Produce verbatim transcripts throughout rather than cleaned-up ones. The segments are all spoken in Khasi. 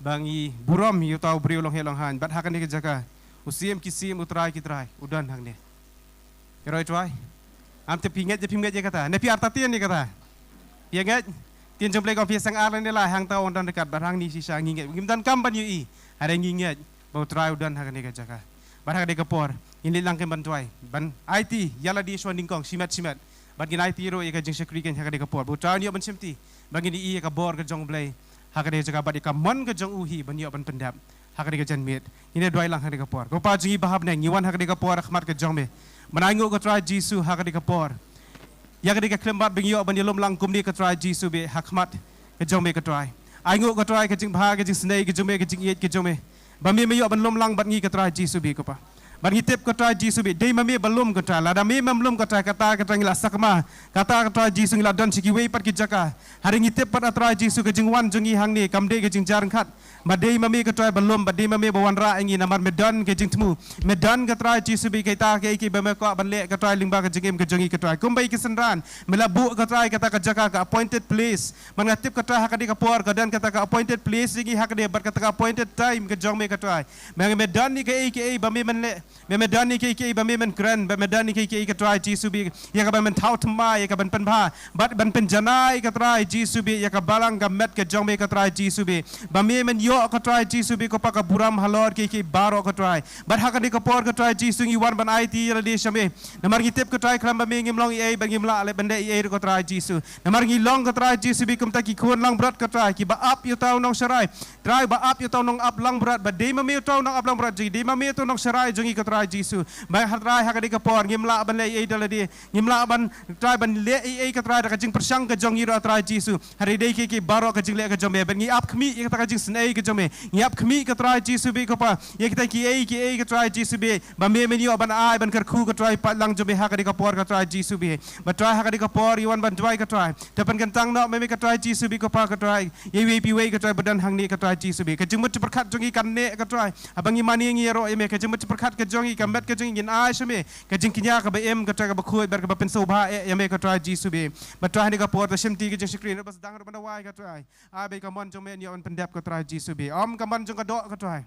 ba ngi burom ïa uta u briew long heh long haiñ, bad ha kane ka jaka u Siem ki siem, u Trai ki trai u don hangne. Ïaroh ïa u Trai. Am te phi ngeit, te phi ngeit ïa kata, ne phi artatien ïa kata? Phi ngeit? Ktien jong U Blei ka ong, phi seng ar lane lai, hangta u ong don ryngkat, bad hangne shisha ngi ngeit. Ngim donkam ban ïohi, hynrei ngi ngeit ba u Trai u don ha kane ka jaka. Bad ha kane ka por ngin leit lang kein ban duwai, ban aiti ïa lade shuwa nyngkong shimet shimet. Bad ngin aiti ruh ïa ka jingshakri kein ha kane ka por, ba u Trai un ïoh ban shimti, ba ngin ïohi ïa ka bor ka jong U Blei ha kane ka jaka, bad ïa ka mon ka jong u hi ban ïoh ban pyndep ha kane ka janmiet. Ngin ïa duwai lang ha kane ka por. Ko Pa jong ngi ba ha bneng, ngi wan ha kane ka por ha khmat ka jong me, ban ainguh ko Trai Jisu ha kane ka por ïa kane ka khlem bad ba ngi ïoh ban ïalum lang kumne ko Trai Jisu bad ha khmat ka jong me ko Trai. Ainguh ko Trai ka jingbha, ka jingsnei ka jong me, ka jingïeit ka jong me, ba me me ïoh ban lum lang bad ngi ko Trai Jisu bad ko Pa. Bad ngi tip ko Trai Jisu bad dei ma me ba lum ko Trai, lada me mem lum ko Trai, kata ko Trai ngi la sakma, kata ko Trai Jisu ngi la don sha kiwei pat ki jaka. Hynrei ngi tip pat ko Trai Jisu ka jingwan jong ngi hangne kam dei ka jingjarngkhat, ba dei ma me ko Trai ba lum, ba dei ma me ba wanrah ïa ngi, namar me don ka jingthmu. Me don ko Trai Jisu bad kita kiei kiei ba me kwah ban leh ko Trai lyngba ka jingim ka jong ngi ko Trai. Kumba ïa ki synran me la buh ko Trai kata ka jaka, ka appointed place. Bad nga tip ko Trai ha kane ka por ka don kata ka appointed place ïa ngi ha kane, bad kata ka appointed time ka jong me ko Trai. Me, me don ïa kiei kiei ba me men leh, me, me don ïa kiei kiei ba me men kren, bad me don ïa kiei kiei ko Trai Jisu bad ïa ka ban men thaw thymmai, ïa ka ban pynbha, bad ban pynjanai ko Trai Jisu bad ïa ka balang ka met ka jong me ko Trai Jisu bad, ba me men ïoh ko Trai Jisu bad ko Pa ka burom halor kiei kiei baroh ko Trai. Bad ha kane ka por ko Trai Jisu ngi wan ban aiti ïa lade sha me, namar ngi tip ko Trai khlem ba me ngim long ei ei, bad ngim lah leh ban leh ei ei ruh ko Trai Jisu. Namar ngi long ko Trai Jisu bad kumta ki khun langbrot ko Trai, kiba ap ïa uta u nongsharai. Trai, ba ap ïa uta u nongap langbrot, ba dei ma me uta u nongap langbrot jong ngi, dei ma me uta u nongsharai jong ngi ko Trai Jisu. Ba ha Trai ha kane ka por ngim lah ban leh ei ei da lade, ngim lah ban Trai ban leh ei ei ko Trai da ka jingpyrshang ka jong ngi ruh ko Trai Jisu. Hynrei dei kiei kiei baroh ka jingleh ka jong me, bad ngi ap khmih ïa kata ka jingsnei ka jong me, ngi ap khmih ko Trai Jisu bad ko Pa ïa kita kiei kiei ko Trai Jisu bad, ba me men ïoh ban ai ban kyrkhu ko Trai pat lang jong me ha kane ka por ko Trai Jisu bad. Bad Trai ha kane ka por ngi wan ban duwai ko Trai, to pynkyntang noh ma me ko Trai Jisu bad ko Pa ko Trai ïa iwei pa iwei ko Trai ba don hangne ko Trai Jisu bad. Ka jingmut jingpyrkhat jong ngi kan neh ko Trai, haba ngi mane ngi ïaroh ïa me. Ka jingmut jingpyrkhat ka jong ngi, ka met ka jong ngi ngin ai sha me, ka jingkñia kaba im ko Trai, kaba khuid bad kaba pynsngewbha eh ïa me ko Trai Jisu bad. Bad Trai ha kane ka por to shimti ka jingshakri, ba sdang ruh ban duwai ko Trai, ai ba ïa ka mon jong me yn ïoh ban pyndep ko Trai Jisu bad. Ym ka mon jong ka doh ko Trai,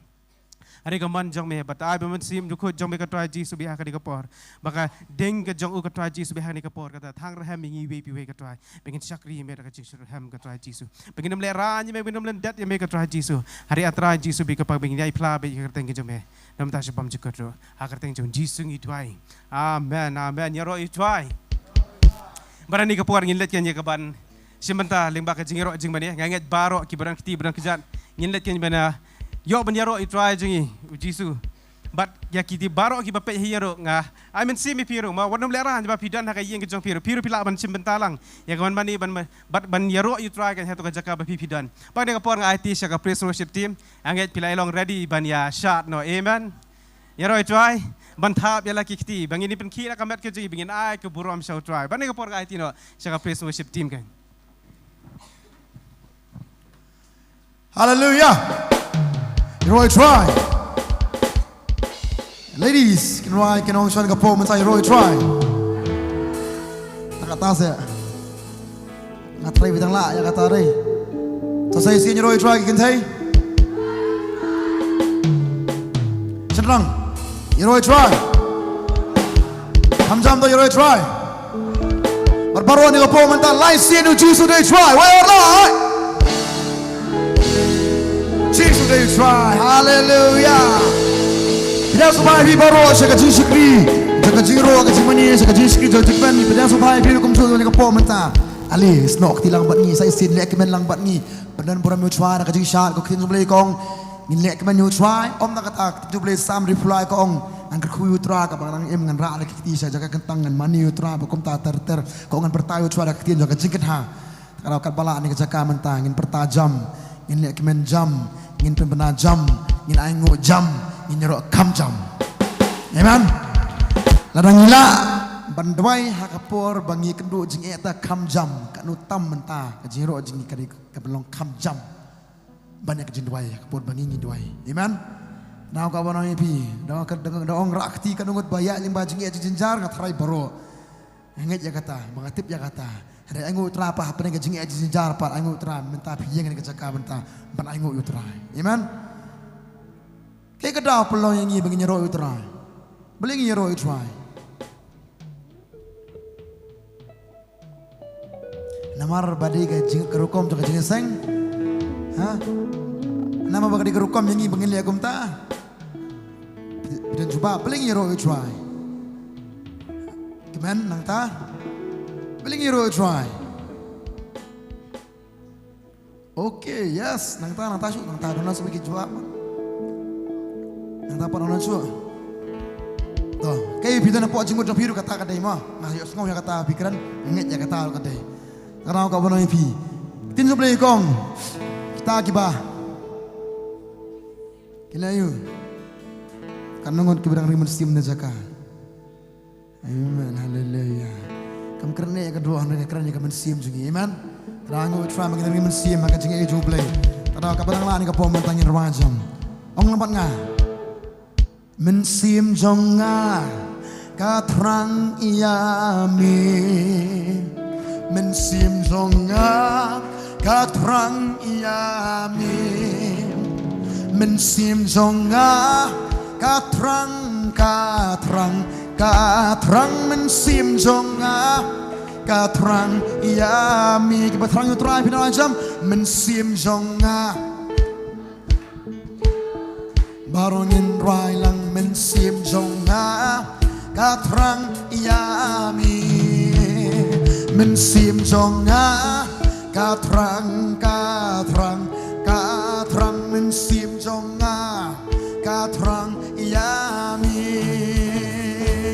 hynrei ka mon jong me, bad ai ba Mynsiem Bakhuid jong me ko Trai Jisu bad ha kane ka por, ba ka ding ka jong u ko Trai Jisu bad ha kane ka por kata thang rhem ïa ngi iwei pa iwei ko Trai, ba ngin shakri ïa me da ka jingshitrhem ko Trai Jisu, ba ngin ym lehraiñ ïa me, ba ngin ym lyndet ïa me ko Trai Jisu. Hynrei ko Trai Jisu bad ko Pa, ba ngin ïai phla bad ïa ka kyrteng ka jong me, namar ta sha bym jukut ruh, ha ka kyrteng jong U Jisu ngi duwai. Amen, amen. Ïaroh ïa u Trai. Bad ha kane ka por ngin leit kein ïa ka ban shim bynta lyngba ka jingïaroh jingmane. Nga ngeit baroh kiba don kti ba don kjat ngin leit kein ban ïoh ban ïaroh ïa u Trai jong ngi u Jisu. Bad ïa kiti baroh kiba peit ha ïing ruh nga ai mynsiem ïa phi ruh, ma wat nym lehraiñ ba phi don ha ka ïing ka jong phi ruh, phi ruh phi lah ban shim bynta lang ïa ka ban mane ban, bad ban ïaroh ïa u Trai kein hato ka jaka ba phi phi don. Bad ha kane ka por nga aiti sha ka praise worship team. Nga ngeit phi la ïa long ready ban ïa shad noh. Amen. Ïaroh ïa u Trai, ban thap ïa la ki kti ba ngin ïa pynkhih la ka met ka jong ngi, ba ngin ai ka burom sha u Trai. Bad ha kane ka por nga aiti noh sha ka praise worship team kein. Hallelujah. Ïaroh ïa u Trai. Ladies, kin rwai kin ong shuwa ka por mynta, ïaroh ïa u Trai. Ta kata se. Nga trei bad tang lah ïa kata re. To sa shisien ïaroh ïa u Trai ki kynthei. Shynrang. Ïaroh ïa u Trai. Kham jam to, ïaroh ïa u Trai. Bad baroh ha kane ka por mynta, la shisien, U Jisu u dei u Trai. Wei or lai. U Jisu u dei u Trai. Haleluya. Pdiang sngewbha ïa phi baroh sha ka jingshakri jong ka jingïaroh, ka jingmane, sha ka jingshakri jong ka jingkmen. Pdiang sngewbha ïa phi ruh kumjuh ha kane ka por mynta. Ale, snoh kti lang bad ngi, sa shisien leh kmen lang bad ngi. Pyndon burom ïa u Trai da ka jingshad, ko ktien jong U Blei ka ong, ngin leh kmen ïa u Trai. Ym na kata, ktien jong U Blei Salm arphew lai ka ong, ngan kyrkhu ïa u Trai, katba nga dang im ngan rah da ki kti sha jaka kyntang, ngan mane ïa u Trai ba kumta ter ter. Ka ong ngan pyrta ïa u Trai da ka ktien jong ka jingkynha. Te ka daw katba lah ha kane ka jaka mynta, ngin pyrta jam, ngin leh kmen jam, ngin pynbna jam, ngin ainguh jam, ngin ïaroh kham jam. Amen. Lada ngi lah ban duwai ha ka por ba ngi kynduh jingeh, te kham jam, katno tam mynta ka jingïaroh jong ngi ka dei kaba long kham jam ban ïa ka jingduwai ha ka por ba ngi ngi duwai. Amen. Nangta kaba nang ïa phi, da ong, da ong rah kti katno ngut ba ïaid lyngba jingeh jingjynjar, nga tharai baroh nga ngeit ïa kata, ba nga tip ïa kata. Hynrei ainguh u Trai pat hapdeng ka jingeh jingjynjar pat, ainguh u Trai mynta phi ïeng ha ka jaka mynta ban ainguh ïa u Trai. Amen. Kaei ka daw pynlong ïa ngi ba ngin ïaroh ïa u Trai? Balei ngin ïaroh ïa u Trai? Namar ba dei ka jing, ka rukom jong ka jingïaseng. Ha? Namar ba ka dei ka rukom ïa ngi ba ngin leh kumta. Phi don jubab, balei ngin ïaroh ïa u Trai? Kmen nangta. Balei ngin ïaroh ïa u Trai? Okay, yes. Nangta, nangta shuh, nangta don sa ki jubab. Nangta pat don shuh. To, kaei phi don hapoh jingmut jong phi ruh kata ka dei mo. Nga ïohsngew ïa kata phi kren, ngeit ïa kata ruh ka dei. Ka daw kaba nang ïa phi. Ktien jong U Blei ka ong, kita kiba, ki la ïoh, kan nongot kiba dang ri mynsiem na jaka. Amen. Haleluya. Kam kren ïa ka duh, hynrei ka kren ïa ka mynsiem jong ngi. Amen. Ka daw nguh Trai ba ngi dang ri mynsiem ha ka jingïeit jong U Blei. Ka daw kaba dang lah ïa ka por mynta ngin rwai jam. Ong lang bad nga. Mynsiem jong nga ka thrang ïa me. Mynsiem jong nga ka thrang ïa me. Mynsiem jong nga ka thrang, ka thrang, ka thrang. Mynsiem jong nga ka thrang ïa me. Kiba thrang ïa U Trai phin ong jam. Mynsiem jong nga. Baroh ngin rwai lang. Mynsiem jong nga ka thrang ïa me. Mynsiem jong nga ka thrang, ka thrang, ka thrang. Mynsiem jong nga ka thrang ïa me.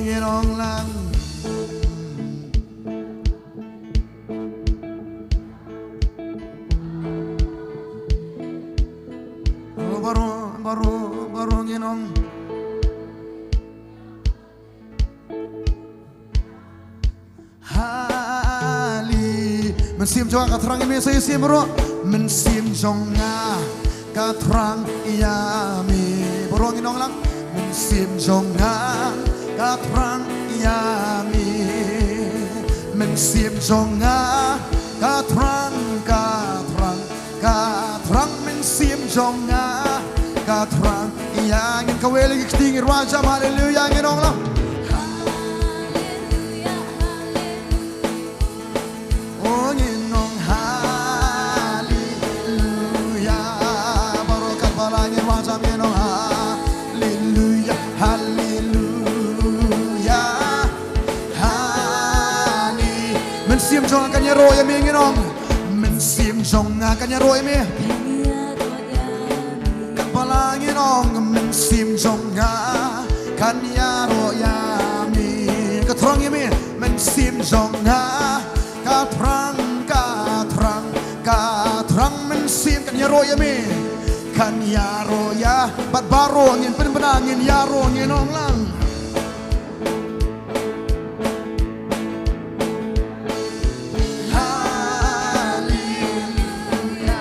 Ngin ong lang. Oh, baroh, baroh, baroh ngin ong. Hali. Mynsiem jong nga ka thrang ïa me, sa ïasiem baroh. Mynsiem jong nga ka thrang ïa me. Baroh ngin ong lang. Mynsiem jong nga ka thrang ïa me. Mynsiem jong nga ka thrang, ka thrang, ka thrang. Mynsiem jong nga ka thrang ïa, ngin kawei lagi kti, ngin rwai jam haleluya, ngin ong lang. Oh, ngin ong haleluya. Baroh katba lah ngin rwai jam, ngin ong haleluya, haleluya. Hale. Mynsiem jong nga kan ïaroh ïa me, ngin ong. Mynsiem jong nga kan ïaroh ïa me. Katba lah ngin ong, mynsiem jong nga kan ïaroh ïa me. Ka thrang ïa me. Mynsiem jong nga ka thrang, ka thrang, ka thrang. Mynsiem kan ïaroh ïa me, kan ïaroh ïa. Bad baroh ngin pynbna, ngin ïaroh, ngin ong lang. Haleluya.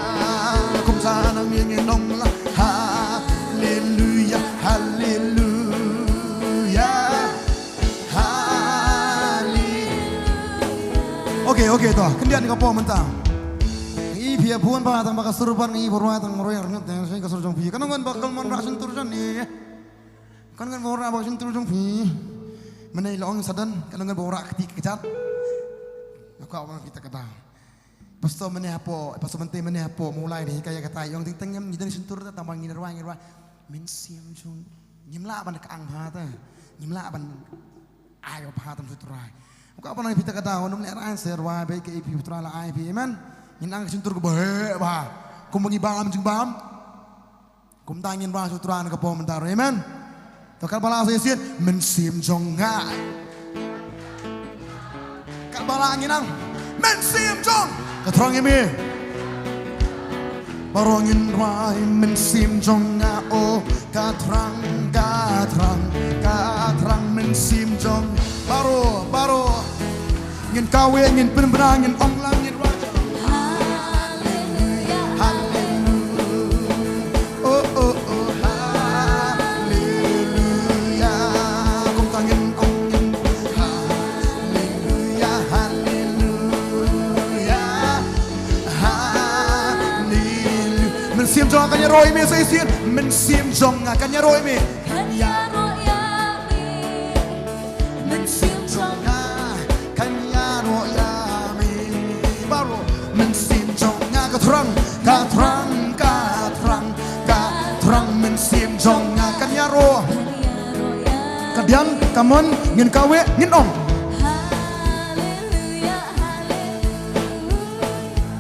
Kumta nang ngin ong lang. Haleluya, haleluya. Haleluya. Okay, okay, to. Khyndiat ïa ka por mynta. Ngi phi ïa bun ba tang ba ka sur ban ngi bun ba tang roi rngat, ka sur jong phi. Kan ngan ba kal mon ra syn tur jan ni. Kan ngan ba ra ba syn tur jong phi. Mynne la ong sadan, kan ngan ba ra kti kjat. Ka ong phi ta kata. Pastor mynne hapoh, pastor mynte mynne hapoh, mulai dei ka ïa kata, ïong ting teng ngim, ngi dang syn tur ta, tang ba ngin rwai, ngin rwai. Mynsiem jong, ngim lah ban ka ang bha ta. Ngim lah ban ai bha tam syn tur ai. Ka ong phi ta kata, ong nym leh rai, syn rwai, ba ka ïa phi u Trai la ai phi, amen. Ngin ang syn tur ka ba heh bha. Kum ba ngi bam, jingbam. Kumta ngin rwai sha u Trai ha ka por mynta ruh. Amen. To katba lah sa ïasien, mynsiem jong nga. Katba lah ngin nang, mynsiem jong, ka thrang ïa me. Baroh ngin rwai, mynsiem jong nga, oh, ka thrang, ka thrang, ka thrang, mynsiem jong. Baroh, baroh. Ngin kawei, ngin pynbna, ngin ong lang, ngin rwai. Haleluya. Haleluya. Oh, oh, oh, haleluya. Kumta ngin ong, ngin. Haleluya, haleluya. Ïaroh ïa me sa shisien, mynsiem jong nga kan ïaroh ïa me. Kan ïaroh ïa me. Mynsiem jong nga kan ïaroh ïa me. Baroh, mynsiem jong nga ka thrang, ka thrang, ka thrang, ka thrang, mynsiem jong nga kan ïaroh. Ka biang, ka mon, ngin kaweh, ngin ong. Haleluia, haleluia.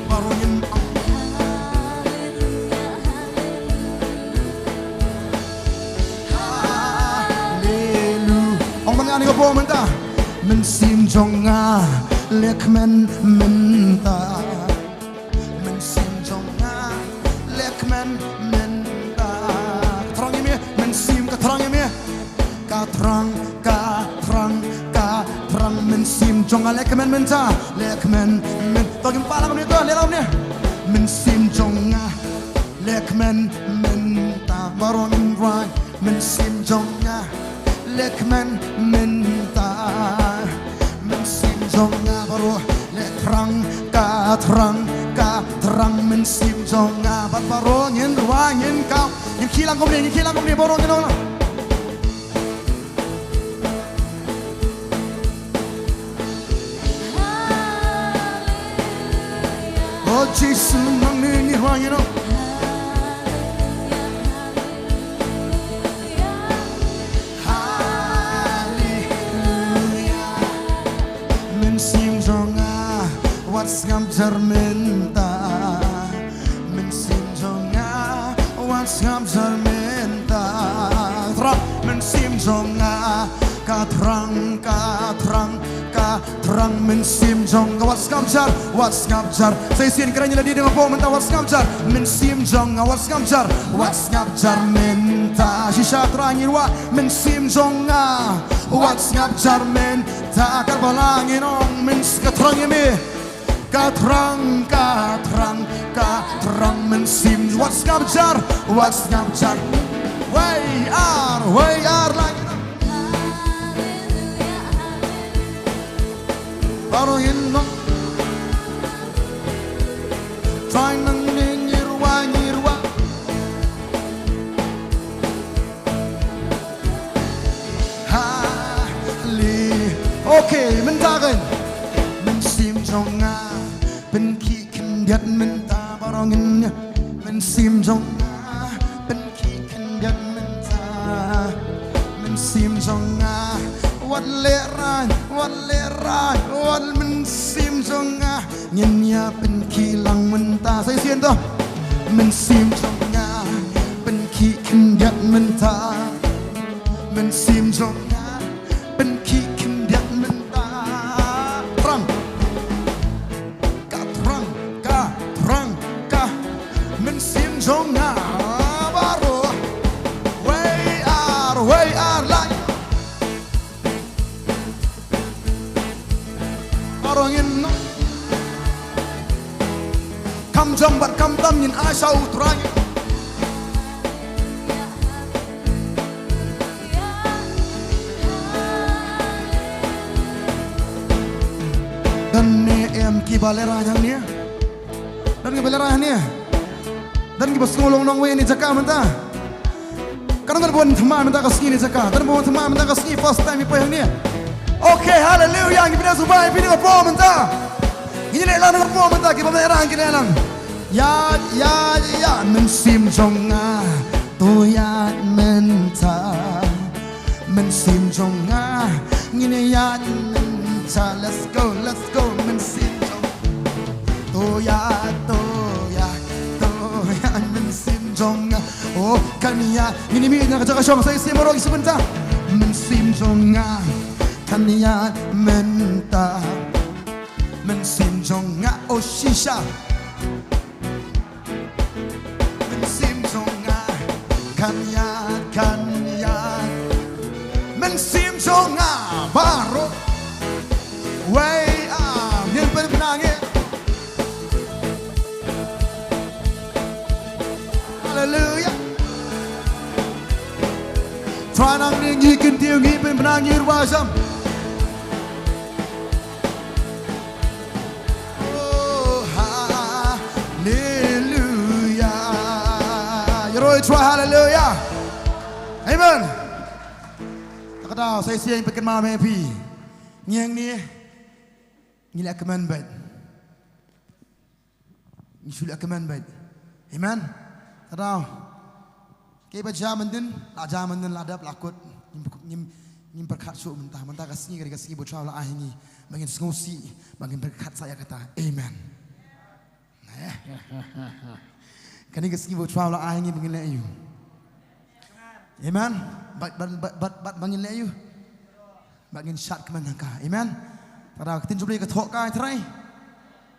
Baroh ngin ong. Haleluia. Ong man nga ïa ka por mynta. Mynsiem jong nga leh kmen mynta. Mynsiem jong nga leh kmen mynta. Ka thrang ïa me, mynsiem ka thrang ïa me. Ka thrang, ka thrang, ka thrang, mynsiem jong nga leh kmen mynta, leh kmen myn-, to ngin pah lang kumne to, leh lang kumne. Mynsiem jong nga leh kmen mynta, baroh ngin rwai. Mynsiem jong nga leh kmen mynta. Mynsiem jong nga baroh leh thrang, ka thrang, ka thrang, mynsiem jong nga. Bad baroh ngin rwai, ngin kaweh, ngin khie lang kumne, ngin khie lang kumne, baroh ngin ong lang. O Jisu, nangne ngi rwai, ngin ong. Haleluia. Mynsiem jong nga wat sngap jar mynta. Mynsiem jong nga wat sngap jar mynta. Thrang, mynsiem jong nga ka thrang, ka thrang, ka thrang, mynsiem jong nga wat sngap jar, wat sngap jar. Sa shisien kren ïa lade da ka por mynta, wat sngap jar. Mynsiem jong nga wat sngap jar, wat sngap jar mynta. Shisha thrang ïa wa, mynsiem jong nga wat sngap jar mynta. Katba lah ngin ong, myns-, ka thrang ïa me. Ka thrang, ka thrang, ka thrang, mynsiem wat sngap jar, wat sngap jar. Wei ar, wei ar lagi. Baroh ngin ong. Thrang, nangne ngi rwai, ngi rwai. Hale. Okay, mynta kan. Mynsiem jong nga pynkhih khyndiat mynta, baroh ngin ong. Mynsiem jong nga pynkhih khyndiat mynta. Mynsiem jong nga wat lehraiñ, wat lehraiñ, wat, mynsiem jong nga ngin ïa pynkhih lang mynta. Sa shisien to. Mynsiem jong nga pynkhih khyndiat mynta. Mynsiem jong nga pynkhih khyndiat mynta. Thrang. Ka thrang, ka thrang, ka. Mynsiem jong nga baroh. Wei ar, wei ar lagi. Baroh ngin ong. Kam jam bad kam tam ngin ai sha U Trai. Don ne em kiba lehraiñ hangne? Don kiba lehraiñ hangne? Don kiba sngew long nongwei ne jaka mynta? Ka don bun thymmai mynta ka sngi ne jaka. Don bun thymmai mynta ka sngi first time i poi hangne. Okay, haleluia. Ngi pyndonkam sngewbha ïa phi da ka por mynta. Ngi leh lang da ka por mynta, kiba leh lang ki leh lang. Ïa, ïa, ïa, mynsiem jong nga. To ïa mynta. Mynsiem jong nga. Ngin ïa mynta. Let's go, let's go. Mynsiem jong To ïa, to ïa, to ïa, mynsiem jong nga. Oh, kan ïa, ngin ïa mih na ka jaka shong, sa shisien baroh ki shu bynta. Mynsiem jong nga, kan ïa mynta. Mynsiem jong nga, oh shisha. Mynsiem jong nga, kan ïa, kan ïa. Mynsiem jong nga, baroh. Wei, ah, ngin pynbna ngi. Haleluia. Trai nangne ngi kyntiew ngi pynbna ngi rwai jam. Haleluya. Ïaroh ïa U Trai, haleluya. Amen. Kata sa shisien pat kynmaw ïa phi. Ngi hangne ngi la kmen bad ngi shu la kmen bad. Amen. Kata. Kiba jia mynnin, la jia mynnin, la dep, la kut. Ngim, ngim, ngim pyrkhat shuh mynta. Mynta ka sngi ka dei ka sngi ba U Trai u la ai ha ngi ba ngin sngewsih, ba ngin pyrkhat sa ïa kata. Amen. Kane ka sngi ba U Trai u la ai ha ngi ba ngin leh aïu? Amen. Bad, bad, bad, bad, bad ba ngin leh aïu? Ba ngin shad kmen ha ka. Amen. Kata ka ktien jong U Blei ka thoh kai Trai.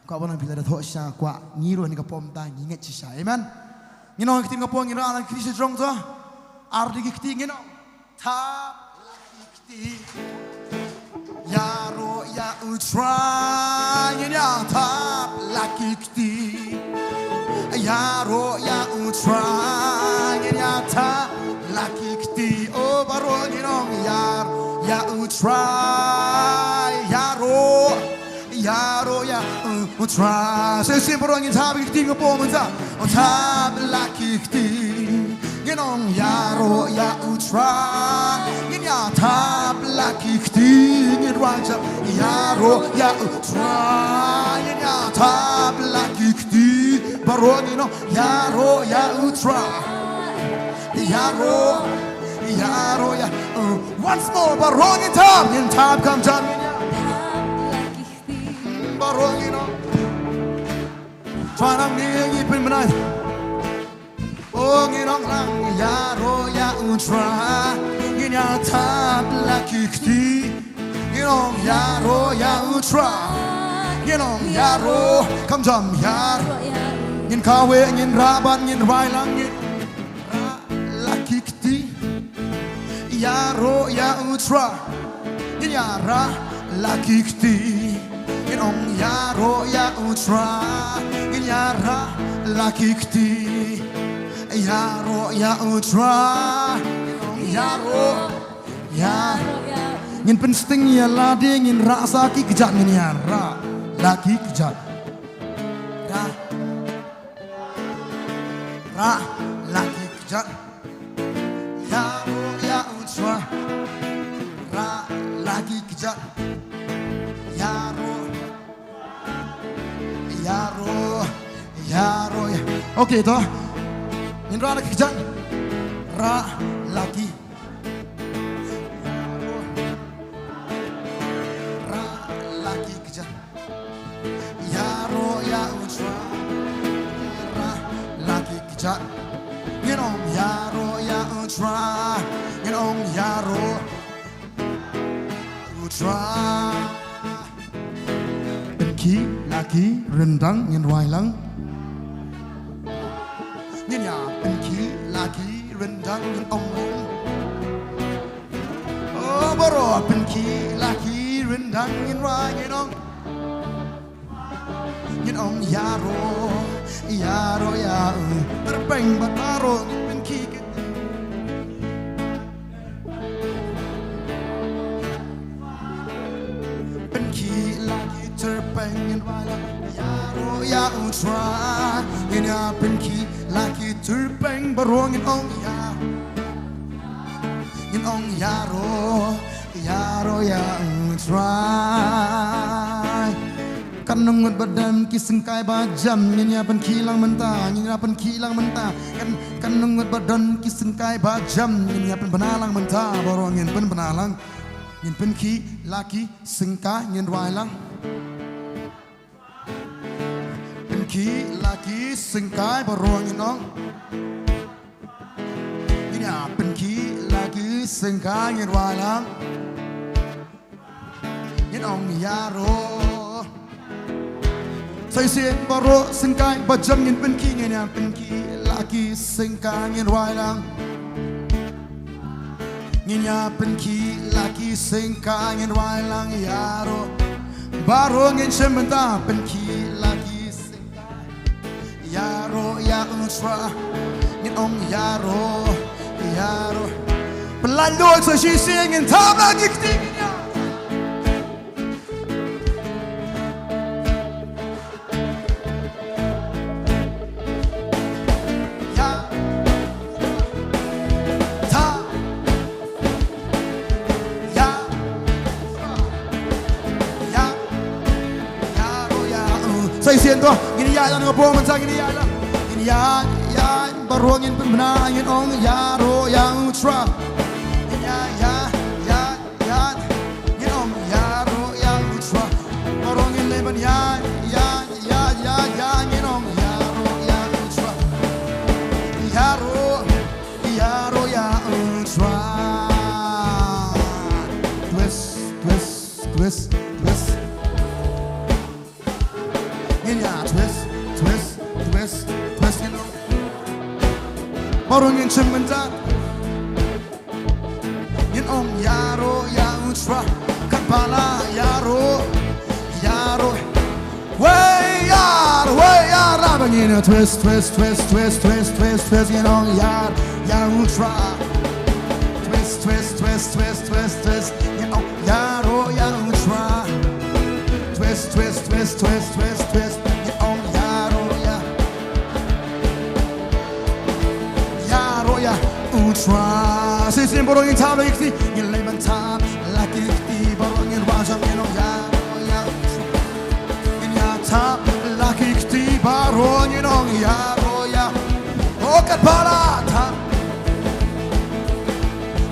Kwah ban phi la da thoh shisha, kwah ngi ruh ha kane ka por mynta ngi ngeit shisha. Amen. Ngin ong ka ktien ka por, ngin rah la ki kti sha jrong to. Ar tylli ki kti ngin ong. Thap la ki kti. Ïaroh ïa U Trai, ngin ïa thap la ki kti. Ïaroh ïa U Trai, ngin ïa thap la ki kti. Oh, baroh ngin ong ïaroh ïa U Trai, ïaroh. Ïaroh ïa U Trai. Sa shisien baroh ngin thap ki kti, nga pom mynta. Oh, thap la ki kti. Ngin ong ïaroh ïa U Trai. Ngin ïa thap la ki kti. Ngin rwai jam. Ïaroh ïa U Trai. Ngin ïa thap la ki kti. Baroh ngin ong ïaroh ïa U Trai. Ïaroh. Ïaroh ïa. Uh, once more. Baroh ngin thap. Ngin thap kham jam. Ngin ïa. Baroh ngin ong. Trai nang ni ngi pynbna. Oh, ngin ong lang ïaroh ïa U Trai. Ngin ïa thap la ki kti. Ngin ong ïaroh ïa U Trai. Ngin ong ïaroh. Kham jam ïaroh. Ngin kaweh, ngin rah bad ngin rwai lang, ngin rah la ki kti. Ïaroh ïa U Trai. Ngin ïa rah la ki kti. Ngin ong ïaroh ïa U Trai. Ngin ïa rah la ki kti. Ïaroh ïa U Trai. Ngin ong ïaroh. Ïa. Ngin pynsting ïa lade, ngin rah sa ki kjat, ngin ïa rah la ki kjat. Rah. Rah la ki kjat. Ïaroh ïa U Trai. Rah la ki kjat. Ïaroh. Ïaroh. Ïaroh ïa. Okay to. Ngin rah la ki kjat. Rah la ki. Rah la ki kjat. Ïaroh ïa U Trai. Rah la ki kjat. Ngin ong ïaroh ïa U Trai. Ngin ong ïaroh. U Trai. Pynkhih la ki ryndang, ngin rwai lang. Ngin ïa pynkhih la ki ryndang, ngin ong lang. Oh, baroh pynkhih la ki ryndang, ngin rwai, ngin ong. Ngin ong ïaroh, ïaroh ïa U. Tyrpeng bad baroh ngin pynkhih. Pynkhih la ki tyrpeng, ngin rwai lang. Ïaroh ïa U Trai. Ngin ïa pynkhih la ki tyrpeng, baroh ngin ong ïa. Ngin ong ïaroh, ïaroh ïa U Trai. Katno ngut ba don ki syngkai ba jam, ngin ïa pynkhih lang mynta, ngin ïa pynkhih lang mynta. Kan, katno ngut ba don ki syngkai ba jam, ngin ïa pynbna lang mynta, baroh ngin pynbna lang. Ngin pynkhih la ki syngkai, ngin rwai lang. Pynkhih la ki syngkai, baroh ngin ong. Ngin ïa pynkhih la ki syngkai, ngin rwai lang. Ngin ong ïaroh. Sa shisien baroh syngkai ba jam ngin pynkhih, ngin ïa pynkhih la ki syngkai, ngin rwai lang. Ngin ïa pynkhih la ki syngkai, ngin rwai lang ïaroh. Baroh ngin shem mynta, pynkhih la ki syngkai. Ïaroh ïa U Trai. Ngin ong ïaroh, ïaroh. Pynlait lut sa shisien, ngin thap la ki kti. Ngin ïa. Ïa, ïa, ïa, baroh ngin pynbna, ngin ong ïaroh ïa U Trai. Ïa, ïa, ïa, ïa, ngin ong ïaroh ïa U Trai. Baroh ngin leh ban ïa, ïa, ïa, ïa, ïa, ngin ong ïaroh ïa U Trai. Ïaroh, ïaroh ïa U Trai. Twist, twist, twist, twist. Ngin ïa twist, twist, twist, twist, ngin ong. Baroh ngin shim mynta. Ngin ong ïaroh ïa U Trai. Kat ba la ïaroh, ïaroh. Wei ïar, wei ïar, la ba ngin ïa twist, twist, twist, ngin ong ïar, ïa U Trai. Twist, twist, twist, twist, twist, twist, ngin ong ïaroh ïa U Trai. Twist, twist, twist, twist, twist, twist, ngin ong ïaroh ïa, ïaroh ïa U Trai. Sa shisien baroh ngin tap la ki kti, ngin leh ban tap la ki kti, baroh ngin wad jam, ngin ong ïaroh ïa U Trai. Ngin ïa tap la ki kti, baroh ngin ong ïaroh ïa. Oh, kat ba la tap.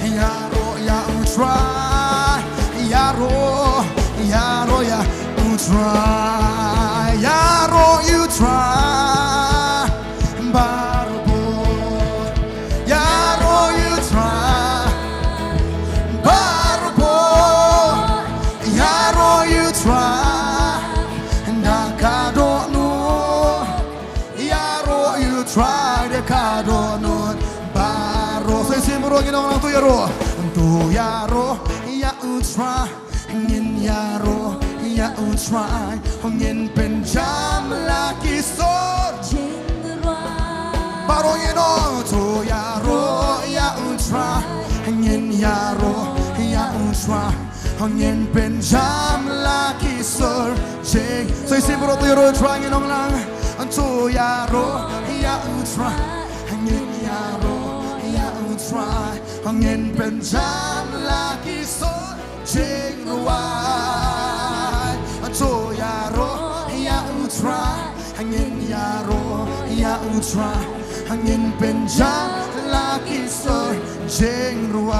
Ïaroh ïa U Trai, ïaroh, ïaroh ïa U Trai, ïaroh ïa U Trai. Barabor, ïaroh ïa U Trai. Barabor, ïaroh ïa U Trai. Da ka dohnud, ïaroh ïa U Trai da ka dohnud baroh. Sa shisien baroh ngin ong lang, to ïaroh. To ïaroh ïa U Trai. Ngin ïaroh ïa U Trai. Ngin pynjam la ki sor jingruh. Baroh ngin ong to ïaroh ïa U Trai. Ngin ïaroh ïa U Trai. Ngin pynjam la ki sor jing. Sa shisien baroh to ïaroh ïa U Trai, ngin ong lang. To ïaroh ïa U Trai. Ngin ïaroh ïa U Trai. Ngin pynjam la ki sor jingrwai. To ïaroh ïa U Trai. Ngin ïaroh ïa U Trai. Ngin pynjam la ki sor jingrwai.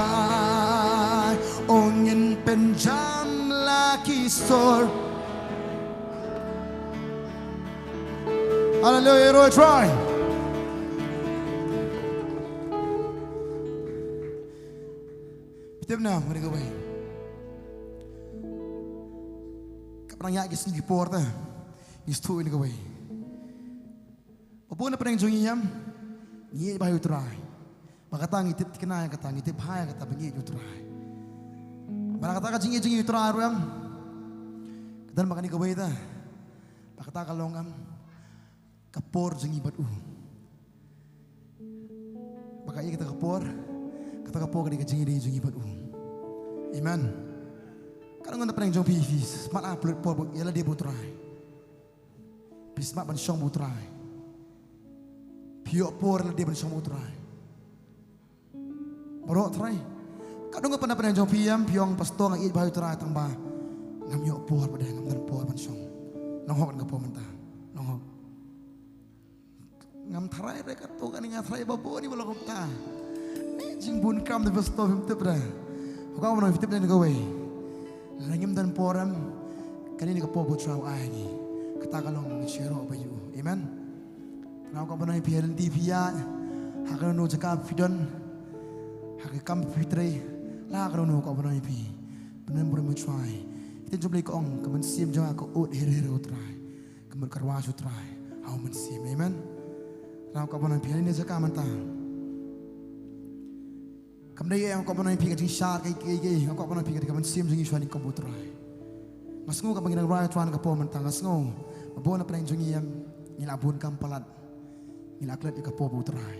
Oh, ngin pynjam la ki sor. Haleluia, ïaroh ïa U Trai. Phi tip ne em, kane kawei. Kaba nang ïaid ki sngi ki por te, ngi sngewthuh ïa kawei. Ba bun na pdeng jong ngi em, ngi ïeit bha ïa U Trai. Ba kata ngi tip thikna ïa kata, ngi tip bha ïa kata ba ngi ïeit ïa U Trai. Ba na kata ka jingïeit jong ngi ïa U Trai ruh em, ka don ba kane kawei te, ba kata ka long em, ka por jong ngi bad U. Ba ka ïa kata ka por, kata ka por ka dei ka jingïadei jong ngi bad U. Amen. Ka don na pdeng jong phi, phi smat ha phi por ïa lade bad U Trai. Phi smat ban shong bad U Trai. Phi ïoh por lade ban shong bad U Trai. Baroh Trai. Ka don ka pyndonkam jong phi em, phi ong pastor nga ïeit bha ïa U Trai tang ba ngam ïoh por ba dei, ngam don por ban shong. Nonghok na ka por mynta. Nonghok. Ngam tharai re kato kane, nga tharai ba bun ni ba long kumta. Ne jingbun kam de pastor phim tip re. Hooid, ka ban phi tip ne kawei. Lada ngim don por em, kane ne ka por ba U Trai u ai ngi. Kata ka long ngi shu ïaroh bad U. Amen. Te nga kwah ban ong ïa phi, ha lynti phi ïaid, ha kano kano jaka phi don, ha ka kam phi trei, la ha kano kano, kwah ban ong ïa phi, pynbor ïa U Trai. Ka ktien jong U Blei ka ong, ka mynsiem jong nga ka ud her her ha U Trai. Ka mut ka rwai sha U Trai ha u mynsiem. Amen. Te nga kwah ban ong ïa phi ha kane ka jaka mynta. Kam dei ïa nga kwah ban ong ïa phi ka jingshad kaei kaei, nga kwah ban ong ïa phi ka dei ka mynsiem jong ngi shuwa nyngkong bad U Trai. Nga sngew kaba ngi dang rwai ïa U Trai na ka por mynta, nga sngew ba bun na pdeng jong ngi em, ngi la bun kam palat, ngi la klet ïa ka por bad U Trai.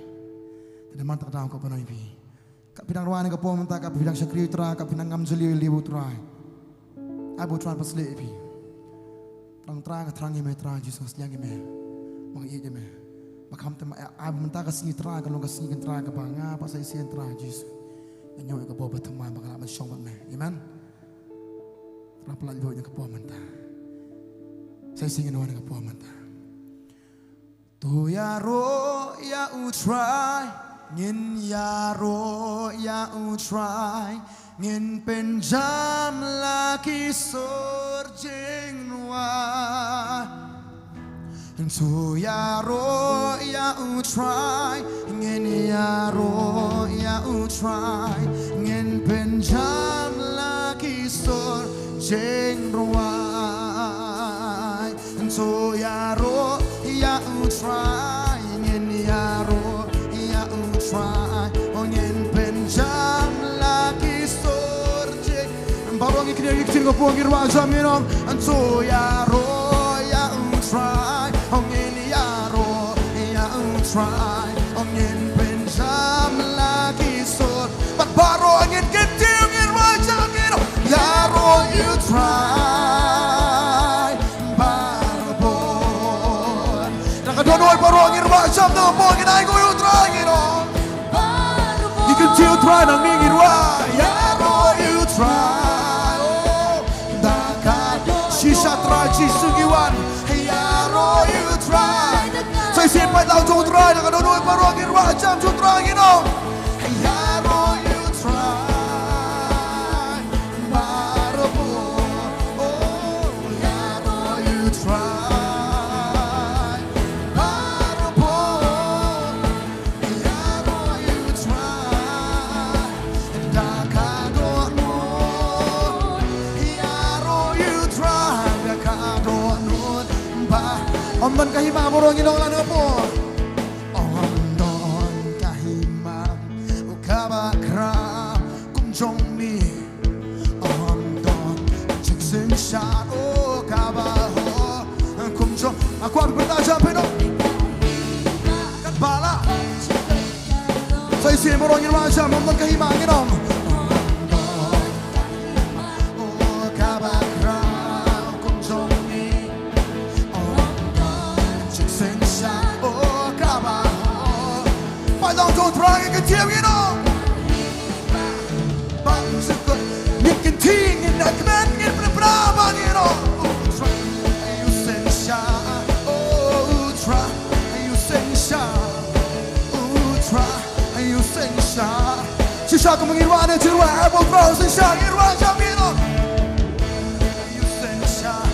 Te namar kata ka daw nga kwah ban ong ïa phi, ka phi dang rwai na ka por mynta, ka phi dang shakri U Trai, ka phi dang ngam jylliew ïa lade bad U Trai. Ai ba U Trai un pynshlur ïa phi. Trai, Trai, nga thrang ïa me Trai Jisu, nga sliang ïa me. Ba nga ïeit ïa me. Ba kham te ma ai ba mynta ka sngi Trai ka long ka sngi kynta kaba nga pat sa shisien Trai Jisu, nga ñiew ïa ka bor baptisma ba nga lah ban shong bad me. Amen. Trai, pynlait ïa ka por mynta. Sa shisien ngin wan ïa ka por mynta. U ïaroh ïa U Trai, ngin ïaroh ïa U Trai, ngin pynjam la ki sur jingrwai. To ïaroh ïa U Trai, ngin ïaroh ïa U Trai, ngin pynjam la ki sur jingrwai. To ïaroh ïa U Trai, ngin ïaroh ïa U Trai, oh ngin pynjam la ki sur jing. Baroh ngi kynnoh ïa ki jingkyrpad, ngi ruh jam ngi ong. To ïaroh ïa U Trai, oh ngin ïaroh ïa U Trai, oh ngin pynjam la ki sur. Bad baroh ngin kyntiew, ngi ruh jam ngi ong. Ïaroh ïa U Trai barabor. Na ka dohnud baroh ngi ruh jam, na ka por ngin ainguh ïa U Trai ngi ong. Ngi kyntiew U Trai nangne, ngi ruh ïaroh ïa U Trai. Oh, da ka dohnud shisha Trai Jisu ngi wan. Ïaroh ïa U Trai. Sa shisien paidlang jong U Trai, na ka dohnud baroh ngi ruh jam jong U Trai ngi ong. Ïaroh ïa U Trai barabor. Oh, ïaroh ïa U Trai barabor. Ïaroh ïa U Trai da ka dohnud. Ïaroh ïa U Trai da ka dohnud ba. Ym don ka hima, baroh ngi ong lang hapoh. Ym don ka hima kaba khraw kum jong me. Ym don jingsynshar, oh, kaba hok kum jong. Nga kwah phi pyrta jam phi ong. Katba lah. Sa shisien baroh ngin ruh jam, ym don ka hima ngi ong. Ym don ka hima, oh, kaba khraw kum jong me. Ym don jingsynshar, oh, kaba hok. Paidlang jong U Trai ngi kyntiew ngi ong. Bad sngewthuh ngin kyntiew, ngin ïa kmen, ngin pynbna ba ngin ong. U Trai, ïa u synshar, oh, U Trai, ïa u synshar, U Trai, ïa u synshar. Shisha kumba ngi ruh ne, shisha ruh, eh, ba U Trai u synshar, ngi ruh jam ngi ong. Ïa u synshar,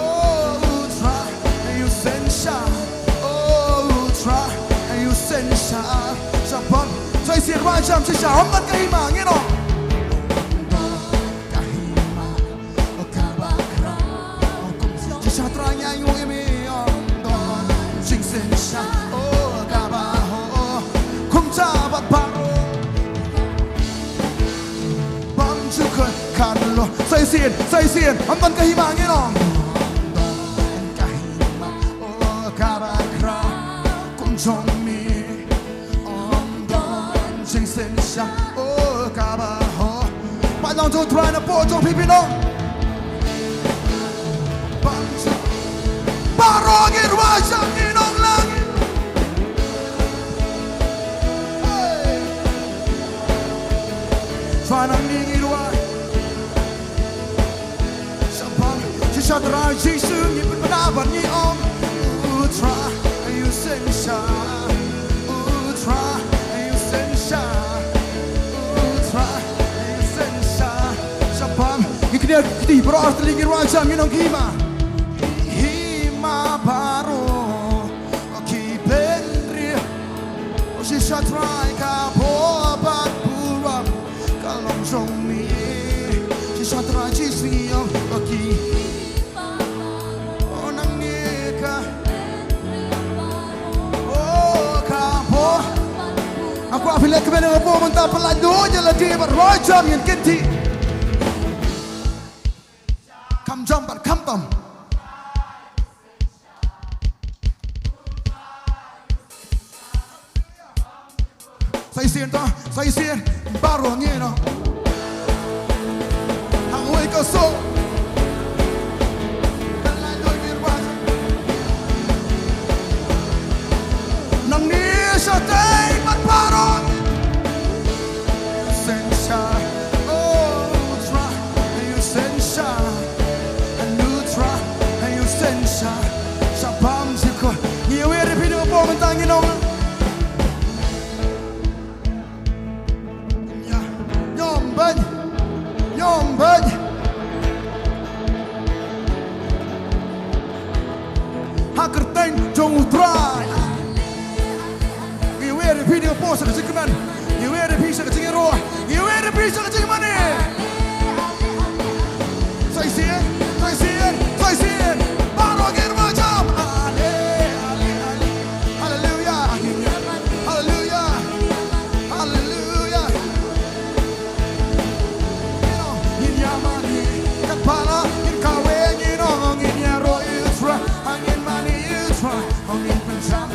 oh, U Trai, ïa u synshar, oh, U Trai, ïa u synshar. Shaphang, sa shisien ruh jam shisha, ym don ka hima ngi ong. Ym don ka hima kaba khraw kum jong. Shisha Trai ngi ainguh ïa me, ym don jingsynshar, oh, kaba hok. Kumta bad baroh. Bym ju khot khadlor. Sa shisien, sa shisien, ym don ka hima ngi ong. Ym don ka hima, oh, kaba khraw kum jong me. Ym don jingsynshar, oh, kaba hok. Paidlang jong U Trai na pdeng jong phi phi ong. Bym ju. Baroh ngi ruh jam ngi ong lang. Hey. Trai nangne ngi ruh. Shaphang, shisha Trai Jisu ngi pynbna bad ngi ong. U Trai, ïa u synshar. U Trai, ïa u synshar. U Trai, ïa u synshar. Shaphang, ngi kynnoh ïa ki baroh artylli, ngi ruh jam ngi ong ki hima. Hima baroh ki bynriew. Oh, shisha Trai ka bor bad burom ka long jong me. Shisha Trai Jisu ngi ong, oh, ki. Oh, nangne ka. Oh, ka bor. Nga kwah phi leh kmen ïa ka bor mynta, pynlait noh ïa lade bad ruh jam, ngin kyntiew. Kham jam bad kham tam. Sa shisien to, sa shisien, baroh ngi ong. Hangwei ka song. Nangne shatei bad baroh. Synshar, oh, U Trai, ïa u synshar. Anu Trai, ïa u synshar. Shaphang jingkyrkhu. Ngi ïa wer ïa phi na ka Ngi ong. Ïa, ïom bad. Ïom bad. Ha kyrteng jong U Trai. Ngi wer ïa phi, ngi poi sha ka jingkmen. Ngi wer ïa phi sha ka jingïaroh. Ngi wer ïa phi sha ka jingmane. Sa shisien, sa shisien, sa shisien. Baroh ngin ïa jam. Ale, ale, ale. Haleluya. Haleluya. Haleluya. Ngin ïa mane. Kat ba la ngin kawei, ngin ong, ngin ïaroh ïa U Trai. Ngin mane ïa U Trai. Ngin pynjam.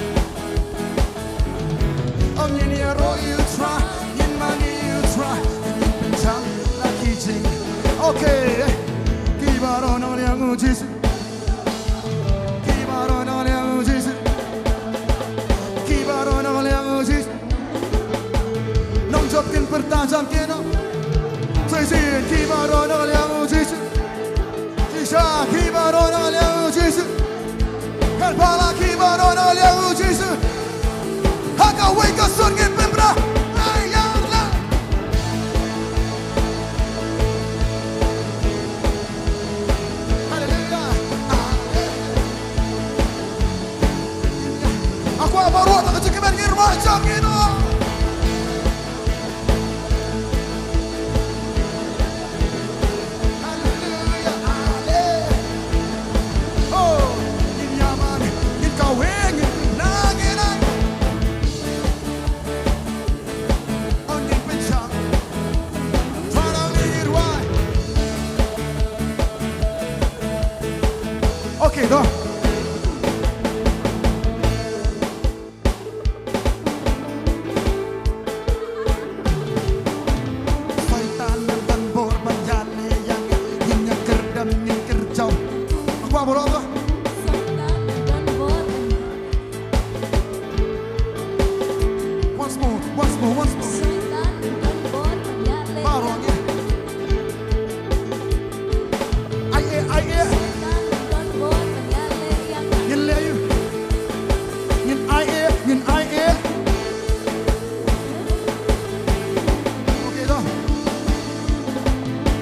Oh, ngin ïaroh ïa U Trai, ngin mane ïa U Trai, ngin pynjam la ki jing. Okay. Ki baroh nongïaroh U Jisu. Ki baroh nongïaroh U Jisu. Ki baroh nongïaroh U Jisu. Nongjop kin pyrta jam kino. Sa shisien ki baroh nongïaroh U Jisu. Shisha ki baroh nongïaroh U Jisu. Kyrpad la ki baroh nongïaroh U Jisu. Ha kawei ka sur ngin pynbna. Ai ya la. Haleluya. Aku baroh tak kecil kemen ngin ruah jam ngin. Haleluya, ale. Oh, ngin ïa mane, ngin kawei, ngin pynang, ngin ai. Oh, ngin pynshang. Parang ngin wai. Okay, go. Soitan nang ban bor ban ïaleh ïa ngi, ngin ïa kyrdem ngin kyrjaw. Kwah baroh to. Soitan nang ban bor ban Once more, once more, once more. Soitan nang ban bor ban ïaleh. Baroh ngi. Ai eh, ai eh. Ngin leh ïa u. Ngin ai eh, ngin ai eh. Okay, go.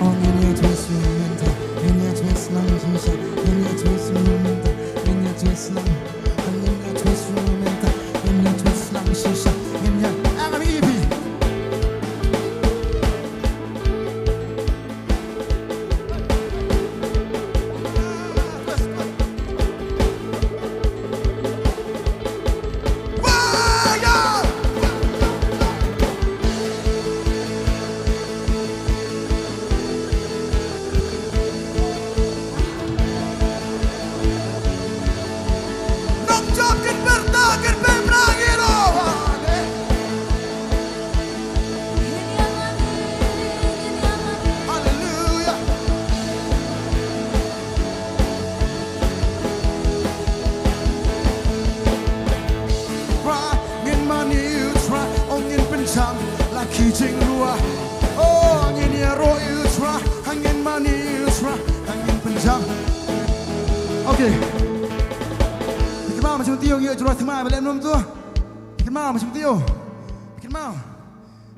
Oh, ngin ïa twist ïa u mynta. Ngin ïa twist lang shisha. Ngin ïa twist ïa u mynta. Ngin ïa twist lang. Ngin ïa twist ïa u mynta. Ngin ïa twist lang shisha. Ngin ïa. Ah, ngam ïa ïa phi. Haleluya. Trai, ngin mane ïa u Trai, oh ngin pynjam la ki jingrwai. Oh, ngin ïaroh ïa u Trai, ha ngin mane ïa u Trai, ha ngin pynjam. Okay. Phi kynmaw ma shu tio ngi ïa u Trai thymmai ba lem nom to. Phi kynmaw ma shu tio. Phi kynmaw.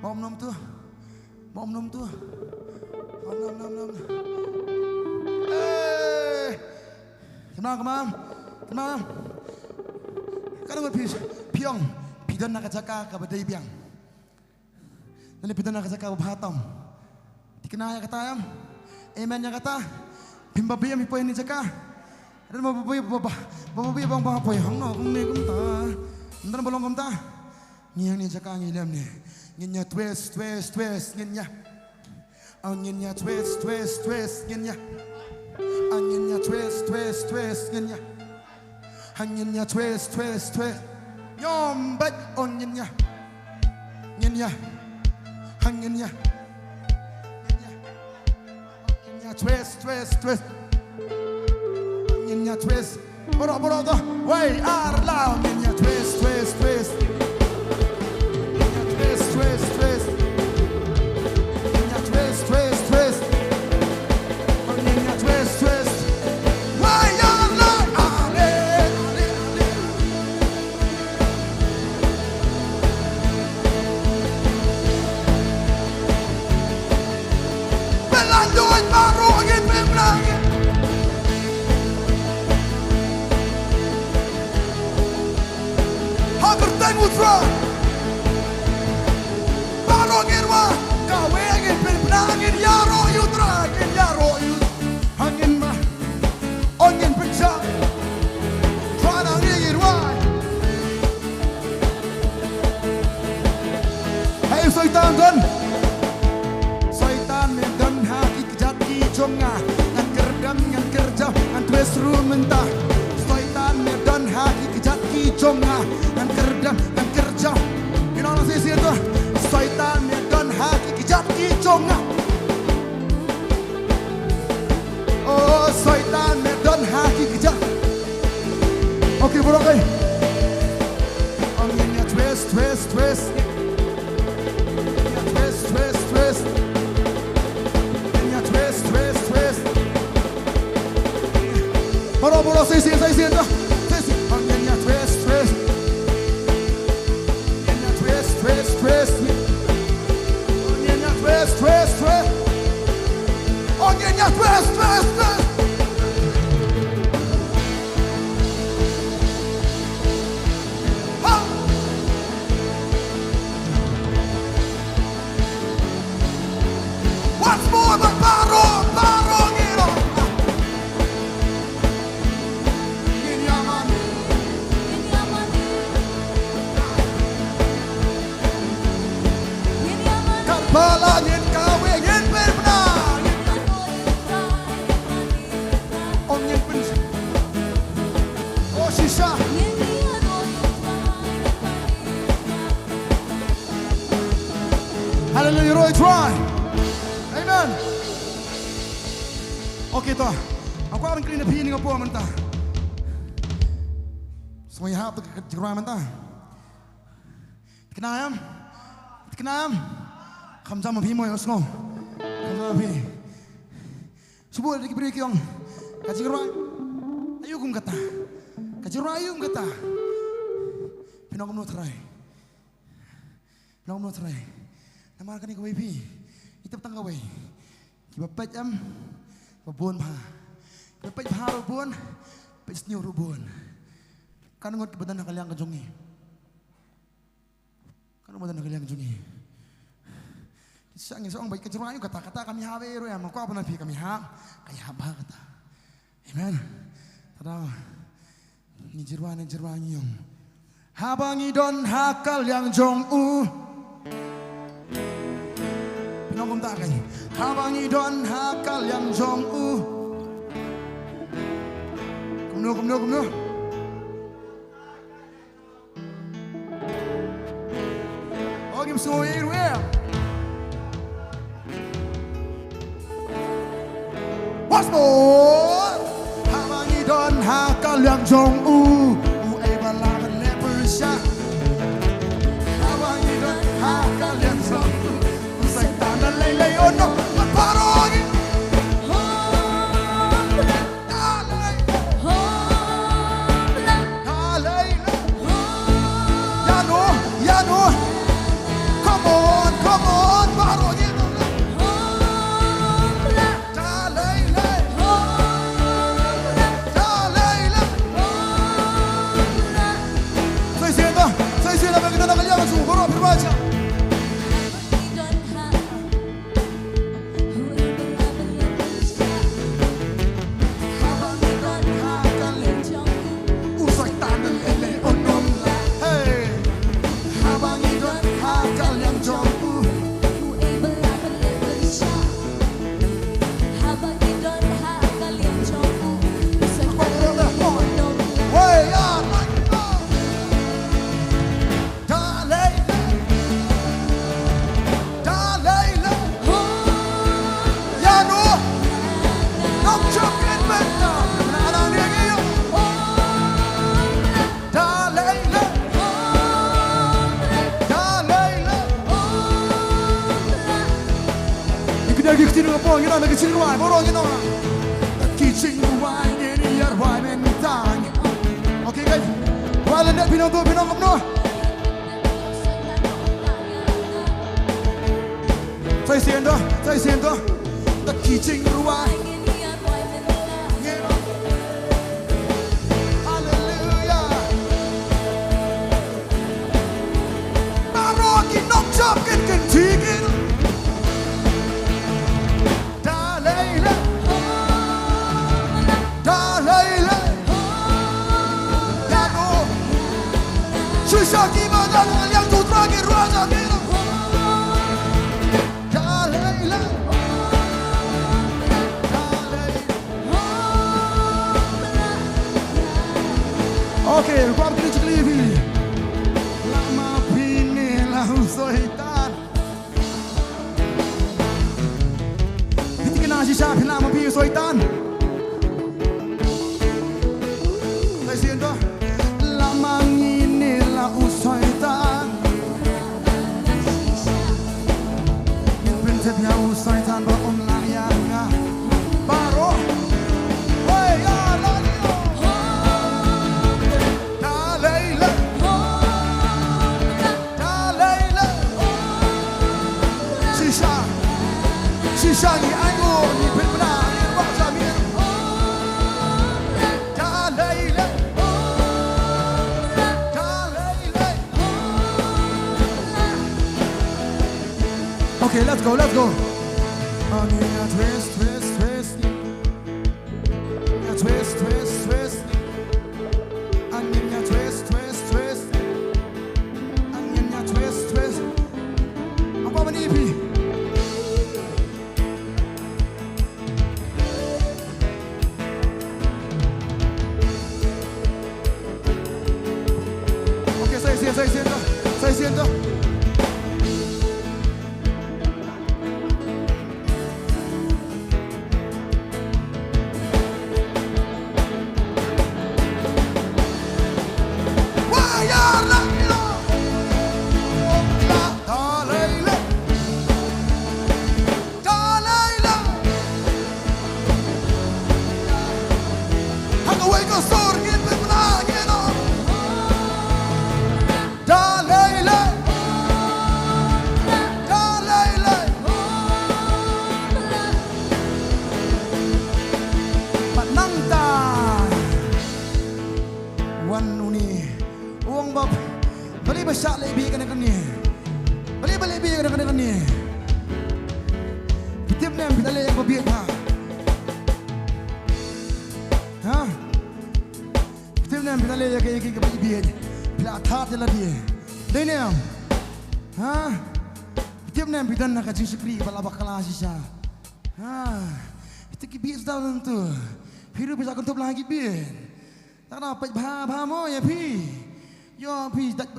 Ba om nom to. Ba om nom to. Om nom nom nom. Eh. Kynmaw, kynmaw. Kynmaw. Ka dang phi, phi ong, phi don na ka jaka kaba dei biang. Lane phi don na ka jaka ba bha tam. Thikna ïa kata em. Amen ïa kata. Phim babe em phi poi ha kane ka jaka. Don ba babe, ba ba, ba babe ba ong ba poi hangno kumne kumta. Don ba long kumta. Ngi hangne jaka ngi lem ne. Ngin ïa twist, twist, twist, ngin ïa. Ah, ngin ïa twist, twist, twist, ngin ïa. Ah, ngin ïa twist, twist, twist, ngin ïa. Ah, ngin ïa twist, twist, twist. Ïom bad, oh, ngin ïa. Ngin ïa. Ah, ngin ïa. Ngin ïa. Ngin ïa twist, twist, twist. Ngin ïa twist. Baroh, baroh to. Wei, ar, law. Ngin ïa twist, twist, twist. Ngin ïa twist, twist, twist. Ngin ïa twist, twist, twist. Ngin ïa twist, twist. Wei, ar, law. Ale, ale, ale. Kyrteng U Trai. Baroh ngin rwai. Kawei ngin pynbna, ngin ïaroh ïa U Trai, ngin ïaroh ïa U Trai. Ngin ma. Oh, ngin pynjah. Trai na ngin rwai. Hei Soitan don. Soitan me don ha ki kjat ki jong nga. Ngan kyrdem, ngan kyrjap, ngan twist ruh mynta. Soitan me don ha ki kjat ki jong nga. Ngan kyrdem, ngan kyrjap. Phi ong lang shisien to. Soitan me don ha ki kjat ki jong nga. Oh, Soitan me don ha ki kjat. Okay, baroh, okay. Ong ngin ïa twist, twist, twist. Ngin ïa twist, twist, twist. Ngin ïa twist, twist, twist. Baroh, baroh, shisien, shisien, shisien. Ong ngin ïa twist, twist. Onion, onion, twist, twist, twist. Onion, onion, twist, twist, twist. Onion, onion, twist, twist, twist. Ha! Once more, but baroh, baroh ngin ong. Ngin ïa mane. Karbala ngin kawei, ngin pynbna. Ong ngin pyn-, oh, shisha. Hallelujah, Roy, try. Amen. Okay, to. Nga kwah ban kylli na phi ïa kane ka por mynta. Sngewbha hap to ka jingrwai mynta. Thikna em? Thikna em? Kham jam ma phi mo, ïohsngew. Kham jam ma phi. Shu bud da ki briew ki ong, ka jingrwai aïu kum kata? Ka jingrwai aïu kum kata? Phin ong kumno, Trai? Long mo Trai. Namar kane kawei phi. Ïa tip tang kawei. Kiba peit em, ba bun bha. Kiba peit bha ruh bun, peit sniew ruh bun. Katno ngut kiba don ha ka liang ka jong ngi? Katno ba don ha ka liang ka jong ngi? Sa ngi sa ong ba ka jingrwai kata, kata kam ïahap ei ruh em, ko ba na phi kam ïahap, ka ïahap bha kata. Amen. Tada. Ngi jingrwai, ngi jingrwai ngi ong. Haba ngi don ha ka liang jong u. Pynlong kumta kan. Haba ngi don ha ka liang jong u. Kumno, kumno, kumno. Oh, ngim sngew ei ruh. Once more. Haba ngi don ha ka liang jong u. U ei ba la ban leh pyrshah. Haba ngi don ha ka liang jong u. U Satan da lei lei, oh no. Ngan baroh ngi. Haleluya. Haleluya. Ïano, ïano. Come on, come on. Baroh ngi. Haleluya. Haleluya. Sa shisien to, sa shisien to, ba ngi don ha ka liang jong u, baroh phi bacha. Ngi kyndiah ki ktien Ringhapor, ngi ong da ki jingrwai, baroh ngi ong. Ki jingrwai ngin ïa rwai mynta. Okay guys. Rwai lyndet, phi ong to, phi ong kumno. Sa shisien to, sa shisien to. Da ki jingrwai. Haleluya. Shisha ki ba dang liang tu tra ki rua ja ki. Dalai la. Dalai. Okay, kwah phi chikli phi. Lama phi ne la u soitan. Phi thikna shisha phi lama phi u soitan. Sa shisien to. Lama ngi ne la u soitan. Ngin pyntip ïa u soitan ba um lah ïa nga. Baroh. Wei ïa la. Dalai la. Dalai la. Shisha. Shisha ngi ainguh ngi pynbna ngi rwah jam ngi. Dalai la. Dalai la. Okay, let's go, let's go. Angin ïa twist, twist, twist. Ïa twist, twist, twist. Angin ïa twist, twist, twist. Angin ïa twist, twist. Apa bani phi? Okay, sa shisien, sa shisien to. Sa shisien to. Dalai Lama. Dalai Lama. Pat nangta wan une u ong ba balei ba shah leh bih kane kane. Balei ba leh bih kane kane. Phi tip ne em phi la leh ïa kaba bieit ha? Ha? Phi tip ne em phi la leh ïa ka, ïa ka, ïa kaba bieit? Phi la thad ïa lade. Dei ne em? Ha? Phi tip ne em phi don ha ka jingshakri kaba la bakla shisha? Ha? Phi tip ki bieit sdang tu. Phi ruh phi sa kynthup la ha ki bieit. Ta ka dang peit bha bha mo ïa phi. Ïoh phi dait.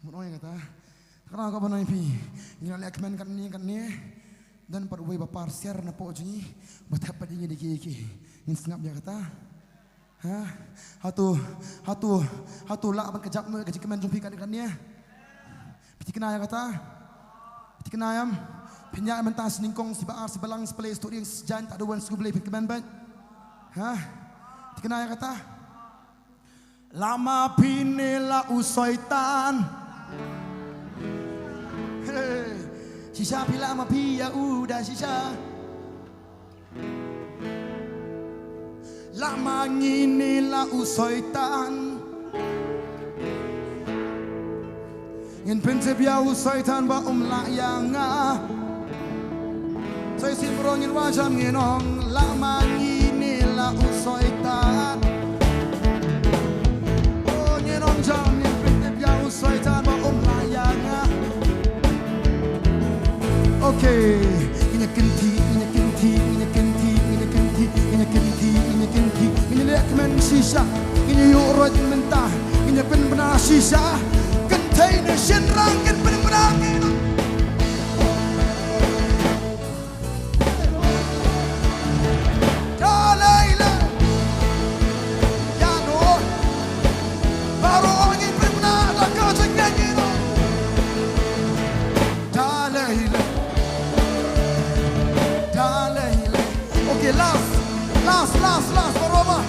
Mut ong ïa kata. Kata ka ban ong ïa phi. Ngi la leh kmen katne katne. Don pat uwei ba par sher na pdeng jong ngi ba thep pat ïa ngi da kiei kiei. Ngin sngap ïa kata. Ha? Hato, hato, hato lah ban kjap noh ïa ka jingkmen jong phi katne katne. Phi thikna ïa kata? Phi thikna ïa em? Phin ïaid mynta shi nyngkong, shi ba ar, shi ba lang, shi ba lai, shi ba khyndai, shi ba khatduh, shi ba khatsan, shi ba khatwei, phin kmen beit? Ha? Phi thikna ïa kata? Lama phi ne la u soitan. Hey. Shisha phi lama phi ïa u da shisha. Lama ngi ne la u soitan. Ngin pyntip ïa u soitan ba um lah ïa nga. Sa shisien baroh ngin wad jam ngin ong lama ngi ne la u soitan. Oh, ngin ong jam ngin pyntip ïa u soitan ba um lah ïa nga. Okay. Ngin ïa kynthih, ngin ïa kynthih, ngin ïa kynthih, ngin ïa kynthih, ngin ïa kynthih, ngin ïa kynthih, ngin ïa leh kmen shisha, ngin ïa ïuh roit mynta, ngin ïa pynbna shisha. Kynthei ne shynrang kin pynbna ki. Dalai Lama. Ïa no. Baroh ngi pynbna da ka jingngeit ïa no. Dalai Lama. Dalai Lama. Okay, last. Last, last, last. Baroh ba.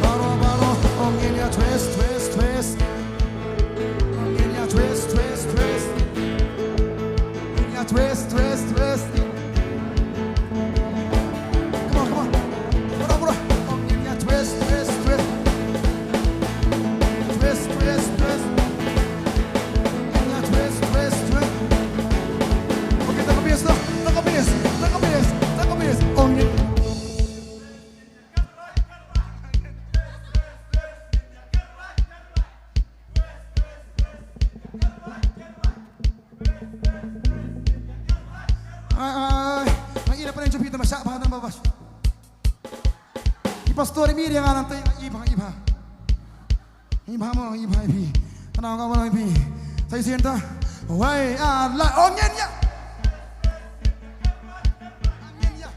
Baroh, baroh. Ong ngin ïa twist, twist, twist. Ong ngin ïa twist, twist, Bas. I pastor i mi ri nga nang te i bha, i bha. I bha mo, i bha i phi. Ana ka mo i phi. Sa shisien ta. Wei ar la ong ïa. Ong ïa.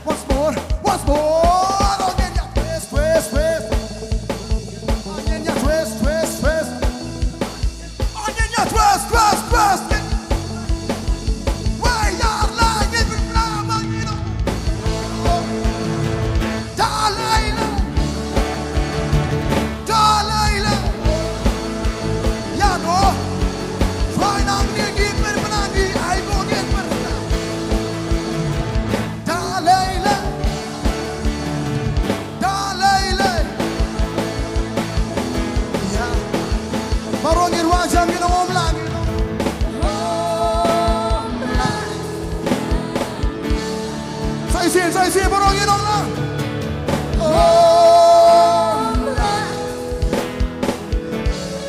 Once more, once more. Onion, yeah, twist, twist, twist. Onion, yeah, twist, twist, twist. Onion, yeah, twist, twist, twist. Why are lying in the flower, you know? Dalai Lama. Dalai Lama. Ïa no. Trai nang ni ngin pyrmana ni ai mo ngin pyrmana. Dalai Lama. Dalai Lama. Ïa. Baroh ngin rwai jam ngin ong ym lah. Sa shisien, sa shisien baroh ngin ong lah.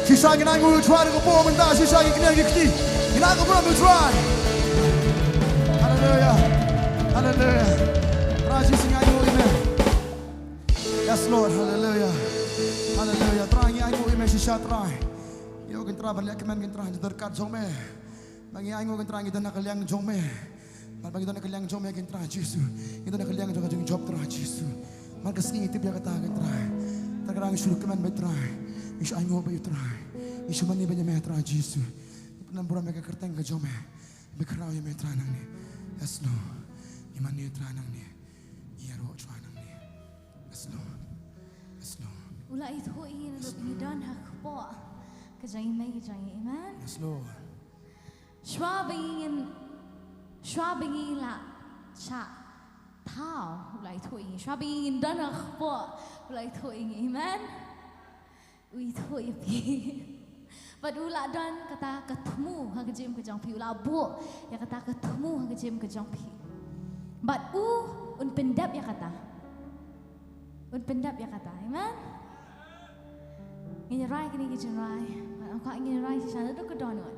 Shisha ngin ainguh ïa u Trai da ka kpoh mynta, shisha ngin kynnoh ïa ki kti. Ngin ainguh ïa u Trai. Haleluya. Haleluya. Trai Jisu ngi ainguh ïa me. Yes Lord. Haleluya. Haleluya. Trai ngi ainguh ïa me shisha Trai. Ïoh ko Trai ban leh kmen ko Trai ha ka jingdyrkhat jong me. Ba ngi ainguh ko Trai ngi don ha ka liang jong me. Bad ba ngi don ha ka liang jong me ko Trai Jisu. Ngi don ha ka liang jong ka jingjop Trai Jisu. Bad ka sngi ngi tip ïa kata ko Trai. Tang ka dang ngi shu kmen bad Trai. Ngi shu ainguh bad ïa u Trai. Ngi shu mane bad ïa me Trai Jisu. Ngi pyndam burom ïa ka kyrteng ka jong me. Ngi khraw ïa me Trai nangne. Yes Lord. Ngi mane Trai nangne. Ïaroh Trai nangne. Yes Lord. Yes Lord. U la ithuh ïa ngi naduh ba ngi don ha ka kpoh ka jong i mei ka jong i, amen. Yes Lord. Shuwa ba ngin, shuwa ba ngi la shah thaw, u la ithuh ïa ngi. Shuwa ba ngin don ha ka kpoh, u la ithuh ïa ngi, amen. U ithuh ïa phi. Bad u la don kata ka thmu ha ka jingim ka jong phi, u la buh ïa kata ka thmu ha ka jingim ka jong phi. Bad u un pyndep ïa kata. Un pyndep ïa kata. Amen. Ngin ïa rai kane ka jingrwai. Bad nga kwah ngin ïa rai shisha naduh ka dohnud.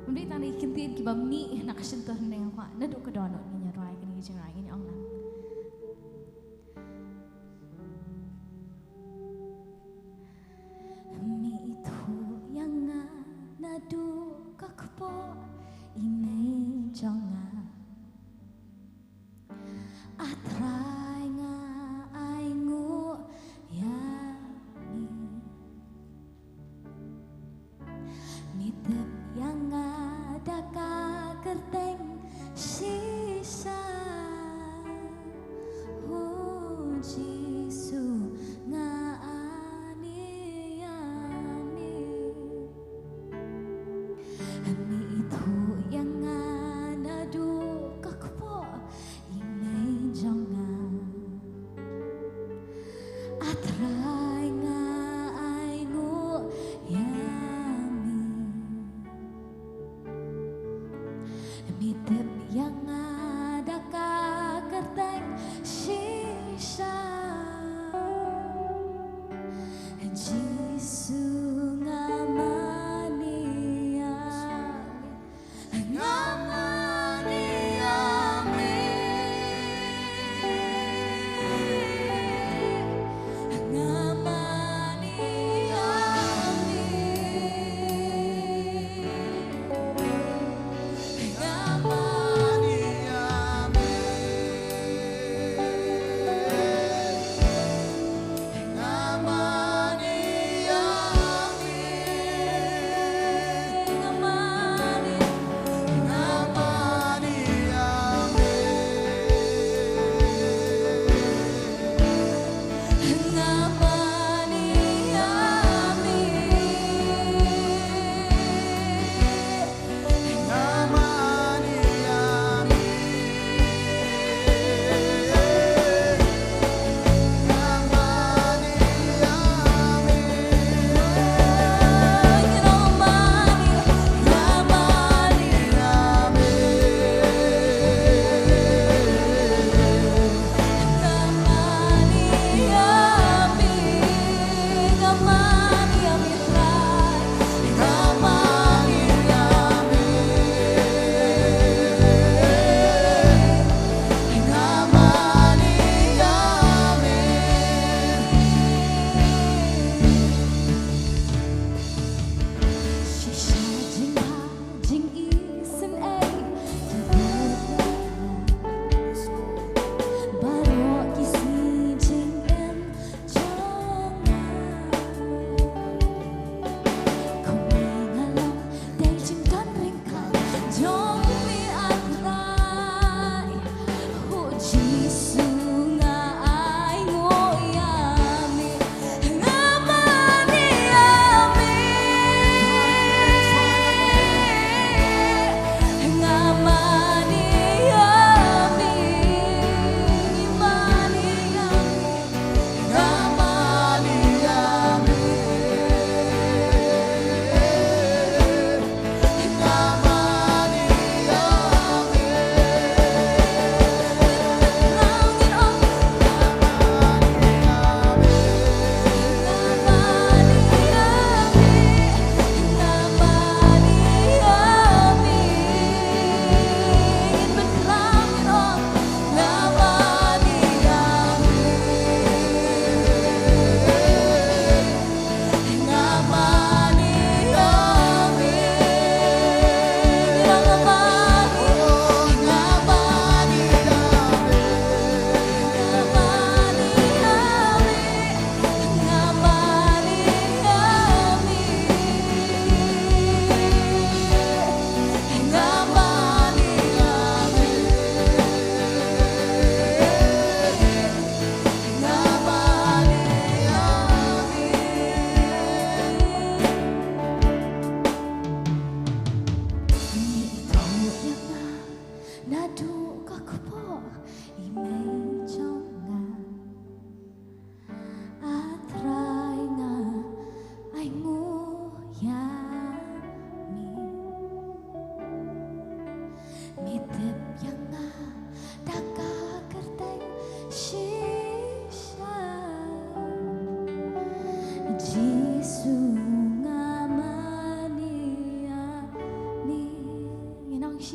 Ym dei tang da ki ktien kiba mih na ka shyntur, hynrei nga kwah naduh ka dohnud ngin ïa rai kane ka jingrwai, ngin ïa ong lang. Me ithuh ïa nga naduh ka kpoh i mei jong nga. A Trai nga ainguh ïa me. Me tip ïa nga da ka kyrteng shisha. O Jisu nga ani ïa me. Me ithuh ïa nga naduh ka kpoh i mei jong nga. A Trai nga ainguh ïa me. Me tip ïa nga da ka kyrteng shisha. Jisu nga mane ïa me. Nga mane ïa me. Nga mane ïa me. Nga mane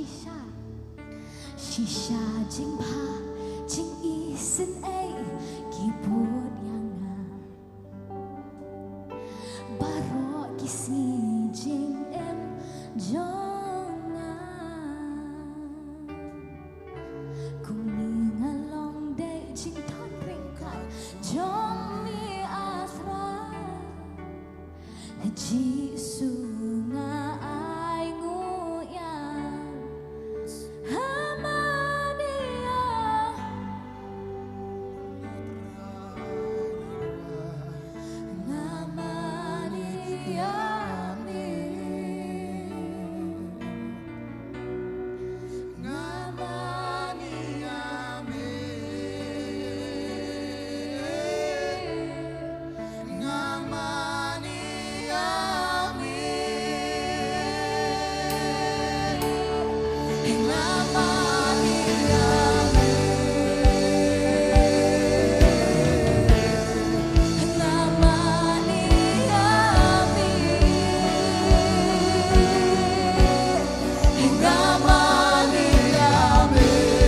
Shisha, shisha jingbha jingisynei ki bud ïa nga. Baroh ki sngi jingim jong nga. Kumne nga long dei jingthon ryngkat jong me, A Trai. Jisu nga ai nguh ïa nga. Nga mane ïa me. Nga mane ïa me. Nga mane ïa me. Nga mane ïa me. Nga mane ïa me. Nga mane ïa me. Nga mane ïa me.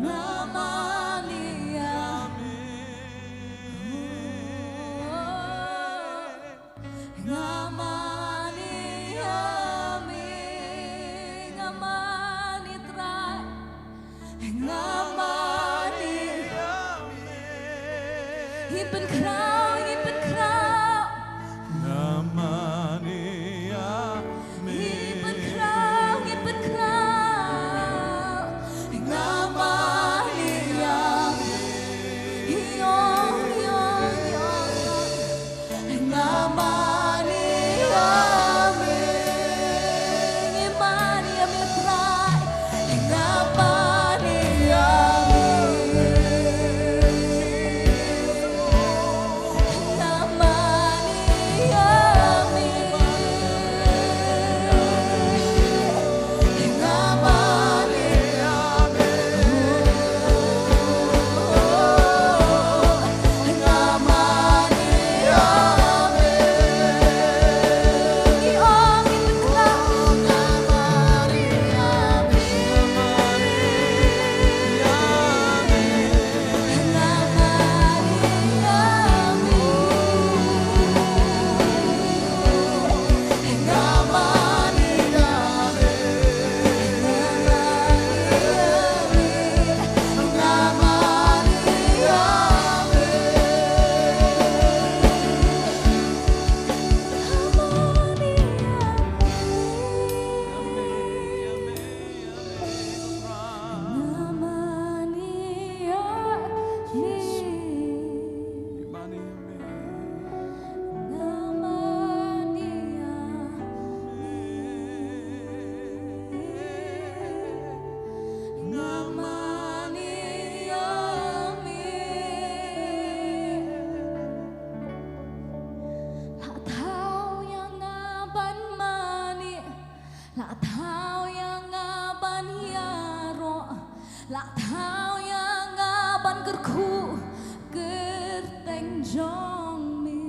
Nga mane ïa me. Nga mane ïa me, nga mane Trai, nga mane ïa me. Ngi pynkhraw, ngi pynkhraw. Nga mane ïa me. Ngi pynkhraw, ngi pynkhraw. Nga mane ïa me. Ïong, ïong, ïong, ïong. Nga mane ïa me. Ngi mane ïa me Trai. Nga mane ïa me. La thaw ïa nga ban kyrkhu kyrteng jong me.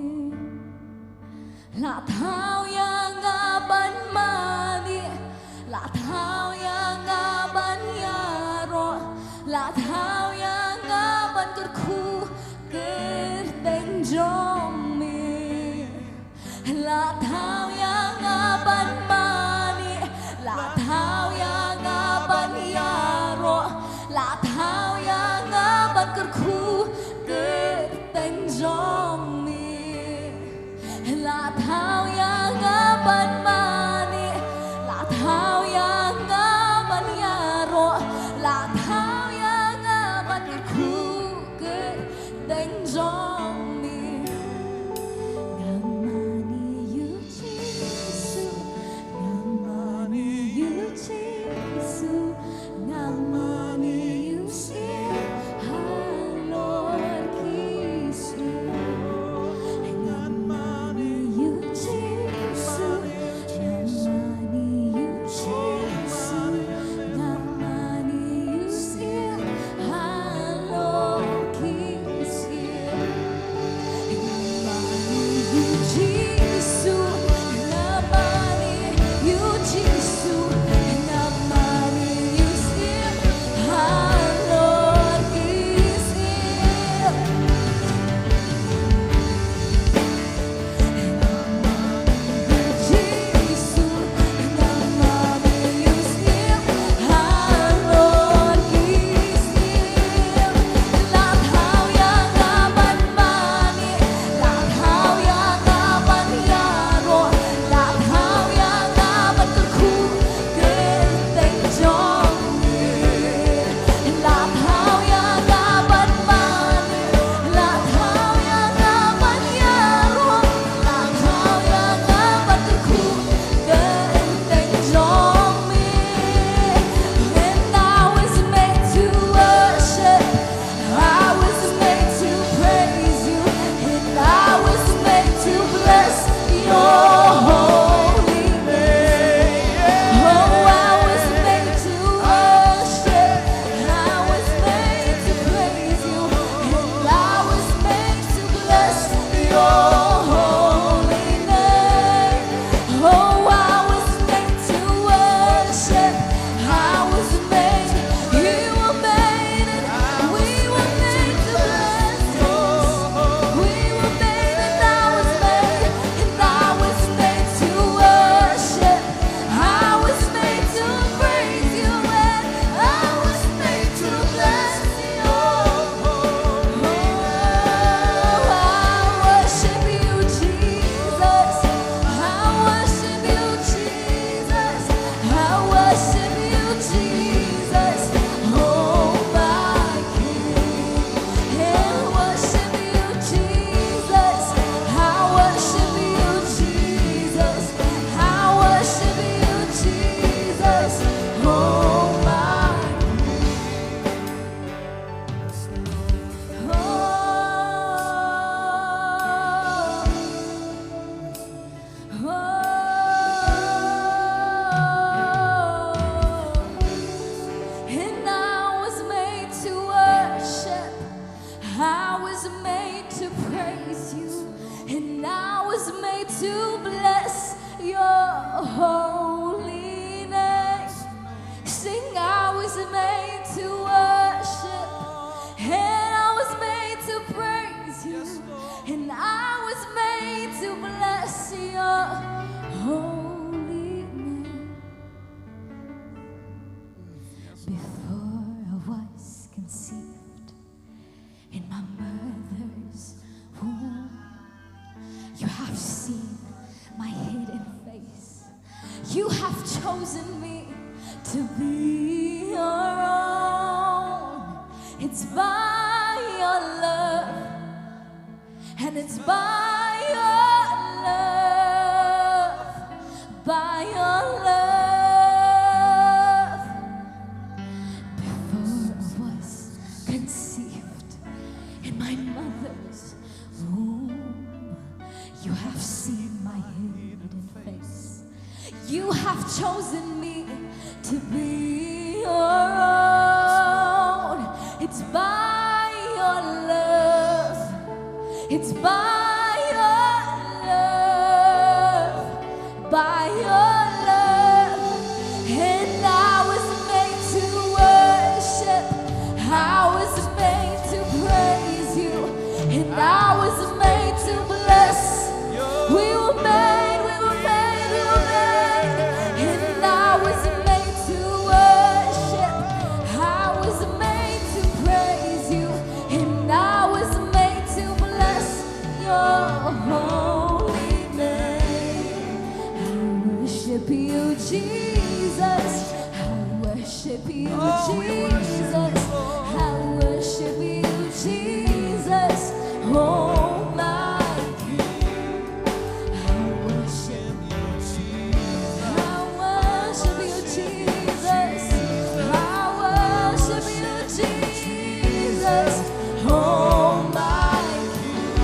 La thaw ïa nga ban mane. La thaw ïa nga ban ïaroh. La thaw ïa nga ban kyrkhu kyrteng jong me. La thaw ïa nga ban mane, la thaw ïa nga ban ïaroh, la thaw ïa nga ban kyrkhu kyrteng jong me. La thaw ïa nga ban mane, la thaw ïa nga ban ïaroh, la thaw ïa nga ban kyrkhu kyrteng jong me. Nga mane ïa u Jisu, nga mane ïa u Jisu, nga mane ïa u Syiem halor ki syiem. Nga mane ïa u Jisu, nga mane ïa u Jisu, nga mane ïa u Syiem halor ki syiem. Nga mane ïa u Jisu, nga mane ïa u Jisu, nga mane ïa u Syiem halor ki syiem. La thaw ïa nga ban mane, la thaw ïa nga ban ïaroh, la thaw ïa nga ban kyrkhu kyrteng jong me. And I was made to worship, I was made to praise you, and I was made to bless your holy name. Oh, I was made to worship, I was made to praise you, and I was made to bless your holy name. Oh, I was made to worship, I was made, you were made, and we were made to bless you. We were made, and I was made, and I was made to worship. I was made to praise you, and I was made to bless you. Oh, I worship you, Jesus. I worship you, Jesus. I worship you, Jesus. Oh, my King. I worship you, Jesus. I worship you, Jesus. I worship you, Jesus. Oh, my. Oh. Oh. And I was made to worship. I was made to praise you, and I was made to bless your holy name. Sing, I was made to worship, and I was made to praise you, and I was made to bless your holy name. Before I was conceived, in my mother's womb, you have seen my hidden face. You have chosen me to be your own. It's by your love, and it's by your love, by your love. Before I was conceived in my mother's womb, you have seen my hidden face. You have chosen me to be your It's by your love, by your love, and I was made to worship, I was made to praise you, and I was made to bless. We were made, we were made, we were made, and I was made to worship, I was made to praise you, and I was made to bless your holy name. I worship you, Jesus. I worship you, Jesus. I worship you, Jesus. Oh my King. I worship you, Jesus. I worship you, Jesus. I worship you, Jesus. Oh my King.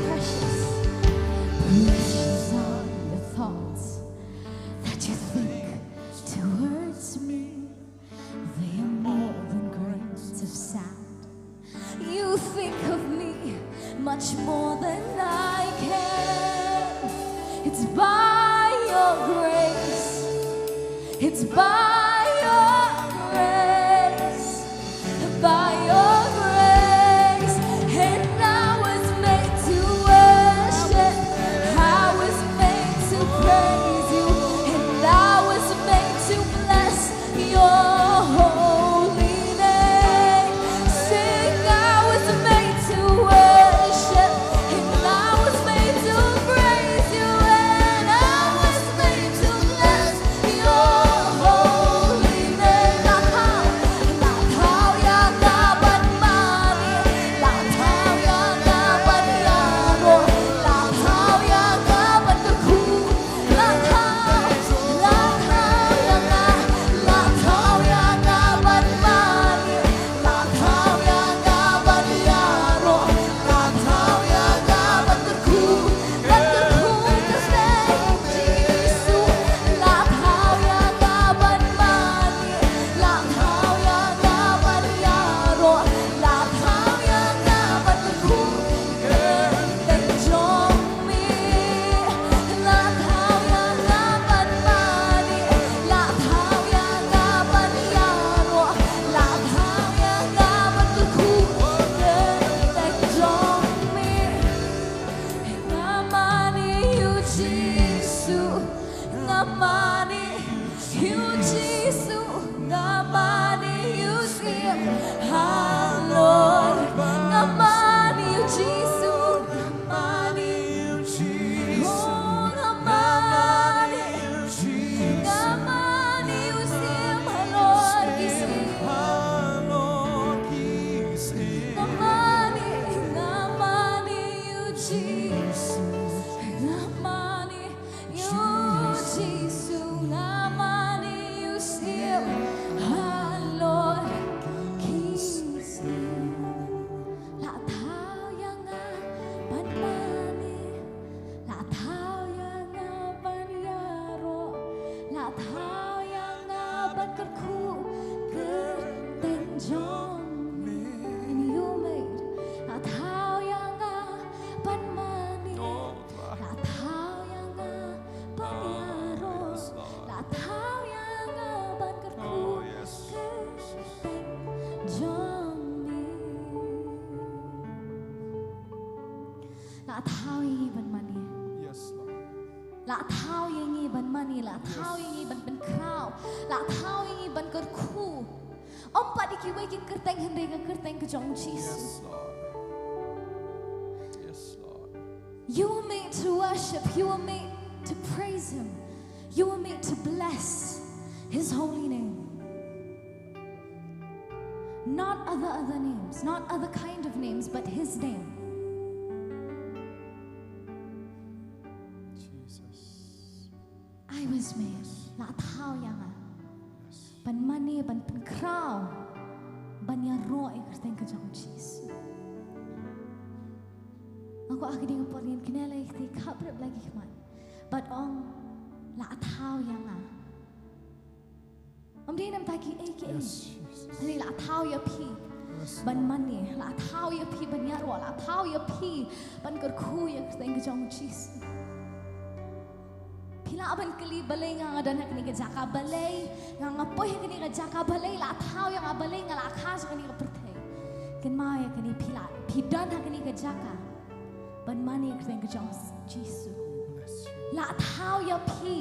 Precious, precious are your thoughts that you think towards me. They are more than grains of sand. You think of me much more than I can. It's by your grace. It's by your grace. By your grace. And I was made to worship. I was made to praise you. And I was made to bless your holy name. Sing, I was made to worship, and I was made to praise you, and I was made to bless your holy name. La thaw, la thaw ïa nga ban mane, la thaw ïa nga ban ïaroh, la thaw ïa nga ban kyrkhu. La thaw, la thaw ïa nga, la thaw ïa nga ban mane, la thaw ïa nga ban ïaroh, la thaw ïa nga ban kyrkhu, ban kyrkhu ïa ka kyrteng Jisu. La thaw ïa nga ban mane, la thaw ïa nga ban ïaroh, la thaw ïa nga ban kyrkhu. Kyrteng jong me. La thaw ïa nga ban mane, la thaw ïa nga ban ïaroh, la thaw ïa nga ban kyrkhu. Kyrteng jong me. Nga mane ïa u Jisu, nga mane ïa u Jisu, nga mane ïa u Syiem halor. Nga mane ïa u Jisu, nga mane ïa u Jisu. Oh, nga mane, nga mane ïa u Syiem halor ki sngi. Nga mane, nga mane ïa u Jisu, nga mane ïa u Jisu, nga mane ïa u Syiem halor ki sngi. La thaw ïa nga ban mane, la thaw ïa nga ban ïaroh, la thaw ïa nga ban kyrkhu kyrteng jong me. And you made. La thaw ïa nga ban mane, la thaw ïa nga ban ïaroh, la thaw ïa nga ban kyrkhu kyrteng jong me. La thaw ïa ngi ban mane. Yes, Lord. La thaw ïa ngi ban mane, la thaw ïa ngi ban pynkhraw, la thaw ïa ngi ban kyrkhu. Ym pat ïa kiwei ki kyrteng hynrei ka kyrteng ka jong u Jisu. Yes, Lord. Yes, Lord. You were made to worship, you were made to praise him, you were made to bless his holy name. Not other, other names, not other kind of names, but his name. Jesus. I was made. La thaw ïa nga. Yes. Ban mane, ban pynkhraw, ban ïaroh ïa ka kyrteng ka jong u Jisu. Nga kwah ha kane ka por ngin kynnoh lei kti, khap rep la ki khmat. Bad ong, la thaw ïa nga. Ym dei namar ki ei ki ei. Yes, Jesus. Hynrei la thaw ïa phi. ban mane, la thaw ïa phi ban ïaroh, la thaw ïa phi ban kyrkhu ïa ka kyrteng ka jong u Jisu. Phi lah ban kylli balei nga nga don ha kane ka jaka, balei nga nga poi ha kane ka jaka, balei la thaw ïa nga, balei nga la kha sha kane ka pyrthei. Kynmaw ïa kane, phi lah, phi don ha kane ka jaka ban mane ïa ka kyrteng ka jong Jisu. La thaw ïa phi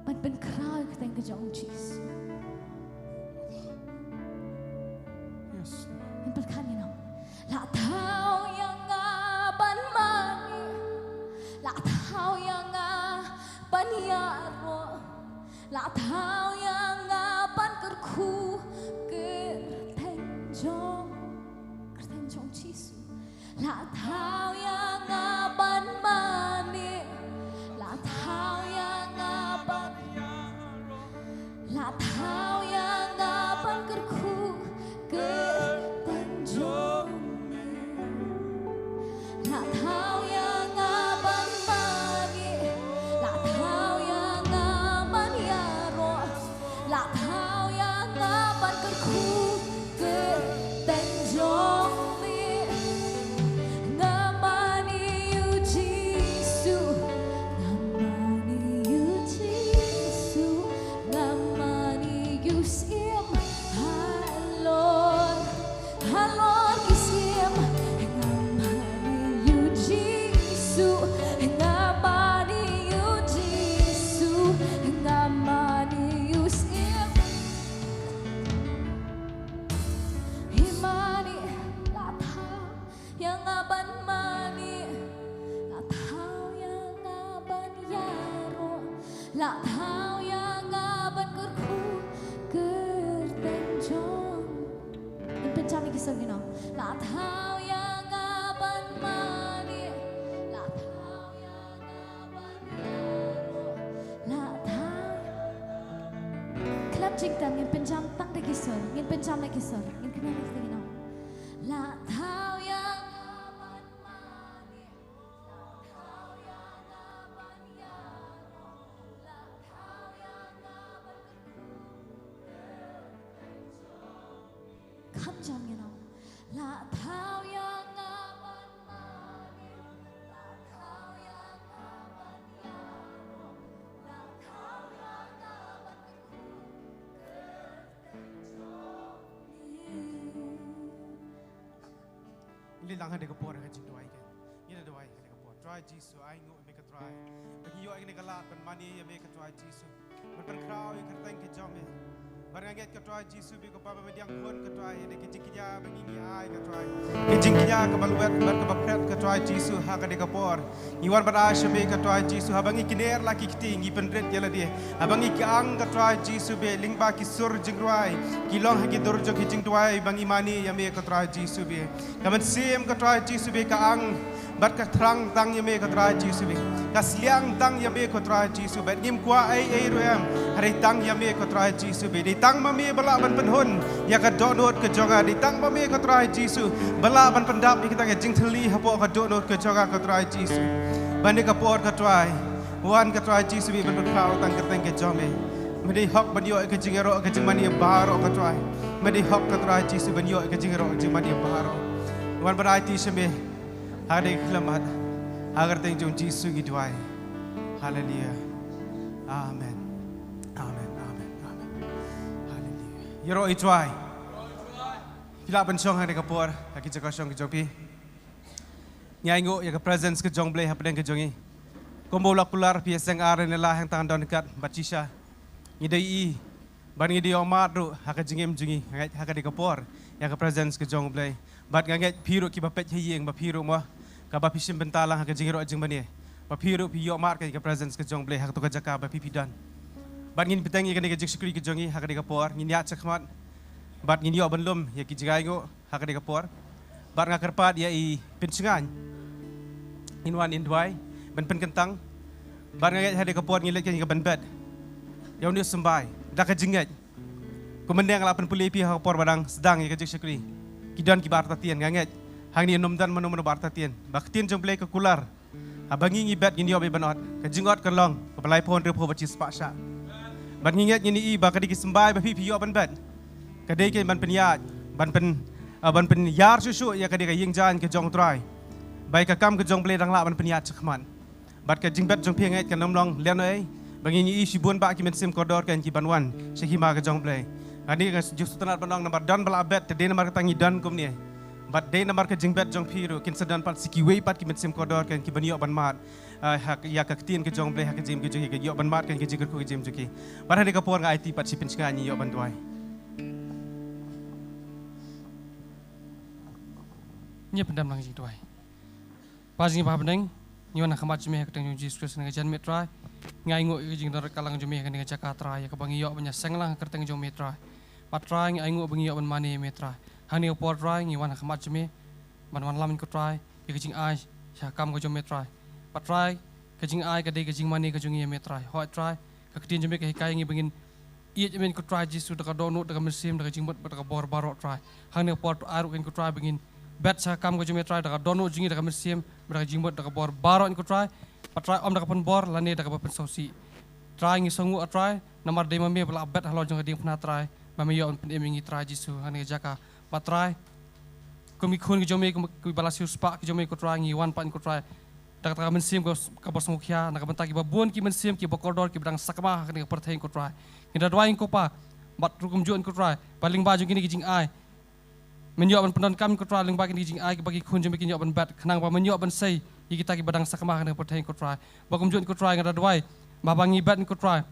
ban pynkhraw ïa ka kyrteng ka jong Jisu. Yes, Lord. Ngin pyrkhat ïa no. La thaw ïa nga ban mane, la thaw ïa nga ban ïaroh, la thaw ïa nga ban kyrkhu kyrteng jong, kyrteng jong Jisu. La thaw ïa nga ban mane, la thaw ïa nga ban, la thaw ïa nga ban kyrkhu kyrteng jong me. La thaw ïa nga ban mane, la thaw ïa nga ban ïaroh, la thaw ïa nga ban kyrkhu kyrteng jong me. Nga mane ïa u Jisu, nga mane ïa u Jisu, nga mane ïa u Syiem halor, halor ki syiem. Nga mane ïa u Jisu, nga mane ïa u Jisu, nga mane ïa u Syiem. Hi mane, la thaw ïa nga ban mane, la thaw ïa nga ban ïaroh, la thaw ïa nga ban kyrkhu kyrteng jong. Ngin pynjam ïa ki sur kine. La thaw ïa nga ban mane, la thaw ïa nga ban ïaroh, la thaw. Khlem jingtem, ngin pynjam tang da ki sur, ngin pynjam da ki sur, ngin kynmaw ïa ki sur kine. La thaw ïa nga ban mane, la thaw ïa nga ban ïaroh, la thaw ïa nga ban kyrkhu. Kham jam ïa no. La thaw ïa nga ban mane, la thaw ïa nga ban ïaroh, la thaw ïa nga ban kyrkhu kyrteng jong me. Ngi la lang ha kane ka por ha ka jingduwai kan. Ngi la duwai ha kane ka por. Trai Jisu, ai nguh ïa me ka Trai. Ba ngi ïoh ïa kane ka lad ban mane ïa me ka Trai Jisu. Ban pynkhraw ïa ka kyrteng ka jong me. Bad nga ngeit ka Trai Jisu ba ko Kpa ba me diang khun ka Trai, ïa ka jingkñia ba ngi ngi ai ka Trai. Ka jingkñia kaba lwet bad kaba phriang ka Trai Jisu ha kane ka por. Ngi wan bad ai sha me ka Trai Jisu, haba ngi kner la ki kti ngi pynrit ïa lade. Haba ngi kyang ka Trai Jisu ba lyngba ki sur jingrwai ki long ha ki dur jong ki jingduwai ba ngi mane ïa me ka Trai Jisu ba. Ka mynsiem ka Trai Jisu ba ka ang bad ka thrang tang ïa me ko Trai Jisu ba. Ka sliang tang ïa me ko Trai Jisu ba. Ngim kwah ei ei ruh em. Hynrei tang ïa me ko Trai Jisu ba. Dei tang ma me ba lah ban pynhun ïa ka dohnud ka jong nga. Dei tang ma me ko Trai Jisu ba lah ban pyndap ïa kita ki jingthylli hapoh ka dohnud ka jong nga ko Trai Jisu. Ba ha kane ka por ko Trai, wan ko Trai Jisu ba ban pynkhraw tang ka kyrteng ka jong me. Me dei hok ban ïoh ïa ka jingïaroh ka jingmane baroh ko Trai. Me dei hok ko Trai Jisu ban ïoh ïa ka jingïaroh ka jingmane baroh. Wan bad aiti sha me. Ha kane ka khyllipmat, ha ka kyrteng jong Jisu ngi duwai. Haleluya. Amen. Amen. Amen. Amen. Haleluya. Ïaroh ïa u Trai. Phi lah ban shong ha kane ka por ha ki jaka shong ki jong phi. Ngi ainguh ïa ka presence ka jong U Blei hapdeng ka jong ngi. Kumba u la kular phi ïa seng ar ne la hangta don kat bad shisha. Ngi dei i Bad ngi dei ïohmad ruh ha ka jingim jong ngi, nga ngeit ha kane ka por ïa ka presence ka jong U Blei. Bad nga ngeit phi ruh kiba peit ha ïing ba phi ruh mo, kaba phi shim bynta lang ha ka jingïaroh jingmane, ba phi ruh phi ïohmad ka ïa ka presence ka jong U Blei ha kato ka jaka ba phi phi don. Bad ngin bteng ïa kane ka jingshakri ka jong ngi ha kane ka por, ngin ïaid shakhmat bad ngin ïoh ban lum ïa ki jingainguh ha kane ka por. Bad nga kyrpad ïa i Pynshngaiñ in wan in duwai ban pynkyntang. Bad nga ngeit ha kane ka por ngin leit ka ban bet ïa une u symbai da ka jingngeit. Kumne nga la pynpule ïa phi ha ka por ba dang sdang ïa ka jingshakri. Ki don kiba artatien, nga ngeit hangne ym don mano mano ba artatien. Ba ka ktien jong U Blei ka kular, haba ngi ngi bet ngin ïoh ban ot. Ka jingot ka long kaba laiphew hynriewphew bad shispah shah. Bad ngi ngeit ngin ïohi ba ka dei ki symbai ba phi phi ïoh ban bet, ka dei ka ban pynïaid ban pyn, ah, ban pynïar shuh shuh ïa ka dei ka ïing jaiñ ka jong U Trai. Ba ïa ka kam ka jong U Blei dang lah ban pynïar shakhmat. Bad ka jingbet jong phi ngeit kan ym long lehnohei. Ba ngin ïohi shibun bah ki mynsiem kordor kan ki ban wan sha hima ka jong U Blei. Ani nga ju sngewtynnat ban ong namar don ba la bet te dei namar kata ngi don kumne. Bad dei namar ka jingbet jong phi ruh kin sa don pat sa kiwei pat ki mynsiem kordor kan ki ban ïoh ban mad. Ah, ha, ïa ka ktien ka jong U Blei ha ka jingim ka jong ki, ka ïoh ban mad kan ka jingkyrkhu ka jingim jong ki. Bad ha kane ka por nga aiti pat shi pynshngaiñ ngi ïoh ban duwai. Ngi pyndem lang jingduwai. Pa jong ngi ba ha bneng, ngi wan ha khmat jong me ha ka kyrteng jong U Jisu Khrist kane ka janmiet Trai. Ngi ainguh ïa ka jingdon ryngkat lang jong me ha kane ka jaka Trai, ïa kaba ngi ïoh ban ïaseng lang ha ka kyrteng jong me Trai. Bad Trai ngi ainguh ba ngi ïoh ban mane ïa me Trai. Ha kane ka por Trai ngi wan ha khmat jong me ban wanlam ko Trai ïa ka jingai sha ka kam ka jong me Trai. Bad Trai ka jingai ka dei ka jingmane ka jong ngi ïa me Trai. Hooid Trai ka ktien jong me ka hikai ïa ngi ba ngin ïeit ïa me ko Trai Jisu da ka dohnud, da ka mynsiem, da ka jingmut bad da ka bor baroh Trai. Ha kane ka por to ai ruh ïa ngi ko Trai ba ngin bet sha ka kam ka jong me Trai da ka dohnud jong ngi, da ka mynsiem bad da ka jingmut, da ka bor baroh ïa ngi ko Trai. Bad Trai ym da ka pynbor lane da kaba pynsngewsih. Trai ngi sngewnguh Trai namar dei ma me ba la bet halor jong ka diengphna Trai ba me ïoh ban pynim ïa ngi Trai Jisu ha kane ka jaka. Bad Trai kum ki khun ki jong me, kum kiba la siewspah ki jong me ko Trai, ngi wan pat ko Trai da kata ka mynsiem ka, kaba sngewkhia na ka bynta kiba bun ki mynsiem kiba kordor kiba dang sakma ha kane ka pyrthei ko Trai. Ngi da duwai ko Pa bad ruh kumjuh ko Trai ba lyngba jong kine ki jingai men ïoh ban pyndonkam ko Trai lyngba kine ki jingai kiba ki khun jong me kin ïoh ban bet khnang ba men ïoh ban sei ïa kita kiba dang sakma ha kane ka pyrthei ko Trai. Ba kumjuh ko Trai nga da duwai ba haba ngi bet ko Trai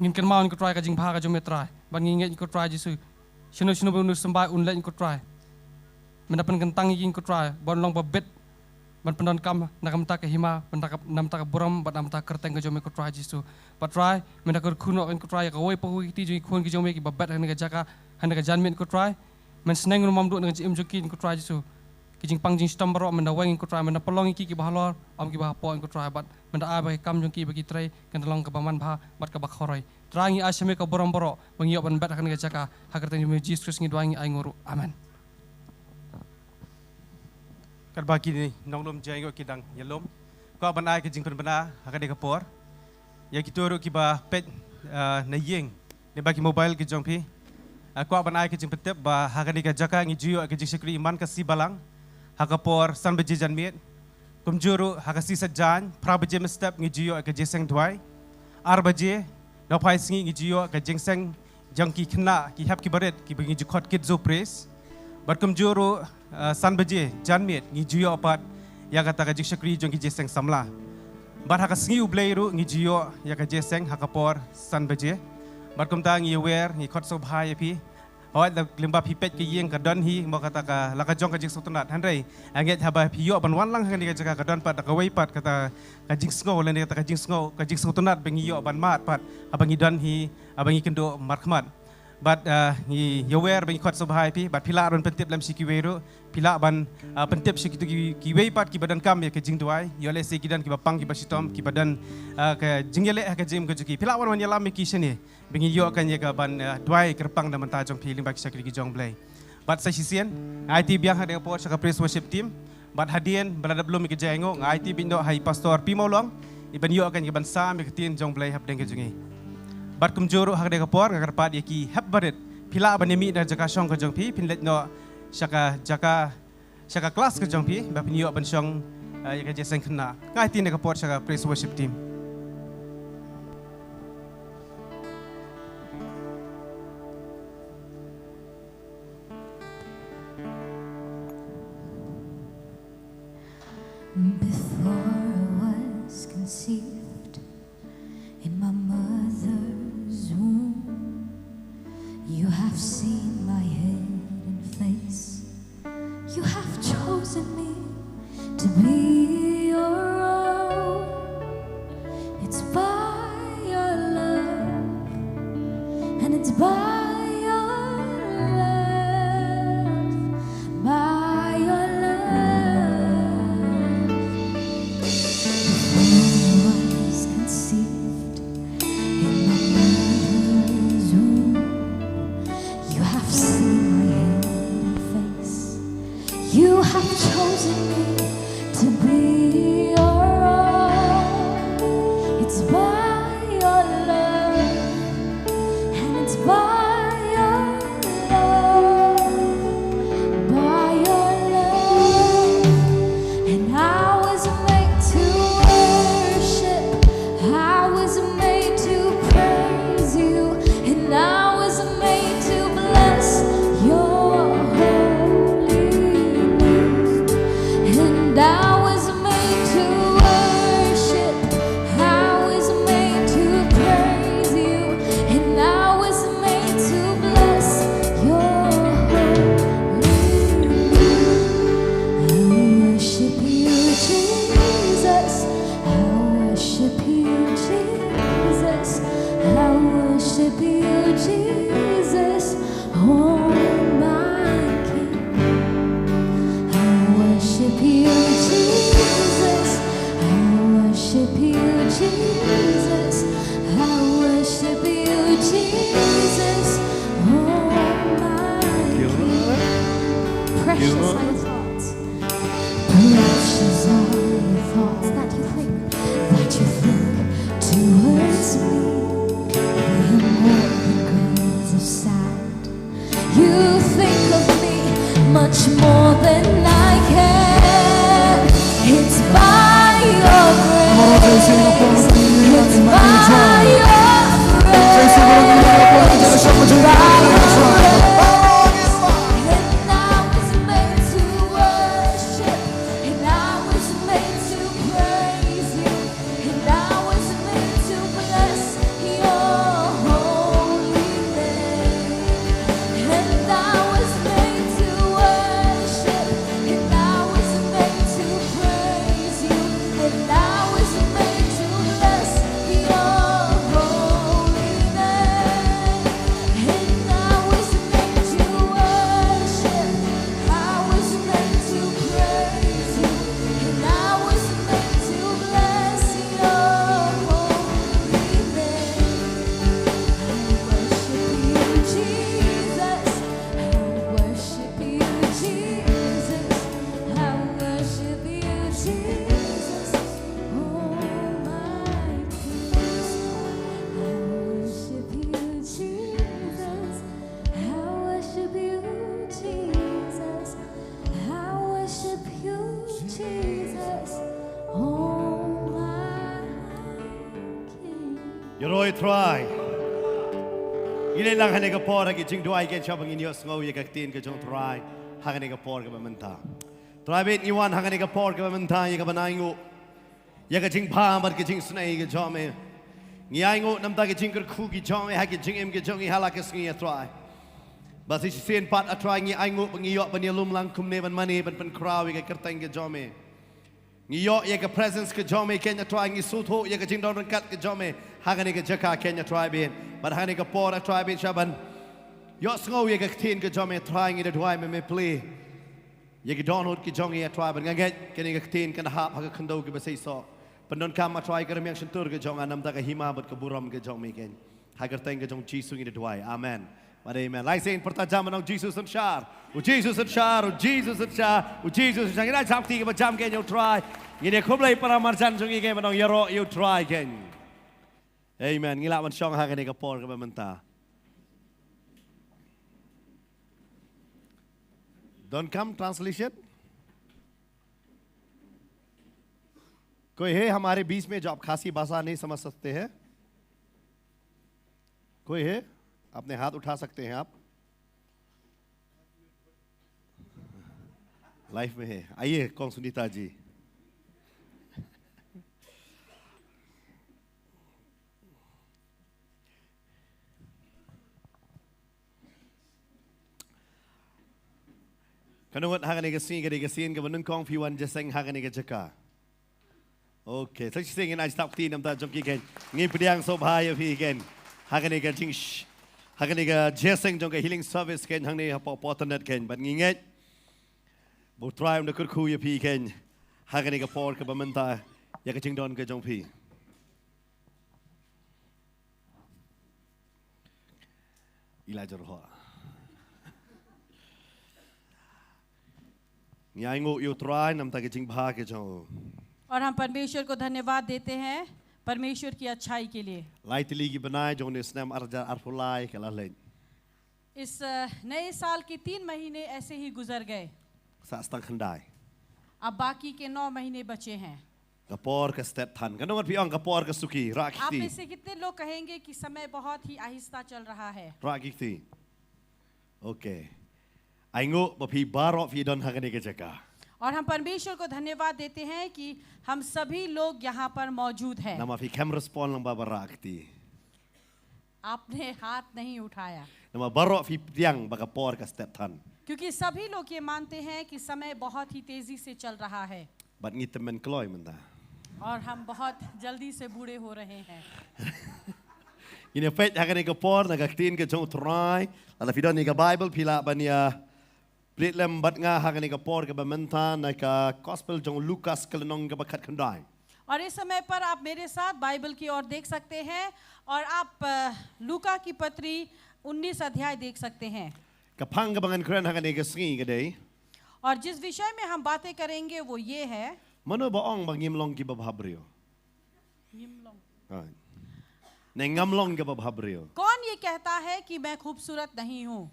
ngin kynmaw ko Trai ka jingbha ka jong me Trai. Bad ngi ngeit ko Trai Jisu shano shano ba un symbai un leit ko Trai. Men da pynkyntang ïa ngi ko Trai ban long ba bit ban pyndonkam na ka bynta ka hima, na ka bynta ka burom bad na ka bynta ka kyrteng ka jong me ko Trai Jisu. Bad Trai men da kyrkhu noh ko Trai ïa kawei pa kawei kti jong ki khun ki jong me kiba bet ha kane ka jaka, ha kane ka janmiet ko Trai. Men sneng ruh ym duh na ka jingim jong ki ko Trai Jisu. Ki jingpang jingshitom baroh men da weng ko Trai, men da pynlong ïa ki kiba halor ym kiba hapoh ko Trai, bad men da ai ba ki kam jong ki ba ki trei kan da long kaba manbha bad kaba kharoi. Trai ngi ai sha me ka burom baroh ba ngi ïoh ban bet ha kane ka jaka, ha ka kyrteng jong me Jisu Khrist ngi duwai ngi ainguh ruh. Amen. Katba ki nonglum jaiñngoh ki dang ïalum, kwah ban ai ka jingpynbna ha kane ka por ïa kito ruh kiba peit, ah, na ïing ne ba ki mobile ki jong phi. Ah, kwah ban ai ka jingpyntip ba ha kane ka jaka ngi ju ïoh ka jingshakri man ka sngi Balang ha ka por san baje janmiet. Kumjuh ruh ha ka sngi Saitjaiñ phra baje mynstep ngi ju ïoh ka jingïaseng duwai. Ar baje nohphai sngi ngi ju ïoh ka jingïaseng jong ki khynnah ki hep ki barit kiba ngi ju khot Kids Who Prays. Bad kumjuh ruh, ah, san baje janmiet ngi ju ïoh pat ïa kata ka jingshakri jong ki jingïaseng samla. Bad ha ka sngi U Blei ruh ngi ju ïoh ïa ka jingïaseng ha ka por san baje. Bad kumta ngi ïawer ngi khot sngewbha ïa phi. Hooid, da lyngba phi peit ka ïing ka don hi mo kata ka la ka jong ka jingsngewtynnat, hynrei nga ngeit haba phi ïoh ban wan lang ha kane ka jaka ka don pat da kawei pat kata ka jingsngew lane kata ka jingsngew, ka jingsngewtynnat ba ngi ïoh ban mad pat haba ngi don hi, haba ngi kynduh markhmat. Bad, ah, ngi ïawer ba ngi khot sngewbha ïa phi bad phi lah ban pyntip lem sha kiwei ruh, phi lah ban, ah, pyntip sha kito ki, kiwei pat kiba donkam ïa ka jingduwai, ïoh lehse ki don kiba pang kiba shitom kiba don, ah, ka jingïaleh ha ka jingim ka jong ki, phi lah ban wan ïalam ïa ki shane ba ngin ïoh kan ïa ka ban, ah, duwai kyrpang na ka bynta jong phi lyngba ki shakri ki jong U Blei. Bad sa shisien nga aiti biang ha kane ka por sha ka praise worship team. Bad hadien ba la dep lum ïa ka jingaiñguh nga aiti beit noh ha i Pastor P Mawlong i ban ïoh kan ïa ka ban sam ïa ka ktien jong U Blei hapdeng ka jong ngi. Bad kumjuh ruh ha kane ka por nga kyrpad ïa ki hep barit, phi lah ban ïamih na jaka shong ka jong phi, phin leit noh sha ka jaka, sha ka klas ka jong phi ba phin ïoh ban shong, eh, ïa ka jingïaseng khynnah. Nga aiti na ka por sha ka praise worship team. Before I was conceived in my mother's womb, you have seen my hidden face. You have chosen me to be your own. It's by your love, and it's by your love, by your love. Before I was conceived in my mother's womb, you have seen my hidden face. You have chosen me to be your own. It's by your love, and it's by your love, More than I can. It's by your grace. It's by your grace. It's by your grace. And I was made to worship. And I was made to praise you. And I was made to bless your holy name. And I was made to worship. And I was made to praise you. And I was made to bless your holy name. And I was made to worship. I was made to praise you. And I was made to bless your holy name. I worship you, Jesus. I worship you, Jesus. I worship you, Jesus. Oh, my peace. I worship you, Jesus. I worship you, Jesus. I worship you, Jesus. Oh, my King. Ïaroh ïa u Trai. Ngin ïalang hangne ka por ha ki jingduwai kein sha ba ngin ïohsngew ïa ka ktien ka jong u Trai hangne ka por kaba mynta. Trai, bad ngi wan hangne ka por kaba mynta ïa kaban ainguh ïa ka jingbha bad ka jingisynei ka jong me. Ngi ainguh namar ka jingkyrkhu ka jong me ha ka jingim ka jong ngi ha la ka sngi, ah Trai. Bad sa shisien pat, ah Trai, ngi ainguh ba ngi ïoh ban ïalum lang kumne ban mane ban pynkhraw ïa ka kyrteng ka jong me. Ngi ïoh ïa ka presence ka jong me kein, ah Trai, ngi sngewthuh ïa ka jingdon ryngkat ka jong me ha kane ka jaka kein, ah Trai, bad bad ha kane ka por, ah Trai, bad sha ban ïohsngew ïa ka ktien ka jong me, Trai, ngi da duwai ba me plie ïa ki dohnud ki jong ngi, ah Trai, bad nga ngeit kane ka ktien kan hap ha ka khyndew kaba seisoh. Pyndonkam, ah Trai, ka rmiang shyntur ka jong nga namar ka hima bad ka burom ka jong me kein. Ha ka kyrteng ka jong Jisu ngi da duwai. Amen. Bad amen. Lai sien pyrta jam ban ong Jisu synshar. U Jisu synshar, u Jisu synshar, u Jisu synshar. Ngin ai jam kti kaba jam kein ïa u Trai. Ngin ai khublei para marjan jong ngi kein ban ong ïaroh ïa u Trai kein. Amen. Ngi lah ban shong ha kane ka por kaba mynta. Donkam translation? कोई है हमारे बीच में जो आप खासी भाषा नहीं समझ सकते हैं? कोई है? अपने हाथ उठा सकते हैं आप। लाइव में है, आइए कौन सुनीता जी। Ka nongot ha kane ka sngi ka dei ka sien kaba nyngkong phi wan jingïaseng ha kane ka jaka. Okay, sa shisien ngin ai stop kti namar jong ki kein. Ngin pdiang sngewbha ïa phi kein. Ha kane ka jing ha kane ka jingïaseng jong ka healing service kein hangne hapoh Porternet kein. Bad ngi ngeit ba u Trai un da kyrkhu ïa phi kein ha kane ka por kaba mynta ïa ka jingdon ka jong phi. Elijah Roha. Ngi ainguh ïa u Trai namar ka jingbha ka jong u. और हम परमेश्वर को धन्यवाद देते हैं परमेश्वर की अच्छाई के लिए। Lai tylli ki bnai jong une u snem ar hajar arphew lai ka la leit. इस अ, नए साल के तीन महीने ऐसे ही गुजर गए। Sah shi tang khyndai. अब बाकी के नौ महीने बचे हैं। Ka por ka stet than. Ka nongot phi ong ka por ka suki, rah ki kti. आप में से कितने लोग कहेंगे कि समय बहुत ही आहिस्ता चल रहा है? Rah ki kti. Okay. Ainguh ba phi baroh phi don ha kane ka jaka. और हम परमेश्वर को धन्यवाद देते हैं कि हम सभी लोग यहाँ पर मौजूद हैं। Namar phi khlem respond lang ba ba rah ki kti. आपने हाथ नहीं उठाया। Namar baroh phi pdiang ba ka por ka stet than. क्योंकि सभी लोग ये मानते हैं कि समय बहुत ही तेजी से चल रहा है। Bad ngi tymmen kloi mynta. और हम बहुत जल्दी से बूढ़े हो रहे हैं। Ngin ïa peit ha kane ka por na ka ktien ka jong u Trai. Lada phi don ïa ka Bible phi lah ban ïa plie lem bad nga ha kane ka por kaba mynta na ka Gospel jong u Lukas ka lynnong kaba khatkhyndai. और इस समय पर आप मेरे साथ बाइबल की ओर देख सकते हैं और आप अ, लूका की पत्री उन्नीस अध्याय देख सकते हैं। Ka phang kaba ngan kren ha kane ka sngi ka dei. और जिस विषय में हम बातें करेंगे वो ये है। Mano ba ong ba ngim long kiba bhabriew? Ngim long. Ah. Ne ngam long kiba bhabriew? कौन ये कहता है कि मैं खूबसूरत नहीं हूँ?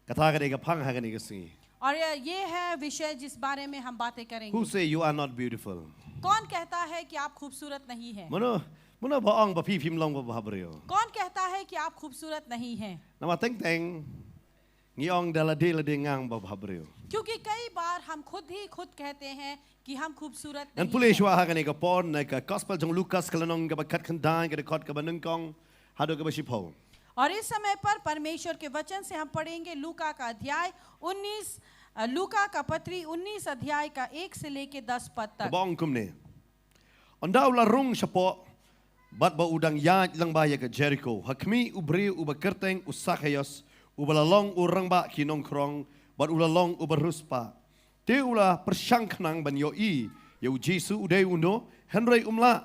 Kata ka dei ka phang ha kane ka sngi. और ये, ये है विषय जिस बारे में हम बातें करेंगे। Who say you are not beautiful? कौन कहता है कि आप खूबसूरत नहीं हैं? Mano, mano ba ong ba phi phim long ba bhabriew? कौन कहता है कि आप खूबसूरत नहीं हैं? Namar teng teng ngi ong da lade lade nga ong ba bhabriew. क्योंकि कई बार हम खुद ही खुद कहते हैं कि हम खूबसूरत Ngan नहीं pule हैं। shuwa ha kane ka por na ka Gospel jong Lukas ka lynnong kaba khatkhyndai, ka dkhot kaba nyngkong haduh kaba shiphew. और इस समय पर परमेश्वर के वचन से हम पढ़ेंगे लूका का अध्याय उन्नीस, अ, लूका का पत्री उन्नीस अध्याय का एक से लेके दस पद तक। Kaba ong kumne. Ynda u la rung shapoh bad ba u dang ïaid lyngba ïa ka Jeriko, ha khmih u briew uba kyrteng u Sakhaios, uba la long u rangbah ki nongkhrong bad u la long uba riewspah. Te u la pyrshang khnang ban ïohi ïa u Jisu u dei uno, hynrei um lah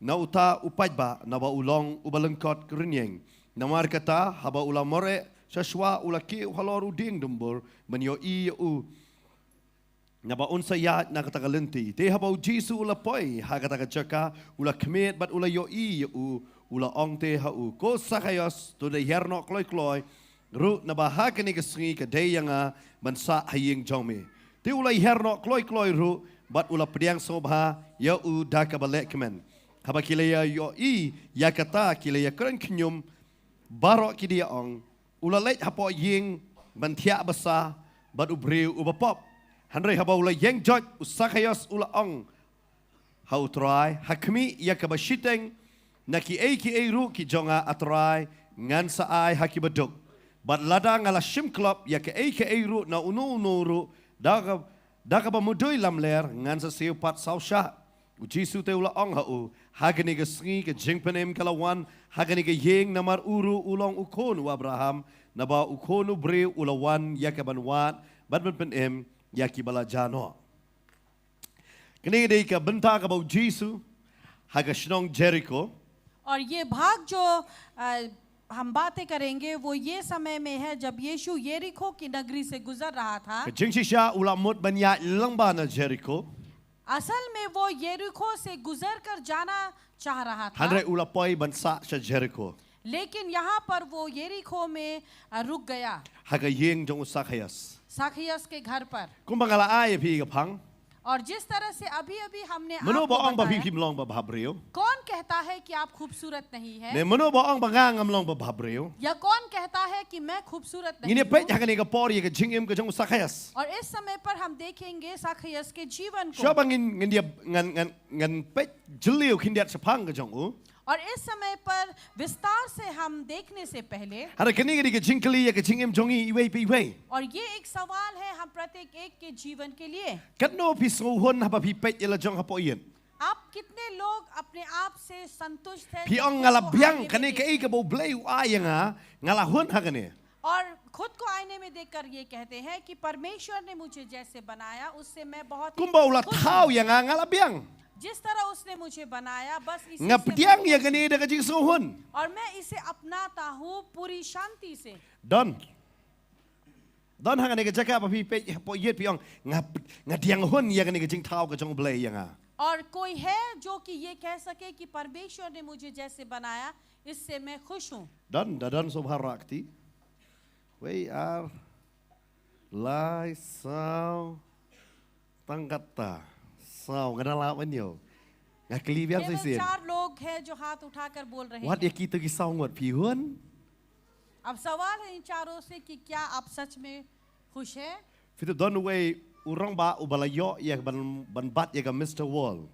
na uta u paidbah naba u long uba lyngkot rynïeng. Namar kata haba u la moreh sha shuwa u la kiew halor u dieng dumbur ban ïohi ïa u, naba un sa ïaid na kata ka lynti. Te haba u Jisu u la poi ha kata ka jaka, u la khmied bad u la ïohi ïa u, u la ong te ha u, Ko Sakhaios, to da hiar noh kloi kloi ruh, naba ha kane ka sngi ka dei ïa nga ban sah ha ïing jong me. Te u la hiar noh kloi kloi ruh bad u la pdiang sngewbha ïa u da kaba lehkmen. Haba ki la ïa ïohi ïa kata, ki la ïa kren khñium baroh, ki da ïa ong, U la leit hapoh ïing ban thiah basa bad u briew uba pop. Hynrei haba u la ïeng joit, u Sakhaios u la ong ha u Trai, Ha khmih ïa kaba shiteng na kiei kiei ruh ki jong nga, A Trai, ngan sa ai ha kiba duk. Bad lada nga la shim klop ïa kaei kaei ruh na uno uno ruh da ka, da kaba mudui lamler, ngan sa siew pat saw shah. U Jisu te u la ong ha u, Ha kane ka sngi ka jingpynim ka la wan ha kane ka ïing, namar u ruh u long u khun u Abraham. Naba u Khun u Briew u la wan ïa ka ban wad bad ban pynim ïa kiba la jah noh. Kane ka dei ka bynta kaba u Jisu ha ka shnong Jeriko. और ये भाग जो अ, हम बातें करेंगे, वो ये समय में है जब यीशु यरीहो की नगरी से गुजर रहा था। Ka jingshisha u la mut ban ïaid lyngba na Jeriko. असल में वो यरीहो से गुजर कर जाना चाह रहा था, Hynrei u la poi ban sah sha Jeriko. लेकिन यहाँ पर वो यरीहो में अ, रुक गया, Ha ka ïing jong u Sakhaios. साखियस के घर पर। Kumba nga la ai ïa phi ka phang. और जिस तरह से अभी अभी हमने Mano आपको ba ong ba phi बताया, phim long ba bhabriew? कौन कहता है कि आप खूबसूरत नहीं है? Ne mano ba ong ba nga ngam long ba bhabriew? या कौन कहता है कि मैं खूबसूरत Ngin नहीं ïa peit हूँ? ha kane ka por ïa ka jingim ka jong u Sakhaios. और इस समय पर हम देखेंगे साखियस के जीवन को। Shuwa ba ngin, ngin ïa, ngan, ngan, ngan peit jylliew khyndiat shaphang ka jong u. और इस समय पर विस्तार से हम देखने से पहले, Hynrei kane ka dei ka jingkylli ïa ka jingim jong ngi iwei pa iwei. और ये एक सवाल है हम प्रत्येक एक के जीवन के लिए। Katno phi sngewhun haba phi peit ïa la jong hapoh ïing? आप कितने लोग अपने आप से संतुष्ट हैं Phi जब ong, खुद Nga la को biang, आईने में kane देखते kaei हैं? kaba u Blei u ai ïa nga, nga la hun ha kane. और खुद को आईने में देखकर ये कहते हैं कि परमेश्वर ने मुझे जैसे बनाया, उससे मैं बहुत ही Kumba u la खुश thaw हूँ। ïa nga, nga la biang. जिस तरह उसने मुझे बनाया, बस इसी Nga से pdiang मैं ïa खुश kane da ka jingsngewhun. हूँ। और मैं इसे अपनाता हूँ पूरी शांति से। Don. Don, ha kane ka jaka ba phi peit hapoh ïing, phi ong, Nga, nga pdiang hun ïa kane ka jingthaw ka jong u Blei ïa nga. और कोई है जो कि ये कह सके कि परमेश्वर ने मुझे जैसे बनाया, इससे मैं खुश हूँ। Don, da don sngewbha rakti. Wei, ar, lai, saw, tang katta, saw, nga da lah ban ïoh. Nga kylli biang केवल shisien. चार लोग हैं जो हाथ उठाकर बोल रहे Wat हैं। ïa kito ki saw ngut, phi hun? अब सवाल है इन चारों से कि क्या आप सच में खुश हैं? Phi tip, don wei u rangbah uba la ïoh ïa ban, ban bat ïa ka Mister World.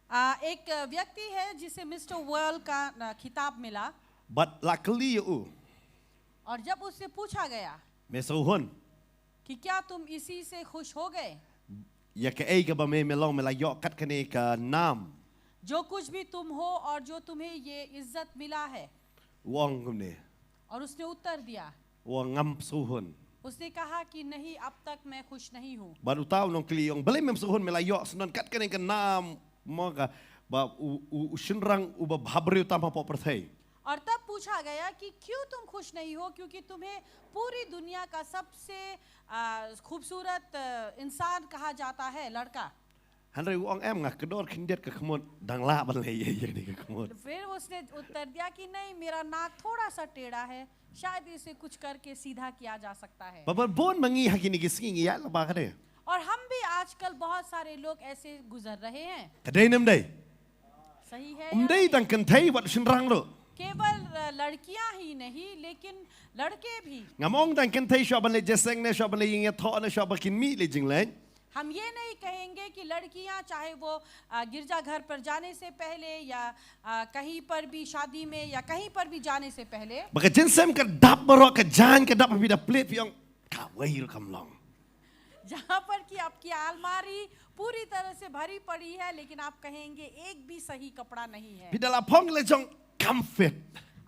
आ, एक व्यक्ति है जिसे मिस्टर वर्ल्ड का आ, खिताब मिला। Bad la kylli ïa u, और जब उससे पूछा गया Me sngewhun? कि क्या तुम इसी से खुश हो गए, Ïa kaei kaba me, me long, me la ïoh kat kane ka nam? जो कुछ भी तुम हो और जो तुम्हें ये इज्जत मिला है? U ong kumne. और उसने उत्तर दिया, U ong, Ngam sngewhun. उसने कहा कि नहीं, अब तक मैं खुश नहीं हूँ। Bad uta u nongkylli u ong, Balei mem sngewhun, me la ïoh syndon kat kane ka nam, mo, kaba u, u, u shynrang uba bhabriew tam hapoh pyrthei? और तब पूछा गया कि क्यों तुम खुश नहीं हो, क्योंकि तुम्हें पूरी दुनिया का सबसे आ, खूबसूरत आ, इंसान कहा जाता है, लड़का। Hynrei u ong em, nga kdor khyndiat ka khmut, dang lah ban leh ïa ïa kane ka khmut. फिर उसने उत्तर दिया कि नहीं, मेरा नाक थोड़ा सा टेढ़ा है, शायद इसे कुछ करके सीधा किया जा सकता है। Bad bun ma ngi ha kine ki sngi ngi ïaid lypa kane. और हम भी आजकल बहुत सारे लोग ऐसे गुजर रहे हैं। Ka dei ne ym dei? सही है Ym या dei नहीं? Tang kynthei wat shynrang ruh. केवल अ, लड़कियां ही नहीं, लेकिन लड़के भी। Ngam ong tang kynthei shuwa ban leit jingïaseng ne shuwa ban leit jingïathoh ne shuwa ba kin mih leit jingleit. हम ये नहीं कहेंगे कि लड़कियां, चाहे वो अ, गिरजाघर पर जाने से पहले या अ, कहीं पर भी शादी में या कहीं पर भी जाने से पहले, Ba ka jingïaseng ka dap baroh, ka jaiñ ka dap, phi da plied phi ong, kawei ruh kam long. जहाँ पर कि आपकी अलमारी पूरी तरह से भरी पड़ी है, लेकिन आप कहेंगे एक भी सही कपड़ा नहीं है। Phi da la phong la jong, kam fit.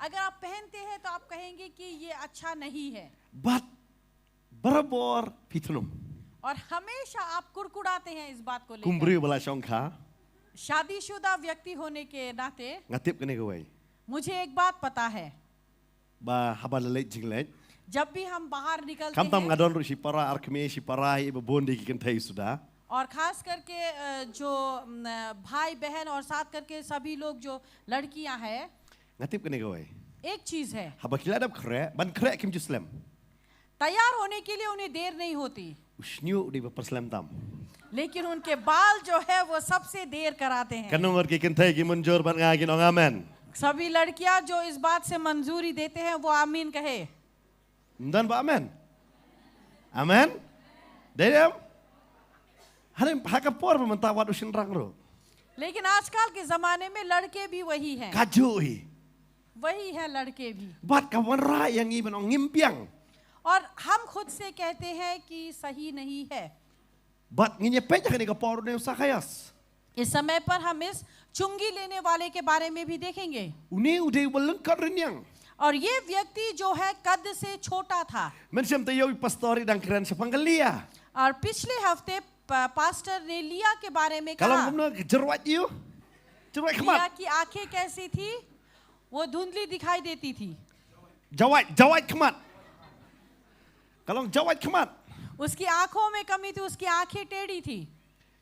अगर आप पहनते हैं तो आप कहेंगे कि ये अच्छा नहीं है। Bad barabor phi thnum. और हमेशा आप कुड़कुड़ाते हैं इस बात को Kum लेकर। briew ba la shong kha. शादीशुदा व्यक्ति होने के नाते Nga tip kane kawei. मुझे एक बात पता है, Ba haba la leit jingleit. जब भी हम बाहर निकलते Khamtam nga हैं, don ruh shipara, ar kmie shipara, hi ba bun dei ki kynthei suda. और खास करके अ, जो अम, भाई बहन और साथ करके सभी लोग जो लड़कियां हैं, Nga tip kane kawei. एक चीज है, Haba ki la dep khreh, ban khreh kim ju slem. तैयार होने के लिए उन्हें देर नहीं होती, U shñiuh u dei ba pyrslem tam. लेकिन उनके बाल जो है वो सबसे देर कराते हैं। Kan nongor ki kynthei ki mynjur bad nga kin ong amen. सभी लड़कियां जो इस बात से मंजूरी देते हैं वो आमीन कहे। Ym don ba amen? Amen? Dei em? Hynrei ha ka por ba mynta wat u shynrang ruh. लेकिन आजकल के जमाने में लड़के भी वही हैं, Kajuh hi. वही है लड़के भी। Bad ka wanrah ïa ngi ban ong ngim biang. और हम खुद से कहते हैं कि सही नहीं है। Bad ngin ïa peit ha kane ka por ne u Sakaios. इस समय पर हम इस चुंगी लेने वाले के बारे में भी देखेंगे। Une u dei uba lyngkot rynïeng. और ये व्यक्ति जो है कद से छोटा था। Mynshem taïew i pastor i dang kren shaphang ka Lia. और पिछले हफ्ते प- पास्टर ने लिया के बारे में Ka long कहा, kumno, ka jyrwat ïew. Jyrwat लिया khmat. की आंखें कैसी थी, वो धुंधली दिखाई देती थी। Jawat, jawat khmat. Ka long jawat khmat. उसकी आंखों में कमी थी, उसकी आंखें टेढ़ी थी।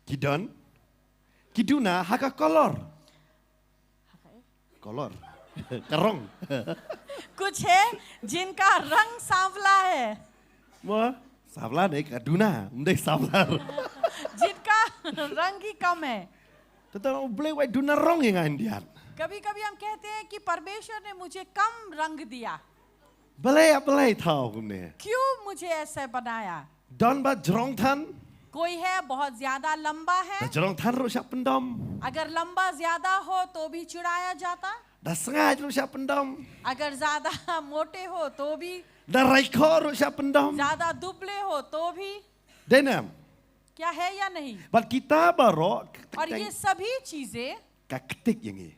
Ki don. Ki duna ha ka kolor. Kolor. Ka rong. कुछ है जिनका रंग सांवला है, Mo, sabla ne ka duna, ym dei sabla. जिनका रंग ही कम है। Tata u Blei wai duna rong ïa nga hyndiat. कभी कभी हम कहते हैं कि परमेश्वर ने मुझे कम रंग दिया, Balei, balei thaw kumne. क्यों मुझे ऐसा बनाया? Don ba jrong than. कोई है बहुत ज्यादा लंबा है, Da jrong than ruh shah pyndom. अगर लंबा ज्यादा हो तो भी चिढ़ाया जाता, Da sngaid ruh shah pyndom. अगर ज्यादा मोटे हो तो भी, Da raikhoh ruh shah pyndom. ज्यादा दुबले हो तो भी। Dei ne em? क्या है या नहीं? Bad kita baroh और ये सभी चीजें, ka ktik ïa ngi.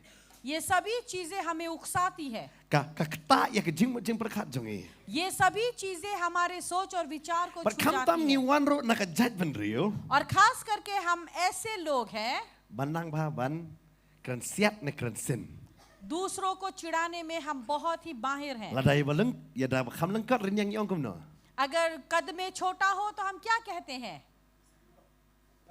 ये सभी चीजें हमें उकसाती है। Ka, ka ktah ïa ka jingmut jingpyrkhat jong ngi. ये सभी चीजें हमारे सोच और विचार को Bad छू khamtam जाती ngi है। wan ruh na ka jaitbynriew. और खास करके हम ऐसे लोग हैं, Ban nang bha ban kren siat ne kren sin. दूसरों को चिढ़ाने में हम बहुत ही माहिर हैं। Lada ïa ba lyng, ïa da ba kham lyngkot rynïeng ïa ong kumno. अगर कद में छोटा हो तो हम क्या कहते हैं?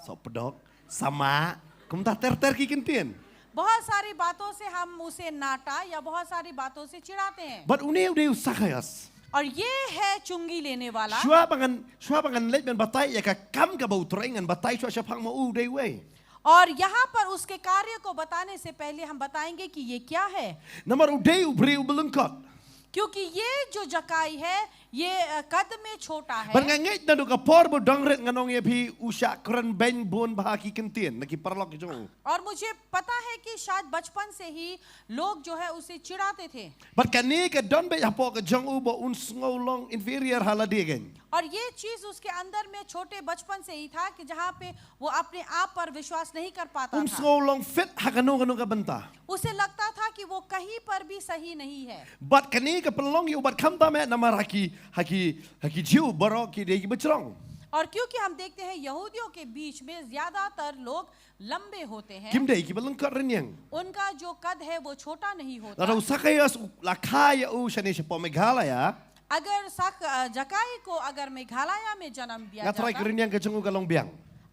Sok pdok, sama, kumta ter ter ki kyntien. बहुत सारी बातों से हम उसे नाटा या बहुत सारी बातों से चिढ़ाते हैं। Bad une u dei u Sakaios. और ये है चुंगी लेने वाला। Shuwa ba ngan, shuwa ba ngan leit ban batai ïa ka kam kaba u Trai, ngan batai shuwa shaphang ma u dei uei. और यहाँ पर उसके कार्य को बताने से पहले हम बताएंगे कि ये क्या है, Namar u dei u briew uba lyngkot. क्योंकि ये जो जक्कई है, ये अ, कद में छोटा Bad है। nga ngeit naduh ka por ba u dang rit ngan ong ïa phi u shah kren beiñ bun bha ki kyntien na ki paralok ki jong u. और मुझे पता है कि शायद बचपन से ही लोग जो है उसे चिढ़ाते थे। Bad kane ka don beit hapoh ka jong u ba un sngew long inferior ha lade kein. और ये चीज उसके अंदर में छोटे बचपन से ही था कि जहाँ पे वो अपने आप पर विश्वास नहीं कर पाता Um था। Sngew long fit ha kano kano ka bynta. उसे लगता था कि वो कहीं पर भी सही नहीं है। Bad kane ka pynlong ïa u bad khamtam eh namar ha ki, ha ki, ha ki Jiw baroh ki dei kiba jrong. और क्योंकि हम देखते हैं यहूदियों के बीच में ज्यादातर लोग लंबे होते हैं, Kim dei kiba lyngkot rynïeng. उनका जो कद है वो छोटा नहीं होता। Lada u Sakaios u la kha ïa u shane shapoh Meghalaya. अगर सक, अ, जक्कई को अगर मेघालय में जन्म दिया Nga trai ka जाता, rynïeng ka jong u ka long biang.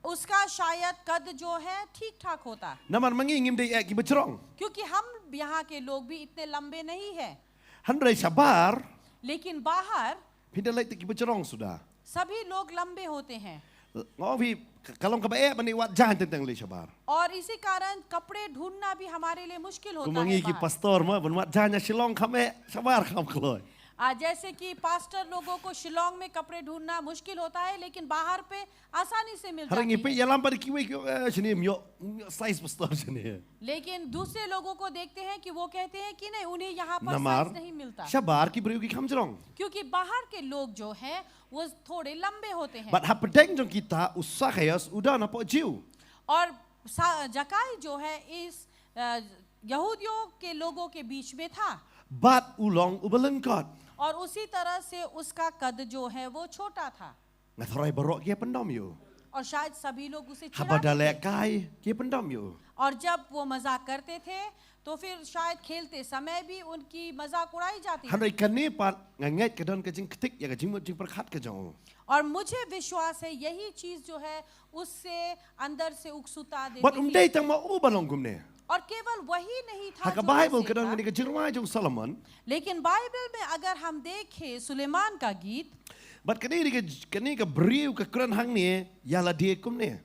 उसका शायद कद जो है ठीक ठाक होता। Namar ma ngi ngim dei eh kiba jrong. क्योंकि हम यहाँ के लोग भी इतने लंबे नहीं हैं। Hynrei shabar, लेकिन बाहर phi da leit te kiba jrong suda. सभी लोग लंबे होते हैं। Nga ong phi, ka long kaba eh ban ïoh wad jaiñ teng teng leit shabar. और इसी कारण कपड़े ढूंढना भी हमारे लिए मुश्किल होता Kum ma है ngi ki बाहर। Pastor ma, ban wad jaiñ ha Shillong kham eh, shabar kham kloi. आ, जैसे कि पास्टर लोगों को शिलोंग में कपड़े ढूंढना मुश्किल होता है, लेकिन बाहर पे आसानी से मिल Hynrei जाती ngi peit है। ïalam pat ki wei ki ong, eh, shane ym ïoh, ym ïoh size Pastor shane. लेकिन दूसरे लोगों को देखते हैं कि वो कहते हैं कि नहीं, उन्हें यहाँ पर Namar साइज नहीं मिलता, shabar ki briew ki kham jrong. क्योंकि बाहर के लोग जो हैं वो थोड़े लंबे होते हैं। Bad hapdeng jong kita u Sakhaios u don hapoh Jiw. और सा- जकाई जो है इस अ, यहूदियों के लोगों के बीच में था Bad u long uba lyngkot. और उसी तरह से उसका कद जो है वो छोटा था। Nga tharai baroh ki ïa pyndom ïa u. और शायद सभी लोग उसे Haba da चिढ़ाते थे। lehkai ki ïa pyndom ïa u. और जब वो मजाक करते थे तो फिर शायद खेलते समय भी उनकी मजाक उड़ाई जाती थी। Hynrei kane pat nga ngeit ka don ka jingktik ïa ka jingmut jingpyrkhat ka jong u. और मुझे विश्वास है यही चीज जो है उससे अंदर से उत्सुकता देती Bad um थी। dei tang ma u ba long kumne. और केवल वही नहीं था Ha ka जो Bible ऐसे ka don था। Kane ka jingrwai jong u Solomon. लेकिन बाइबल में अगर हम देखें सुलेमान का गीत, Bad kane ka, kane ka briew ka kren hangne ïa lade kumne.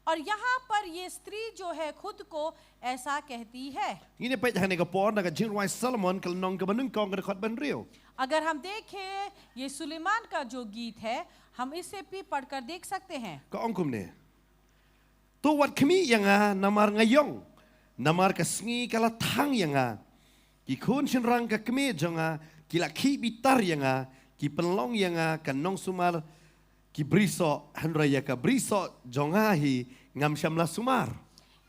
और यहाँ पर ये स्त्री जो है खुद को ऐसा कहती है। Ngin ïa peit hangne ka por na ka jingrwai Solomon ka lynnong kaba nyngkong ka dkhot ba hynriew. अगर हम देखें ये सुलेमान का जो गीत है, हम इसे भी पढ़कर देख सकते हैं। Ka ong kumne. To wat khmih ïa nga namar nga ïong. Namar ka sngi ka la thang ïa nga. Ki khun shynrang ka kmie jong nga ki la khih bitar ïa nga, ki pynlong ïa nga ka nongsumar ki brisoh, hynrei ïa ka brisoh jong nga hi ngam shym la sumar.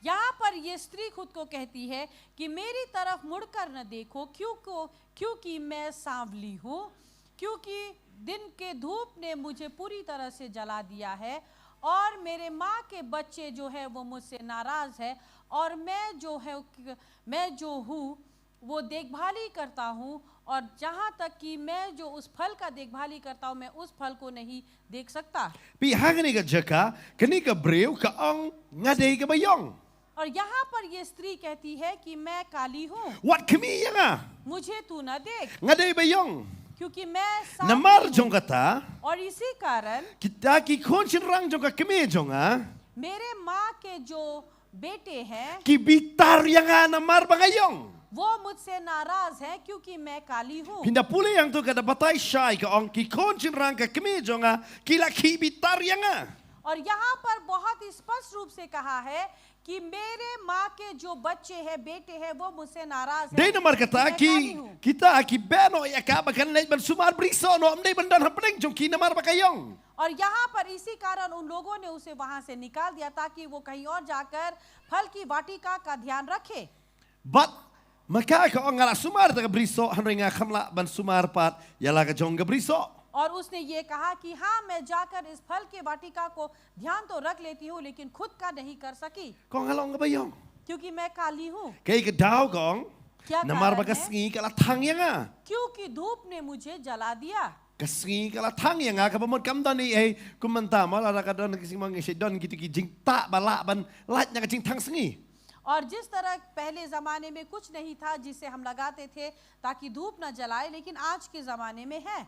यहाँ पर ये स्त्री खुद को कहती है कि मेरी तरफ मुड़कर न देखो, क्यों को, क्योंकि मैं सांवली हूँ, क्योंकि दिन के धूप ने मुझे पूरी तरह से जला दिया है और मेरे माँ के बच्चे जो है वो मुझसे नाराज है और मैं जो है, मैं जो हूँ वो देखभाल ही करता हूँ और जहाँ तक कि मैं जो उस फल का देखभाल ही करता हूँ, मैं उस फल को नहीं देख सकता। Phi, ha kane ka jaka, kane ka briew ka ong nga dei kaba ïong. और यहाँ पर ये स्त्री कहती है कि मैं काली हूँ, Wat khmih ïa nga. मुझे तू न देख, Nga dei ba ïong. क्योंकि मैं सांवली Namar हूँ। jong kata, और इसी कारण kita ki khun shynrang jong ka kmie jong nga, मेरे माँ के जो बेटे हैं, ki bitar ïa nga namar ba nga ïong. वो मुझसे नाराज है क्योंकि मैं काली हूँ। Phin da pule ïa nga to ka da batai shai ka ong ki khun shynrang ka kmie jong nga ki la khih bitar ïa nga. और यहाँ पर बहुत ही स्पष्ट रूप से कहा है कि मेरे माँ के जो बच्चे हैं, बेटे हैं, वो मुझसे नाराज हैं Dei namar क्योंकि kata मैं ki, काली हूँ। kita ki beh noh ïa ka ba kan leit ban sumar brisoh noh, ym dei ban don hapdeng jong ki namar ba ka ïong. और यहाँ पर इसी कारण उन लोगों ने उसे वहां से निकाल दिया ताकि वो कहीं और जाकर फल की वाटिका का ध्यान रखे। Bad ma ka ka ong nga la sumar ïa ka brisoh, hynrei nga kham lah ban sumar pat ïa la ka jong ka brisoh. और उसने ये कहा कि हाँ, मैं जाकर इस फल की वाटिका को ध्यान तो रख लेती हूँ, लेकिन खुद का नहीं कर सकी Ka ong nga long kaba ïong. क्योंकि मैं काली हूँ। Kaei ka daw ka ong? क्या Namar ba कारण ka है? sngi ka la thang ïa nga. क्योंकि धूप ने मुझे जला दिया। Ka sngi ka la thang ïa nga, kaba mut kam don ei ei kum mynta, ma la ka don ka sngi ma ngi shait don kito ki jingtah ba lah ban lait na ka jingthang sngi. और जिस तरह पहले जमाने में कुछ नहीं था जिसे हम लगाते थे ताकि धूप न जलाए, लेकिन आज के जमाने में है।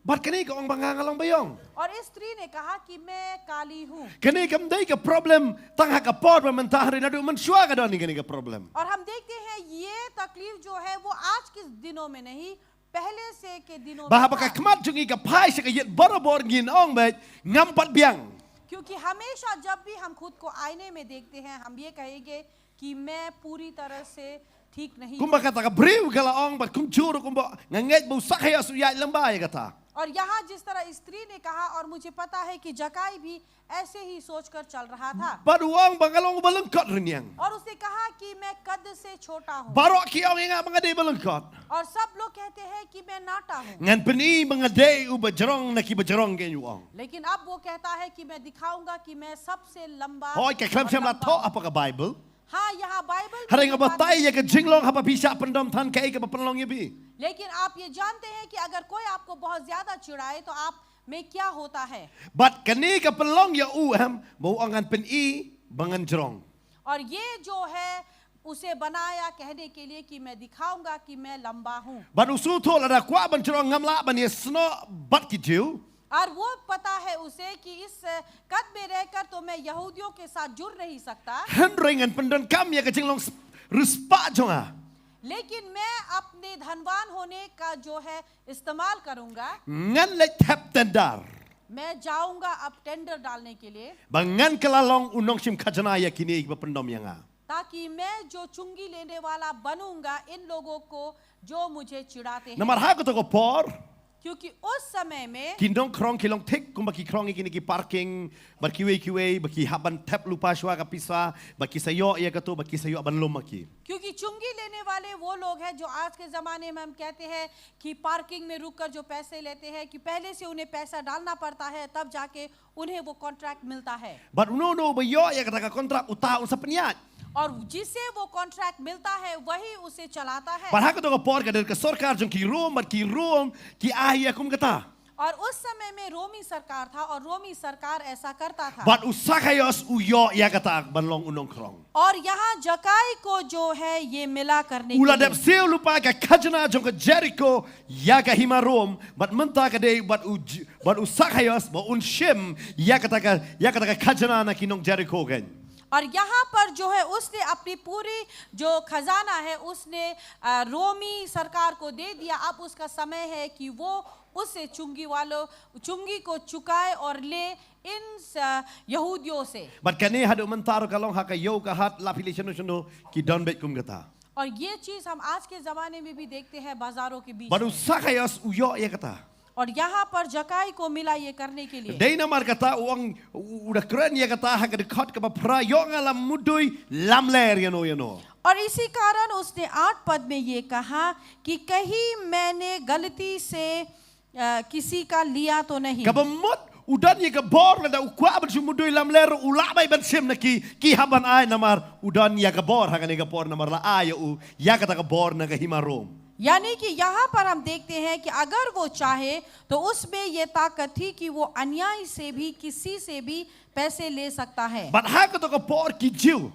Bad kane ka ong ba nga nga long ba ïong. और इस स्त्री ने कहा कि मैं काली हूँ, Kane kam dei ka problem tang ha ka por ba mynta, hynrei naduh mynshuwa ka don hi kane ka problem. और हम देखते हैं ये तकलीफ जो है वो आज के दिनों में नहीं, पहले से के दिनों Ba में था। haba ka khmat jong ngi ka phai sha ka ïit, barabor ngin ong beit ngam pat biang. क्योंकि हमेशा जब भी हम खुद को आईने में देखते हैं, हम ये कहेंगे कि मैं पूरी तरह से ठीक नहीं हूँ। Kumba kata ka briew ka la ong, bad kumjuh ruh kumba nga ngeit ba u Sakhaios u ïaid lyngba ïa kata. और यहाँ जिस तरह स्त्री ने कहा, और मुझे पता है कि जकाई भी ऐसे ही सोचकर चल रहा था। Bad u ong ba nga long uba lyngkot, rynïeng. और उसने कहा कि मैं कद से छोटा हूँ। Baroh ki ong ïa nga ba nga dei ba lyngkot. और सब लोग कहते हैं कि मैं नाटा हूँ। Ngan pyni ba nga dei uba jrong na kiba jrong, kein u ong. लेकिन अब वो कहता है कि मैं दिखाऊंगा कि मैं सबसे लंबा Hooid, ka khlem और shym la लंबा thoh हूँ। hapoh ka Bible. हाँ, यहाँ बाइबल में Hynrei ये nga बात batai नहीं ïa ka लिखी jinglong है। haba phi shah pyndom than kaei kaba pynlong ïa phi. लेकिन आप ये जानते हैं कि अगर कोई आपको बहुत ज्यादा चिढ़ाए तो आप में क्या होता है। Bad kane ka pynlong ïa u em, ba u ong ngan pyni ba ngan jrong. और ये जो है उसे बनाया कहने के लिए कि मैं दिखाऊंगा कि मैं लंबा हूँ। Bad u sngewthuh lada kwah ban jrong ngam lah ban ïasnoh bad ki Jiw. और वो पता है उसे कि इस कद में रहकर तो मैं यहूदियों के साथ जुड़ नहीं सकता। Hynrei ngan pyndonkam ïa ka jinglong s-, riewspah jong nga. लेकिन मैं अपने धनवान होने का जो है इस्तेमाल करूंगा। Ngan leit thep tender. मैं जाऊंगा अब टेंडर डालने के लिए। Ba ngan kylla long u nongshim khajna ïa kine kiba pyndom ïa nga. ताकि मैं जो चुंगी लेने वाला बनूंगा इन लोगों को जो मुझे चिढ़ाते हैं। Namar ha kato ka por, क्योंकि उस समय में ki nongkhrong ki long thik kumba ki khrong ïa kine ki parking, bad kiwei kiwei, ba ki hap ban thep lypa shuwa ka pisa, ba ki sa ïoh ïa kato, ba ki sa ïoh ban lum ma ki. क्योंकि चुंगी लेने वाले वो लोग हैं जो आज के ज़माने में हम कहते हैं कि पार्किंग में रुककर जो पैसे लेते हैं, कि पहले से उन्हें पैसा डालना पड़ता है, तब जाके उन्हें वो कॉन्ट्रैक्ट मिलता है। Bad uno uno uba ïoh ïa kata ka kontrak, uta un sa pynïaid. और जिसे वो कॉन्ट्रैक्ट मिलता है, वही उसे चलाता है। Bad ha kato ka por ka dei ka sorkar jong ki Rom, bad ki Rom ki ai ïa kum kata. और उस समय में रोमी सरकार था और रोमी सरकार ऐसा करता था। Bad u Sakhaios u ïoh ïa kata ban long u nongkhrong. और यहाँ जकाई को जो है ये मिला करने U la के लिए। dep siew lypa ka khajna jong ka Jeriko ïa ka hima Rom, bad mynta ka dei bad u J-, bad u Sakhaios ba un shim ïa kata ka, ïa kata ka khajna na ki nong Jeriko kein. और यहाँ पर जो है उसने अपनी पूरी जो खजाना है उसने अ, रोमी सरकार को दे दिया। अब उसका समय है कि वो उसे चुंगी वालों चुंगी को चुकाए और ले इन स- यहूदियों से। Bad kane haduh mynta ruh ka long ha ka ïew ka hat la phi leit shano shano ki don beit kum kata. और ये चीज हम आज के जमाने में भी देखते हैं बाजारों के बीच Bad u में। Sakhaios u ïoh ïa kata. और यहाँ पर जकाई को मिला ये करने के लिए। Dei namar kata u ong u, u da kren ïa kata ha ka dkhot kaba phra, ïoh nga la mudui lamler ïano ïano. और इसी कारण उसने आठ पद में ये कहा कि कहीं मैंने गलती से अ, किसी का लिया तो नहीं। Kaba mut u don ïa ka bor lada u kwah ban shu mudui lamler u lah bai ban shim na ki, ki hap ban ai namar u don ïa ka bor ha kane ka por namar la ai ïa u ïa kata ka bor na ka hima Rom. यानी कि यहाँ पर हम देखते हैं कि अगर वो चाहे तो उसमें ये ताकत थी कि वो अन्याय से भी किसी से भी पैसे ले सकता है। Bad ha kato ka por ki Jiw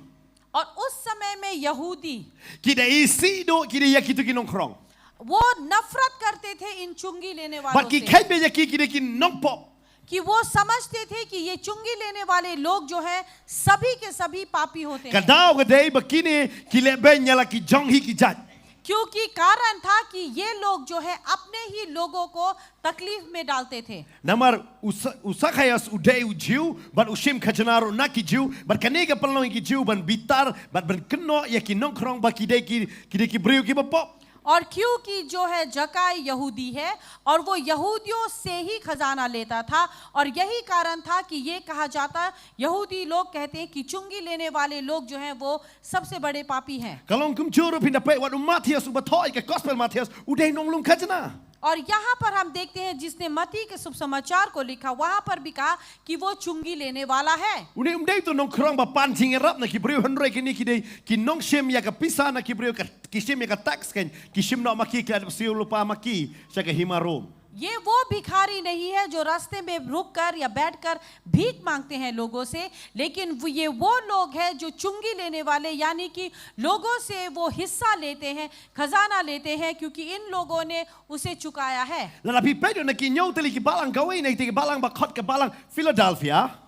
और उस समय में यहूदी ki da isih duh ki da ïa kito ki nongkhrong. वो नफरत करते थे इन चुंगी लेने वालों Bad ki से, kheiñ beit ïa ki ki dei ki nongpop. कि वो समझते थे कि ये चुंगी लेने वाले लोग जो हैं सभी के सभी पापी होते Ka हैं। daw ka dei ba kine ki leh beiñ ïa la ki jong hi ki jait. क्योंकि कारण था कि ये लोग जो है अपने ही लोगों को तकलीफ में डालते थे। Namar u Sa-, u Sakhaios u dei u Jiw bad u shim khajna ruh na ki Jiw, bad kane ka pynlong ïa ki Jiw ban bitar bad ban kynnoh ïa ki nongkhrong ba ki dei ki, ki dei ki briew kiba pop. और क्योंकि जो है जकाई यहूदी है और वो यहूदियों से ही खजाना लेता था, और यही कारण था कि ये कहा जाता, यहूदी लोग कहते हैं कि चुंगी लेने वाले लोग जो हैं वो सबसे बड़े पापी हैं। Ka long kumjuh ruh phin da peit wat u Mathaios uba thoh ïa ka gospel Mathaios u dei nonglum khajna. और यहाँ पर हम देखते हैं जिसने मत्ती के शुभ समाचार को लिखा, वहां पर भी कहा कि वो चुंगी लेने वाला है। Une um dei uto u nongkhrong ba pan jingïarap na ki briew, hynrei kine ki dei ki nongshim ïa ka pisa na ki briew, ka, ki shim ïa ka tax kein, ki shim noh ma ki, ki la dep siew lypa ma ki sha ka hima Rom. ये वो भिखारी नहीं है जो रास्ते में रुककर या बैठकर भीख मांगते हैं लोगों से, लेकिन वो, ये वो लोग हैं जो चुंगी लेने वाले, यानी कि लोगों से वो हिस्सा लेते हैं, खजाना लेते हैं, क्योंकि इन लोगों ने उसे चुकाया है। Lada phi peit na ki hynñiew tylli ki balang, kawei na kita ki balang ba khot ka balang Philadelphia.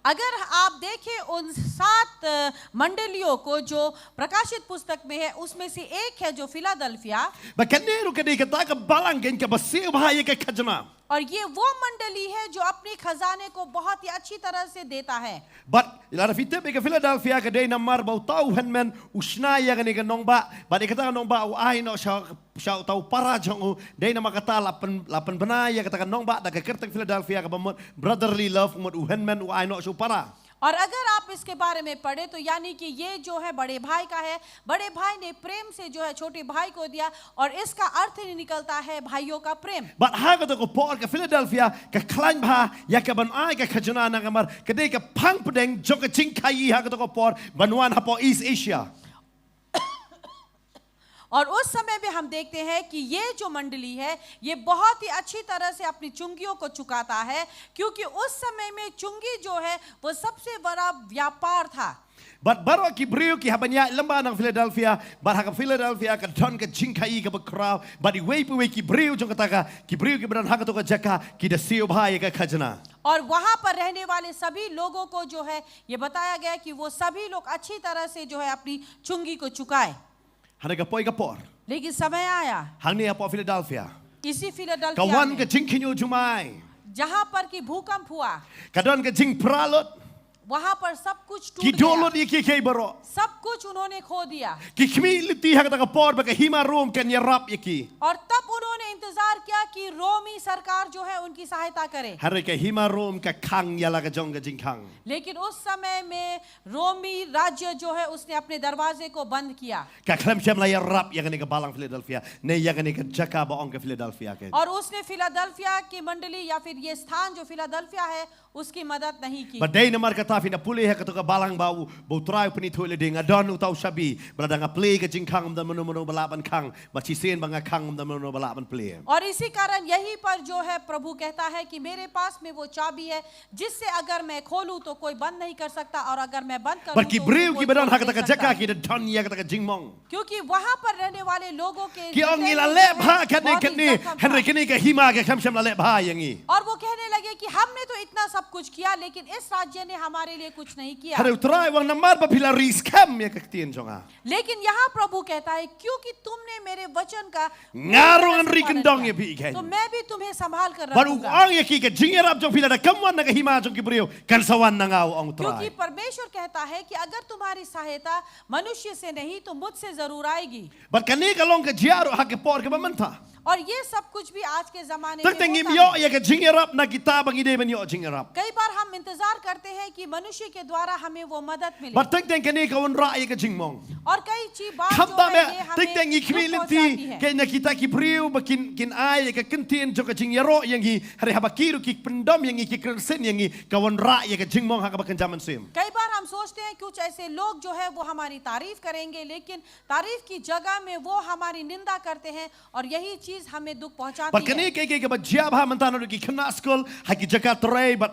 अगर आप देखें उन सात अ, मंडलियों को जो प्रकाशित पुस्तक में है, उसमें से एक है जो फिलाडेल्फिया। Ba kane ruh ka dei kata ka balang kein kaba siew bha ïa ka khajna. और ये वो मंडली है जो अपने खजाने को बहुत ही अच्छी तरह से देता है। Bad lada phi tip ïa ka Philadelphia ka dei namar ba uta u hynmen u shna ïa kane ka nongbah, bad ïa kata ka nongbah u ai noh sha, sha uta u para jong u, dei namar kata la pyn, la pynbna ïa kata ka nongbah da ka kyrteng Philadelphia kaba mut brotherly love, mut u hynmen u ai noh sha u para. और अगर आप इसके बारे में पढ़े तो यानी कि ये जो है बड़े भाई का है, बड़े भाई ने प्रेम से जो है छोटे भाई को दिया, और इसका अर्थ ही निकलता है भाइयों का प्रेम। Bad ha kato ka por ka Philadelphia ka khlaiñ bha ïa ka ban ai ka khajna, namar ka dei ka phang pdeng jong ka jingkhaïi ha kato ka por ban wan hapoh East Asia. और उस समय भी हम देखते हैं कि ये जो मंडली है, ये बहुत ही अच्छी तरह से अपनी चुंगियों को चुकाता है, क्योंकि उस समय में चुंगी जो है, वो सबसे बड़ा व्यापार था। Bad baroh ki briew ki hap ban ïaid lem bad na Philadelphia, bad ha ka Philadelphia ka don ka jingkhaii kaba khraw, bad iwei pa iwei ki briew jong kata ka, ki briew kiba don ha kato ka jaka, ki da siew bha ïa ka khajna. और वहां पर रहने वाले सभी लोगों को जो है, ये बताया गया कि वो सभी लोग अच्छी तरह से जो है अपनी चुंगी को चुकाए। Hynrei ka poi ka por, लेकिन समय आया, hangne hapoh Philadelphia, इसी फिलाडेल्फिया ka wan में, ka jingkhynñiuh jumai, जहां पर कि भूकंप हुआ, ka don ka jingpra lut, वहां पर सब कुछ टूट गया। Ki duh lut ïa ki kiei baroh. सब कुछ उन्होंने खो दिया। Ki khmih lynti ha kata ka por ba ka hima Rom kan ïarap ïa ki. और तब उन्होंने इंतजार किया कि रोमी सरकार जो है उनकी सहायता करे। Hynrei ka hima Rom ka khang ïa la ka jong ka jingkhang. लेकिन उस समय में रोमी राज्य जो है, उसने अपने दरवाजे को बंद किया। Ka khlem shym la ïarap ïa kane ka balang Philadelphia, ne ïa kane ka jaka ba ong ka Philadelphia ka. और उसने फिलाडेल्फिया की मंडली या फिर ये स्थान जो फिलाडेल्फिया है, उसकी मदद नहीं की। Bad dei namar kata phin da pule ha kato ka balang ba u, ba U Trai u pynithuh ïa lade, nga don uta u shabi, ba lada nga plie ka jingkhang ym don mano mano ba lah ban khang, bad shisien ba nga khang ym don mano mano ba lah ban plie. और इसी कारण यहीं पर जो है प्रभु कहता है कि मेरे पास में वो चाबी है, जिससे अगर मैं खोलूं तो कोई बंद नहीं कर सकता, और अगर मैं बंद करूं तो कोई खोल नहीं सकता। Bad ki briew kiba don ha kata ka jaka ki da don ïa kata ka jingmong. क्योंकि वहां पर रहने वाले लोगों के हृदय में जो है, बहुत ही जख्म था। Ki ong ngi la leh bha katne katne, hynrei kane ka hima ka khlem shym la leh bha ïa ngi. और वो कहने लगे कि हमने तो इतना सब कुछ किया, लेकिन इस राज्य ने हमारे लिए कुछ नहीं किया। Hynrei U Trai u ong namar ba phi la ri skhem ïa ka ktien jong nga. लेकिन यहाँ प्रभु कहता है, क्योंकि तुमने मेरे वचन का पूरी तरह से पालन किया, तो मैं भी तुम्हें संभाल कर रखूंगा। Nga ruh ngan ri kyndong ïa phi, ïa ka jingïarap jong phi lada kam wan na ka hima jong ki briew, kan sa wan na nga, u ong U Trai. क्योंकि परमेश्वर कहता है कि अगर तुम्हारी सहायता मनुष्य से नहीं तो मुझसे जरूर आएगी। Bad kane ka long ka jia ruh ha ka por kaba mynta. और ये सब कुछ भी आज के जमाने में होता है। Teng teng ngim ïoh ïa ka jingïarap na kita ba ngi dei ban ïoh jingïarap. कई बार हम इंतजार करते हैं कि मनुष्य के द्वारा हमें वो मदद मिले। Bad teng teng kane ka wanrah ïa ka jingmong. और कई चीज बात जो है, ये हमें दुख पहुंचाती है। Khamtam eh, teng teng ngi khmih lynti, kane na kita ki briew ba kin, kin ai ïa ka kyntien jong ka jingïaroh ïa ngi, hynrei haba ki ruh ki pyndom ïa ngi, ki kren sien ïa ngi, ka wanrah ïa ka jingmong ha kaba kynja mynsiem. कई बार हम सोचते हैं कुछ ऐसे लोग जो है वो हमारी तारीफ करेंगे, लेकिन तारीफ की जगह में वो हमारी निंदा करते हैं और यही चीज हमें दुख पहुंचाती है। Bad kane ka dei kaei kaba jia bha mynta naduh ki khynnah skul, ha ki jaka trei bad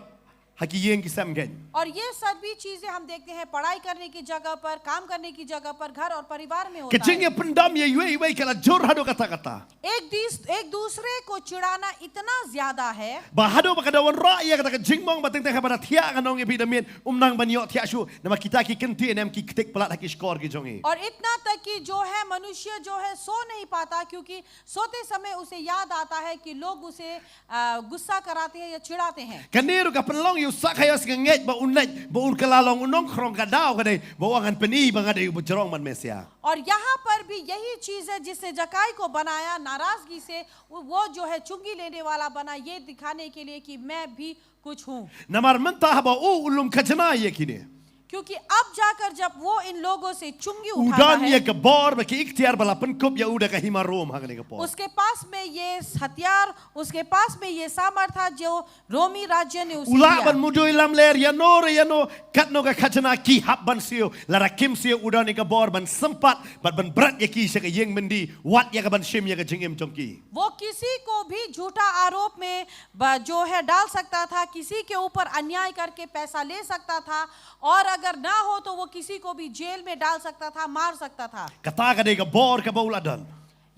ha ki ïing ki sem keiñ. और ये सभी चीजें हम देखते हैं पढ़ाई करने की जगह पर, काम करने की जगह पर, घर और परिवार में होता है। Ka jingïapyndam ïa iwei ïa iwei ka la jur haduh katta katta. एक दीस-, एक दूसरे को चिढ़ाना इतना ज्यादा है। Ba haduh ba ka da wanrah ïa kata ka jingmong ba teng teng haba da thiah, ngan ong ïa phi da miet, ym nang ban ïoh thiah shuh, namar kita ki kyntien em ki ktik palat ha ki shkor ki jong ngi. और इतना तक कि जो है मनुष्य जो है सो नहीं पाता, क्योंकि सोते समय उसे याद आता है कि लोग उसे, अ, गुस्सा कराते हैं या चिढ़ाते हैं। Kane ruh ka pynlong ïa u Sakhaios, nga ngeit ba u ngeit ba u ka la long u nongkhrong ka daw ka dei ba u ong ngan pyni ba nga dei uba jrong ban Messiah. और यहाँ पर भी यही चीज है जिसने जक्कई को बनाया नाराजगी से, वो, वो जो है चुंगी लेने वाला बना, ये दिखाने के लिए कि मैं भी कुछ हूँ। Namar mynta haba u u lum khajna ïa kine, क्योंकि अब जाकर जब वो इन लोगों से चुंगी उठाता है, u don ïa ka bor bad ki iktiar ba la pynkup ïa u da ka hima Rom ha kane ka por. उसके पास में ये हथियार, उसके पास में ये सामर्थ था जो रोमी राज्य ने उसे दिया। U lah ban mudui lamler ïano re ïano, katno ka khajna ki hap ban siew, lada kim siew u don ïa ka bor ban sympat bad ban bret ïa ki sha ka ïing byndi, wat ïa ka ban shim ïa ka jingim jong ki. वो किसी को भी झूठा आरोप में ब-, जो है डाल सकता था, किसी के ऊपर अन्याय करके पैसा ले सकता था, और अगर ना हो तो वो किसी को भी जेल में डाल सकता था, मार सकता था। Kata ka dei ka bor kaba u la don.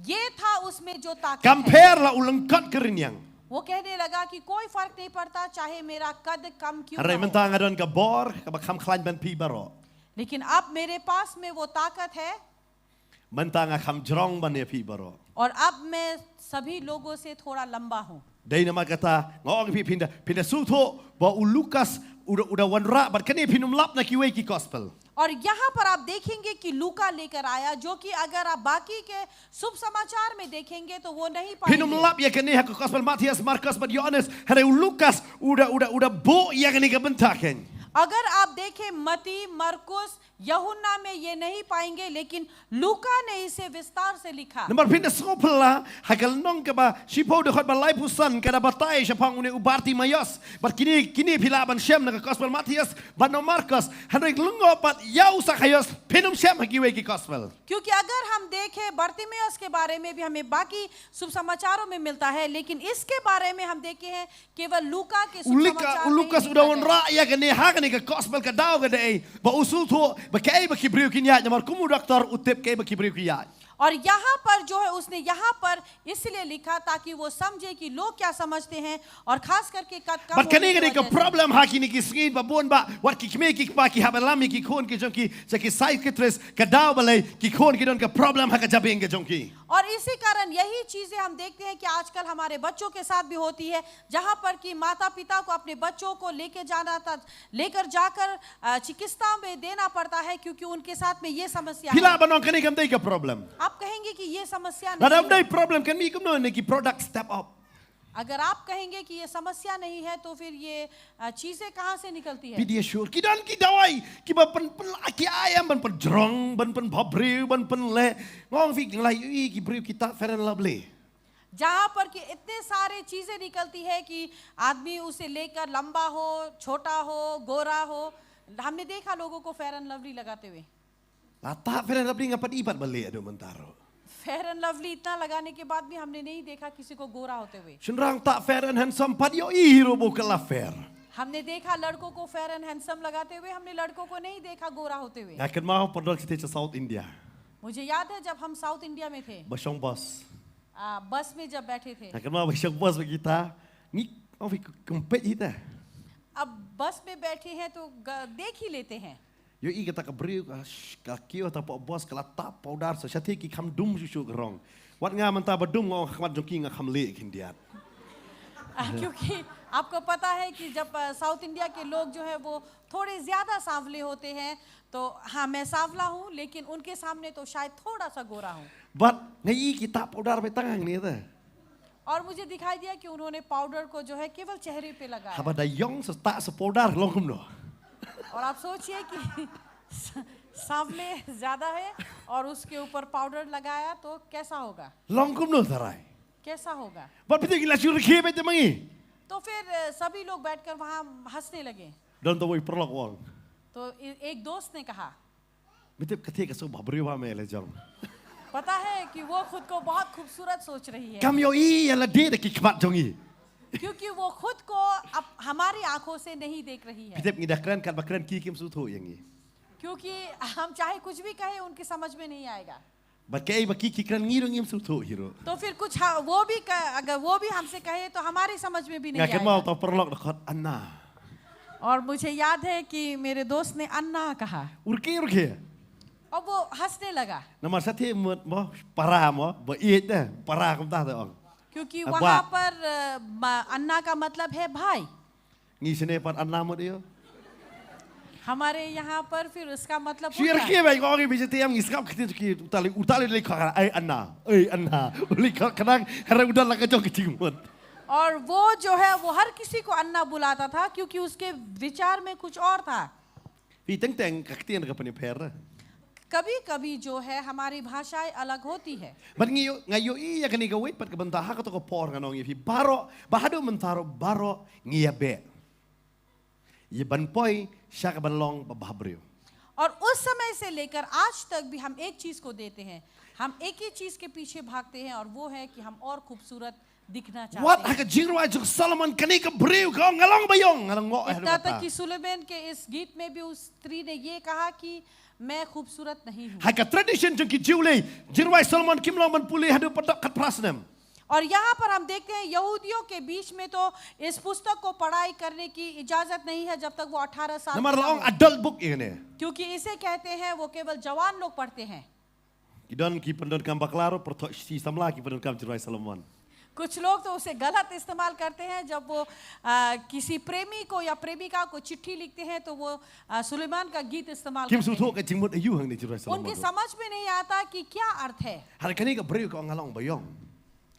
ये था उसमें जो ताकत है। Kam pher la u lyngkot ka rynïeng. वो कहने लगा कि कोई फर्क नहीं पड़ता, चाहे मेरा कद कम क्यों ना हो। Hynrei mynta nga don ka bor kaba kham khlaiñ ban phi baroh. लेकिन अब मेरे पास में वो ताकत है। Mynta nga kham jrong ban ïa phi baroh. और अब मैं सभी लोगों से थोड़ा लंबा हूँ। Dei namar kata nga ong ïa phi, phin da, phin da sngewthuh ba u Lukas u da, u da wanrah bad kane, phin ym lap na kiwei ki gospel. और यहाँ पर आप देखेंगे कि लूका लेकर आया, जो कि अगर आप बाकी के शुभ समाचार में देखेंगे तो वो नहीं पाएंगे। Phin ym lap ïa kane ha ka gospel Mathaios, Markos bad Ïohannes, hynrei u Lukas u da, u da, u da buh ïa kane ka bynta keiñ. अगर आप देखें मती, मरकुस, यूहन्ना में ये नहीं पाएंगे, लेकिन लूका ने इसे विस्तार से लिखा। Namar phin da sngewphylla ha ka lynnong kaba shiphew dkhot ba laiphew san ka da batai shaphang une u Bartimaios. Bad kine kine phi lah ban shem na ka gospel Mathaios bad na Markos. Hynrei lyngngoh pat ïa u Sakaios phin ym shem ha kiwei ki gospel. क्योंकि अगर हम देखें बरतिमेउस के बारे में भी हमें बाकी शुभ समाचारों में मिलता है, लेकिन इसके बारे में हम देखे हैं केवल लूका के शुभ U Luka, समाचार u में ही Lukas u लिखा da गया है। wanrah ïa kane ha kane ka gospel ka daw ka dei ba u sngewthuh ba kaei ba ki briew kin ïaid, namar kum u doktor u tip kaei ba ki briew ki ïaid. और यहाँ पर जो है उसने यहाँ पर इसलिए लिखा ताकि वो समझे कि लोग क्या समझते हैं और खास करके कद कम Bad kane होने ka की dei ka वजह से। problem ha kine ki sngi ba bun ba wat ki kmie ki kpa ki hap ban lam ïa ki khun ki jong ki sha ki psychiatrist, ka daw balei ki khun ki don ka problem ha ka jabieng ka jong ki. और इसी कारण यही चीजें हम देखते हैं कि आजकल हमारे बच्चों के साथ भी होती है, जहां पर कि माता पिता को अपने बच्चों को लेके जाना था, लेकर जाकर अ, चिकित्सा में देना पड़ता है, क्योंकि उनके साथ में ये समस्या Phi lah है। ban ong kane kam dei ka problem. आप कहेंगे कि ये समस्या Lada ym नहीं dei है। Problem kan mih kumno ne ki product step up. अगर आप कहेंगे कि ये समस्या नहीं है, तो फिर ये अ, चीजें कहाँ से निकलती है? Pediasure ki don ki dawai kiba pyn pyn ki ai em ban pynjrong, ban pynbhabriew, ban pynleh. Nga ong phi, nga la ïohi ki briew ki tap Fair and Lovely. जहां पर कि इतने सारे चीजें निकलती है कि आदमी उसे लेकर लंबा हो, छोटा हो, गोरा हो। हमने देखा लोगों को फेयर एंड लवली लगाते हुए। La tap Fair and Lovely nga pat i pat ba leh haduh mynta ruh. फेयर एंड लवली इतना लगाने के बाद भी हमने नहीं देखा किसी को गोरा होते हुए। Shynrang tap Fair and Handsome pat ïohi hi ruh ba u kylla fair. हमने देखा लड़कों को फेयर एंड हैंडसम लगाते हुए, हमने लड़कों को नहीं देखा गोरा होते हुए। Nga kynmaw pyndonkam sha South India. मुझे याद है जब हम साउथ इंडिया में थे, Ba shong bus. आ, बस में जब बैठे थे, Nga kynmaw ba shong bus ba kita. Ngi ong phi kum peit hi te. अब बस में बैठे हैं तो ग- देख ही लेते हैं। Ïohi kata ka briew ka sh- ka kiew hapoh bus ka la tap powder sa shatei ki kham dum shuh shuh ka rong. Wat nga mynta ba dum nga ong ha khmat jong ki nga kham leh khyndiat. आ, क्योंकि आपको पता है कि जब आ, साउथ इंडिया के लोग जो है वो थोड़े ज्यादा सांवले होते हैं, तो हाँ, मैं सांवला हूँ, लेकिन उनके सामने तो शायद थोड़ा सा गोरा हूँ। Bad nga ïohi ki tap powder beit tang hangne te. और मुझे दिखाई दिया कि उन्होंने पाउडर को जो है केवल चेहरे पे लगाया। Haba da ïong sa tap sa powder long kumno. और आप सोचिए कि स- सामने ज्यादा है और उसके ऊपर पाउडर लगाया तो कैसा होगा? Long kumno tharai. कैसा होगा? Bad phi tip ki la shu rkhie beit te ma ngi. तो फिर अ, सभी लोग बैठकर वहां हंसने लगे। Don tawei paralok u ong. तो ए- एक दोस्त ने कहा, Phi tip katei ka sngewbha briew ba me la jong. पता है कि वो खुद को बहुत खूबसूरत सोच रही है, Kam ïohi ïa lade da ki khmat jong ngi. क्योंकि वो खुद को अब हमारी आंखों से नहीं देख रही Phi है। tip ngi da kren katba kren ki kim sngewthuh ïa ngi. क्योंकि हम चाहे कुछ भी कहें, उनकी समझ में नहीं आएगा। Bad kaei ba ki ki kren ngi ruh ngim sngewthuh hi ruh. तो फिर कुछ ह- वो भी क- अगर वो भी हमसे कहे तो हमारी समझ में भी नहीं Nga kynmaw आएगा। tau paralok da khot Anna. और मुझे याद है कि मेरे दोस्त ने अन्ना कहा U rkhie u rkhie. और वो हंसने लगा। Namar shatei mut mo para mo ba ïeit de para kumta te ong. क्योंकि अब वहां वाह। पर अ, म- अन्ना का मतलब है भाई। Ngi shane pat Anna mut ïoh. हमारे यहाँ पर फिर उसका मतलब Shu ïa होता है। rkhie beit ko ngi beit te am ngi sngap kti ki u tali u tali lei khana ai Anna. Ai Anna. U lei khana hara u don la ka jong ka jingmut. और वो जो है वो हर किसी को अन्ना बुलाता था, क्योंकि उसके विचार में कुछ और था। Phi teng teng ka ktien ka pynïapher. कभी कभी जो है हमारी भाषाएं अलग होती है। Bad ngi ïoh- nga ïohi ïa kane kawei pat ka bynta ha kato ka por nga ong ïa phi baroh ba haduh mynta ruh baroh ngi ïa beh. Ïa ban poi sha ka ban long ba bhabriew. और उस समय से लेकर आज तक भी हम एक चीज को देते हैं, हम एक ही चीज के पीछे भागते हैं, और वो है कि हम और खूबसूरत दिखना चाहते Wat ha हैं। ka jingrwai jong Solomon kane ka briew ka ong nga long ba ïong nga long ngoh. इतना तक कि सुलेमान के इस गीत में भी उस स्त्री ने ये कहा कि मैं खूबसूरत नहीं हूँ। Ha ka tradition jong ki Jiw lei jingrwai Solomon kim long ban pule haduh pat dap khatphra snem. और यहाँ पर हम देखते हैं यहूदियों के बीच में तो इस पुस्तक को पढ़ाई करने की इजाजत नहीं है जब तक वो अठारह साल Namar का la ong हो। Adult book ïa kane. क्योंकि इसे कहते हैं वो केवल जवान लोग पढ़ते हैं। Ki don ki pyndonkam bakla ruh pyrthoh shi samla ki pyndonkam jingrwai Solomon. कुछ लोग तो उसे गलत इस्तेमाल करते हैं, जब वो आ, किसी प्रेमी को या प्रेमिका को चिट्ठी लिखते हैं तो वो आ, सुलेमान का गीत इस्तेमाल Kim करते sngewthuh हैं। ka jingmut aïu hangne jingrwai Solomon. उनकी समझ में नहीं आता कि क्या अर्थ है। Hynrei kane ka briew ka ong nga long ba ïong.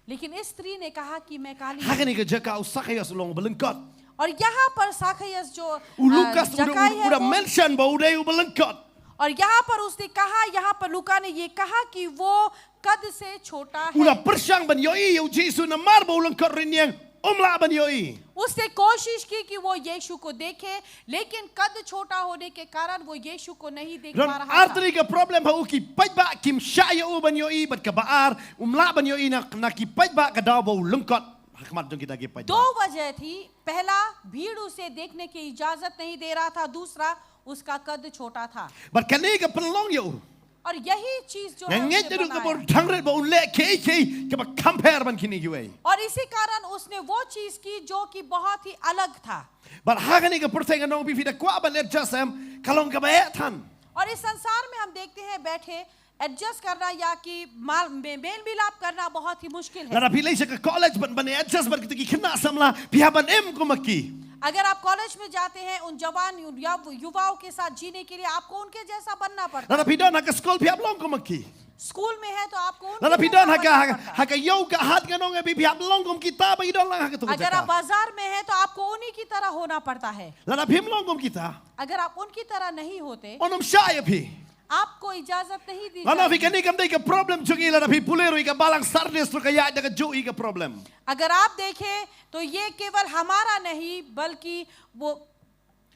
लेकिन इस स्त्री ने कहा कि मैं काली Ha kane ka jaka u Sakaios u long ba lyngkot. और यहाँ पर साखयस जो U Lukas u da, u da mention ba u dei u ba lyngkot. और यहाँ पर उसने कहा, यहाँ पर लूका ने ये कहा कि वो कद से छोटा है। U da pyrshang ban ïohi ïa u Jisu namar ba u lyngkot rynïeng, um lah ban ïohi. उसने कोशिश की कि वो यीशु को देखे, लेकिन कद छोटा होने के कारण वो यीशु को नहीं देख पा रहा था। Artylli ka problem ha u, ki paidbah kim shah ïa u ban ïohi, bad kaba ar, um lah ban ïohi na, na ki paidbah ka daw ba u lyngkot ha khmat jong kita ki paidbah. दो वजह थी। पहला, भीड़ उसे देखने की इजाजत नहीं दे रहा था। दूसरा, उसका कद छोटा था। Bad kane ka pynlong ïa u. और यही चीज जो है, ngeit naduh ka bor dhang rit ba un leh kiei kiei kaba kham pher ban kine kiwei. और इसी कारण उसने वो चीज की जो कि बहुत ही अलग था। Bad ha kane ka pyrthei nga ong, phi da kwah ban adjust em, ka long kaba eh than. और इस संसार में हम देखते हैं बैठे एडजस्ट करना या कि मेल मिलाप करना बहुत ही मुश्किल है। Lada phi leit sha ka college ban, ban adjust bad kita ki khynnah samla, phi hap ban im kum ma ki. अगर आप कॉलेज में जाते हैं, उन जवान या युवाओं के साथ जीने के लिए आपको उनके जैसा बनना पड़ता है। Lada phi don ha ka skul, phi hap long kum ma ki. स्कूल में है तो आपको उनके Lada phi don ha ka, ha ka ïew ka hat nga ong, phi hap long kum kita ba ki don lang ha kato ka jaka. अगर आप बाजार में हैं तो आपको उन्हीं की तरह होना पड़ता है। Lada phim long kum kita, अगर आप उनकी तरह नहीं होते, un ym shah ïa phi. आपको इजाजत नहीं दी Lada phi, जाएगी। kane kam dei ka problem jong ngi, lada phi pule ruh ïa ka balang Sardis ruh ka ïaid da kajuh hi ka problem. अगर आप देखें तो ये केवल हमारा नहीं बल्कि वो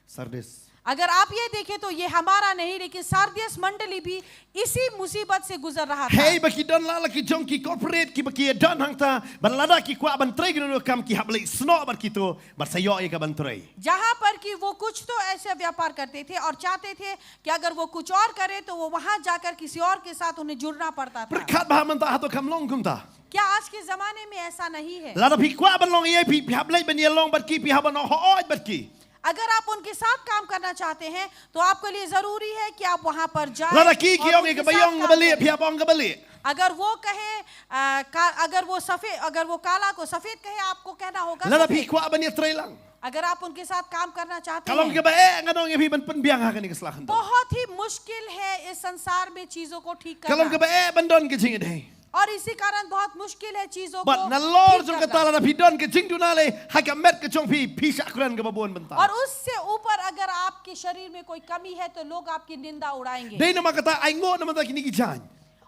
Sardis. अगर आप ये देखें तो ये हमारा नहीं, लेकिन सार्दियस मंडली भी इसी मुसीबत से गुजर रहा था। Hei ba ki don la la ki jong ki corporate kiba ki don hangta, bad lada ki kwah ban trei kino kino kam, ki hap leit snoh bad kito bad sa ïoh ïa ka ban trei. जहां पर कि वो कुछ तो ऐसे व्यापार करते थे और चाहते थे कि अगर वो कुछ और करें तो वो वहां जाकर किसी और के साथ उन्हें जुड़ना पड़ता था। Pyrkhat bha mynta hato kam long kumta. क्या आज के जमाने में ऐसा नहीं है? Lada phi kwah ban long ei ei, phi, phi hap leit ban ïalong bad ki, phi hap ban ong hooid bad ki. अगर आप उनके साथ काम करना चाहते हैं तो आपके लिए जरूरी है कि आप वहां पर जाएं Lada ki ki और ong ïa उनके kaba साथ ïong काम kaba lieh, करें। phi hap ong kaba lieh. अगर वो कहे आ, का, अगर वो सफेद अगर वो काला को सफेद कहे, आपको कहना होगा Lada सफेद। phi kwah ban ïatrei lang, अगर आप उनके साथ काम करना चाहते ka long हैं, kaba eh nga ong ïa phi ban pynbiang ha kane ka sla khyndew. बहुत ही मुश्किल है इस संसार में चीजों को ठीक Ka long करना। kaba eh ban don ka jingïadei. और इसी कारण बहुत मुश्किल है चीजों Bad को nalor ठीक jong करना। kata, lada phi don ka jingduna lei ha ka met ka jong phi, phi shah kren kaba bun bynta. और उससे ऊपर अगर आपके शरीर में कोई कमी है तो लोग आपकी निंदा उड़ाएंगे। Dei namar kata, ai nguh namar kine ki jaiñ.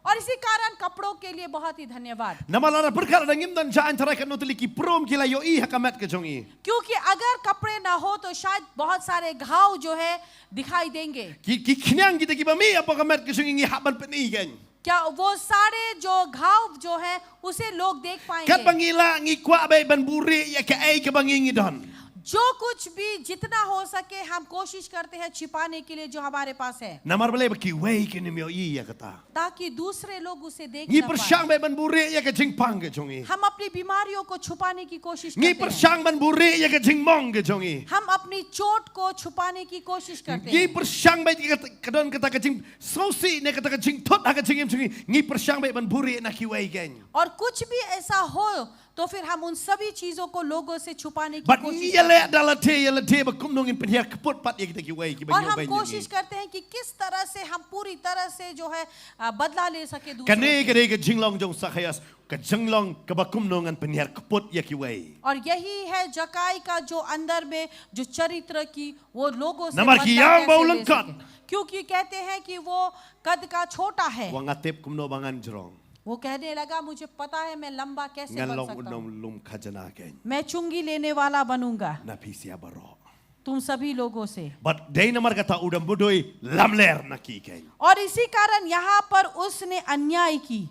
और इसी कारण कपड़ों के लिए बहुत ही धन्यवाद। Namar lada pyrkhat lada ngim don jaiñ, tharai katno tylli ki prum ki la ïohi ha ka met ka jong ngi. क्योंकि अगर कपड़े ना हो तो शायद बहुत सारे घाव जो है दिखाई देंगे। Ki, ki khñiang kita kiba mih hapoh ka met ka jong ngi, ngi hap ban pyni kein. क्या वो सारे जो घाव जो है उसे लोग देख पाएंगे? Katba ngi lah, ngi kwah beit ban buhrieh ïa kaei kaba ngi ngi don. जो कुछ भी जितना हो सके हम कोशिश करते हैं छिपाने के लिए जो हमारे पास है, Namar balei? Ba kiwei kin ym ïohi ïa kata. ताकि दूसरे लोग उसे देख Ngi ना pyrshang पाए। beit ban buhrieh ïa ka jingpang ka jong ngi. हम अपनी बीमारियों को छुपाने की कोशिश Ngi करते हैं। pyrshang ban buhrieh ïa ka jingmong ka jong ngi. हम अपनी चोट को छुपाने की कोशिश करते Ngi हैं। pyrshang beit ïa ka, ka don kata ka jingsngewsih ne kata ka jingthut ha ka jingim jong ngi. Ngi pyrshang beit ban buhrieh na kiwei kein. और कुछ भी ऐसा हो तो फिर हम उन सभी चीजों को लोगों से छुपाने की Bad ngi कोशिश ïaleh करते हैं। da lade ïa lade ba kumno ngin pynhiar kput pat ïa kita kiwei kiba और ngi हम beit. कोशिश करते हैं कि किस तरह से हम पूरी तरह से जो है आ, बदला ले सके दूसरों Kane से। ka dei ka jinglong jong Sakhaios, ka jinglong kaba kumno ngan pynhiar kput ïa kiwei. और यही है जक्कई का जो अंदर में जो चरित्र की वो लोगों से Namar बदला ki ïa ba u कैसे ले lyngkot. सके। क्योंकि कहते हैं कि वो कद का छोटा है। Wat nga tip kumno ba ngan jrong. वो कहने लगा, मुझे पता है मैं लंबा कैसे Ngan बन long सकता u हूँ। nonglum khajna kein. मैं चुंगी लेने वाला बनूंगा। Na phi sha baroh. तुम सभी लोगों से। Bad dei namar kata u da mudui lamler na ki kein. और इसी कारण यहाँ पर उसने अन्याय की।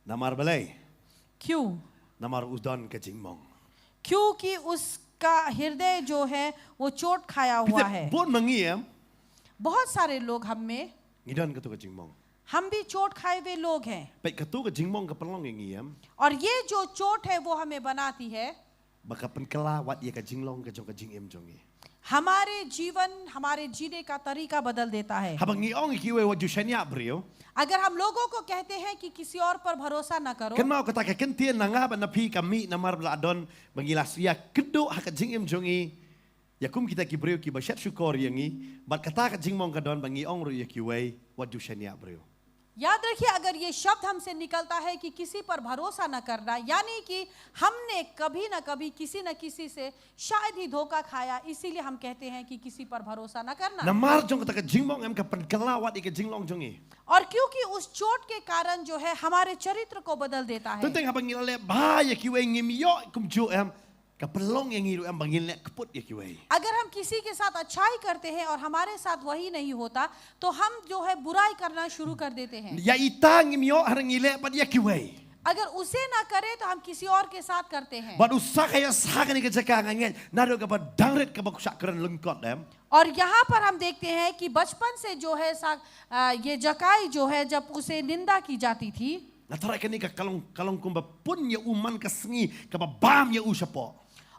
Namar balei? क्यों? Namar u don ka jingmong. क्योंकि उसका हृदय जो है वो चोट खाया हुआ Phi tip, है। bun ma ngi em, बहुत सारे लोग हम में, ngi don kato ka jingmong. हम भी चोट खाए हुए लोग हैं। Peit, kato ka jingmong ka pynlong ïa ngi em, और ये जो चोट है वो हमें बनाती है। ba ka pynkylla wat ïa ka jinglong ka jong ka jingim jong ngi. हमारे जीवन, हमारे जीने का तरीका बदल देता है। Haba ngi ong ïa kiwei wat ju shaniah briew, अगर हम लोगों को कहते हैं कि किसी और पर भरोसा ना करो, kynmaw kata ka kyntien na nga bad na phi ka mih namar ba la don ba ngi la ïakynduh ha ka jingim jong ngi ïa kum kita ki briew kiba shet shukor ïa ngi, bad kata ka jingmong ka don ba ngi ong ruh ïa kiwei wat ju shaniah briew. याद रखिए, अगर ये शब्द हमसे निकलता है कि किसी पर भरोसा न करना, यानी कि हमने कभी ना कभी किसी न किसी से शायद ही धोखा खाया, इसीलिए हम कहते हैं कि किसी पर भरोसा न करना। Namar jong kata ka jingmong em ka pynkylla wat ïa ka jinglong jong ngi. और क्योंकि उस चोट के कारण जो है हमारे चरित्र को बदल देता है। Teng teng haba ngi la leh bha ïa kiwei ngim ïoh kumjuh em, ka pynlong ïa ngi ruh em ba ngin leh kput ïa kiwei. अगर हम किसी के साथ अच्छाई करते हैं और हमारे साथ वही नहीं होता, तो हम जो है बुराई करना शुरू कर देते हैं। Ïa ita ngim ïoh, hynrei ngi leh pat ïa kiwei. अगर उसे ना करें तो हम किसी और के साथ करते हैं। Bad u Sakhaïos ha kane ka jaka nga ngeit naduh kaba dang rit kaba u shah kren lyngkot em. और यहाँ पर हम देखते हैं कि बचपन से जो है सा-, अ, ये जक्कई जो है, जब उसे निंदा की जाती थी, Nga tharai kane ka ka long, ka long kumba pun ïa u man ka sngi kaba bam ïa u shapoh.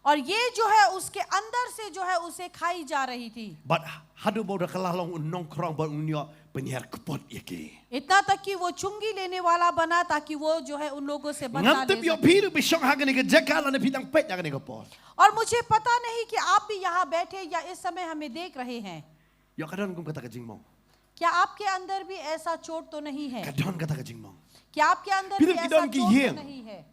और ये जो है उसके अंदर से जो है उसे खाई जा रही थी। Bad haduh ba u da kylla long u nongkhrong bad un ïoh pynhiar kput ïa ki. इतना तक कि वो चुंगी लेने वाला बना, ताकि वो जो है उन लोगों से बदला Ngam tip ïoh phi ruh phi shong ha kane ka jaka lane phi dang peit ha kane ka por. और मुझे पता नहीं कि आप भी यहाँ बैठे या इस समय हमें देख रहे हैं। Ïoh ka don kum kata ka jingmong. क्या आपके अंदर भी ऐसा चोट तो नहीं है? Ka don kata ka jingmong. क्या आपके अंदर भी ऐसा चोट तो नहीं है?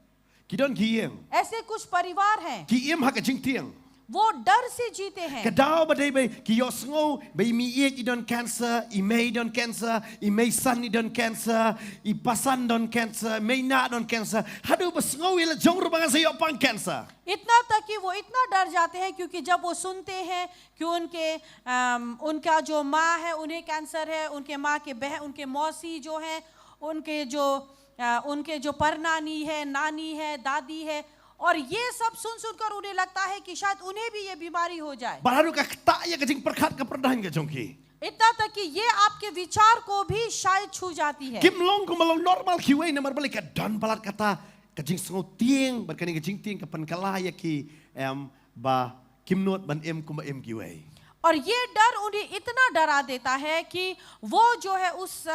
Ki don ki ïing. ऐसे कुछ परिवार हैं। Ki im ha ka jingtieng. वो डर से जीते हैं। Ka daw ba dei ba ki ïohsngew ba i mei ïeit i don cancer, i mei i don cancer, i mei san i don cancer, i pasan don cancer, mei nah don cancer. Haduh ba sngew ïa la jong ruh ba ngan sa ïoh pang cancer. इतना तक कि वो इतना डर जाते हैं, क्योंकि जब वो सुनते हैं कि उनके, अम, उनका जो माँ है, उन्हें कैंसर है, उनके माँ के बह-, उनके मौसी जो है, उनके जो, अ, उनके जो परनानी है, नानी है, दादी है, और ये सब सुन सुनकर उन्हें लगता है कि शायद उन्हें भी ये बीमारी हो जाए। Bad haduh ka ktah ïa ka jingpyrkhat ka pyrdain ka jong ki. इतना तक कि ये आपके विचार को भी शायद छू जाती है। Kim long kumba long normal kiwei namar balei ka don palat kata ka jingsngew tieng, bad kane ka jingtieng ka pynkylla ïa ki, em, ba kim nud ban im kumba im kiwei. और ये डर उन्हें इतना डरा देता है कि वो जो है उस,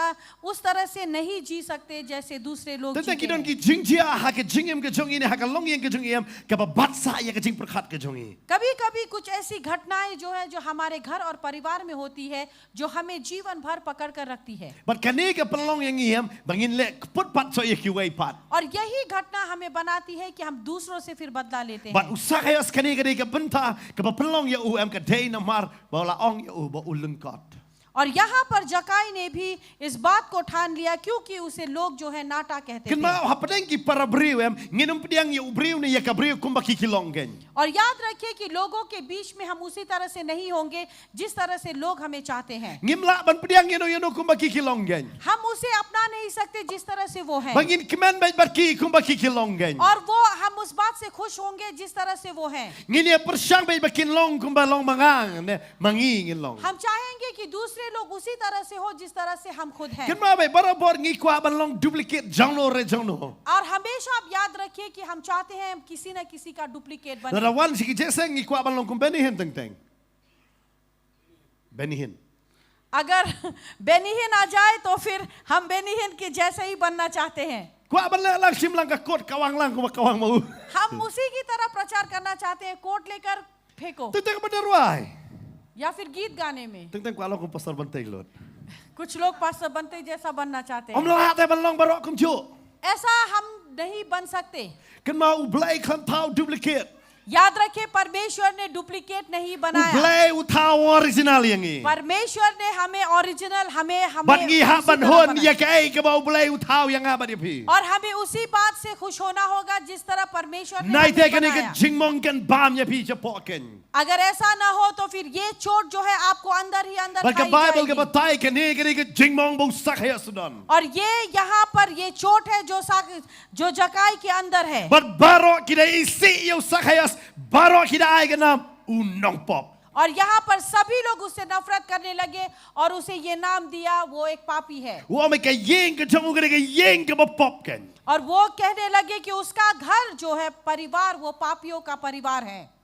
उस तरह से नहीं जी सकते जैसे दूसरे लोग Teng teng जीते ki don हैं। Ki jingjia ha ka jingim ka jong ngi ne ha ka longïing ka jong ngi em, kaba bat sah ïa ka jingpyrkhat ka jong ngi. कभी-कभी कुछ ऐसी घटनाएं जो है, जो हमारे घर और परिवार में होती है, जो हमें जीवन भर पकड़ कर रखती है। Bad kane ka pynlong ïa ngi em ba ngin leh kput pat shuh ïa kiwei pat. और यही घटना हमें बनाती है कि हम दूसरों से फिर बदला लेते हैं। Bad u Sakhaïos kane ka dei ka bynta kaba pynlong ïa u em, ka dei namar ba u la ong ïa u ba u lyngkot. और यहाँ पर जक्कई ने भी इस बात को ठान लिया, क्योंकि उसे लोग जो है नाटा कहते थे। Kynmaw, hapdeng ki para briew em, ngin ym pdiang ïa u briew ne ïa ka briew kumba ki ki long kein. और याद रखिए कि लोगों के बीच में हम उसी तरह से नहीं होंगे जिस तरह से लोग हमें चाहते हैं। Ngim lah ban pdiang ïano ïano kumba ki ki long kein. हम उसे अपना नहीं सकते जिस तरह से वो हैं। Ba ngin kmen beit bad ki kumba ki ki long kein. और वो, हम उस बात से खुश होंगे जिस तरह से वो हैं। Ngin ïa pyrshang beit ba kin long kumba long ma nga ne ma ngi ngin long. हम चाहेंगे कि दूसरे लोग उसी तरह से हो जिस तरह से हम खुद हैं। Kynmaw beit, barabor ngi kwah ban long duplicate jongno re jongno. और हमेशा आप याद रखिए कि हम चाहते हैं हम किसी ना किसी का डुप्लीकेट बने। Lada wan sha ki jingïaseng ngi kwah ban long kum Benny Hinn teng teng. Benny Hinn. अगर बेनी हिन आ जाए तो फिर हम बेनी हिन के जैसे ही बनना चाहते हैं। Kwah ban leh lang shim lang ka kot, kawang lang kumba kawang ma u. हम उसी की तरह प्रचार करना चाहते हैं, कोट लेकर फेंको। Teng teng ba da rwai. या फिर गीत गाने में। Teng teng kwah long kum Pastor Bantei lut. कुछ लोग पास्टर बनते जैसा बनना चाहते हैं। Ym lah te ban long baroh kumjuh. ऐसा हम नहीं बन सकते। Kynmaw, U Blei khlem thaw duplicate. याद रखें, परमेश्वर ने डुप्लीकेट नहीं बनाया। U Blei u thaw original ïa ngi. परमेश्वर ने हमें ओरिजिनल, हमें, हमें Bad ngi hap ban hun ïa kaei kaba U Blei u thaw ïa nga bad ïa phi. और हमें उसी बात से खुश होना होगा जिस तरह परमेश्वर ने हमें बनाया। Nai te kane ka jingmong kan bam ïa phi shapoh kein. अगर ऐसा ना हो तो फिर ये चोट जो है आपको अंदर ही अंदर खाई जाएगी। Bad ka Baibl ka batai kane, kane ka jingmong ba u Sakhaïos u don. और ये यहाँ पर ये चोट है जो सा-, जो जक्कई के अंदर है। Bad baroh ki da isih ïa u Sakhaïos, baroh ki da ai ka nam u nongpop. और यहाँ पर सभी लोग उससे नफरत करने लगे और उसे ये नाम दिया, वो एक पापी है। U ong ba ka ïing ka jong u ka dei ka ïing kaba pop kein. और वो कहने लगे कि उसका घर जो है, परिवार, वो पापियों का परिवार है।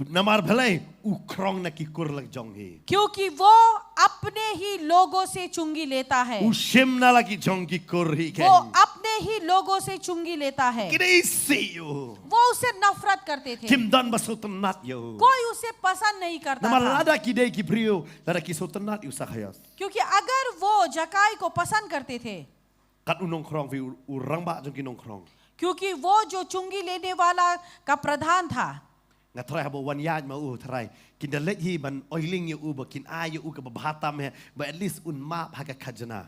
Namar balei? U khrong na ki kur la jong hi. क्योंकि वो अपने ही लोगों से चुंगी लेता है। U shim na la ki jong ki kur hi kein. वो अपने ही लोगों से चुंगी लेता है। Ki da isih ïa u. वो उससे नफरत करते थे। Kim don ba sngewtynnat ïa u. कोई उसे पसंद नहीं करता था। Namar lada ki dei ki briew, lada ki sngewtynnat ïa u Sakhaïos. क्योंकि अगर वो जक्कई को पसंद करते थे, Kat u nongkhrong, phi u, u rangbah jong ki nongkhrong. क्योंकि वो जो चुंगी लेने वाला का प्रधान था। Nga tharai haba u wan ïaid ma u, tharai kin da leit hi ban oiling ïa u, ba kin ai ïa u kaba bha tam hi, ba at least un map ha ka khajna.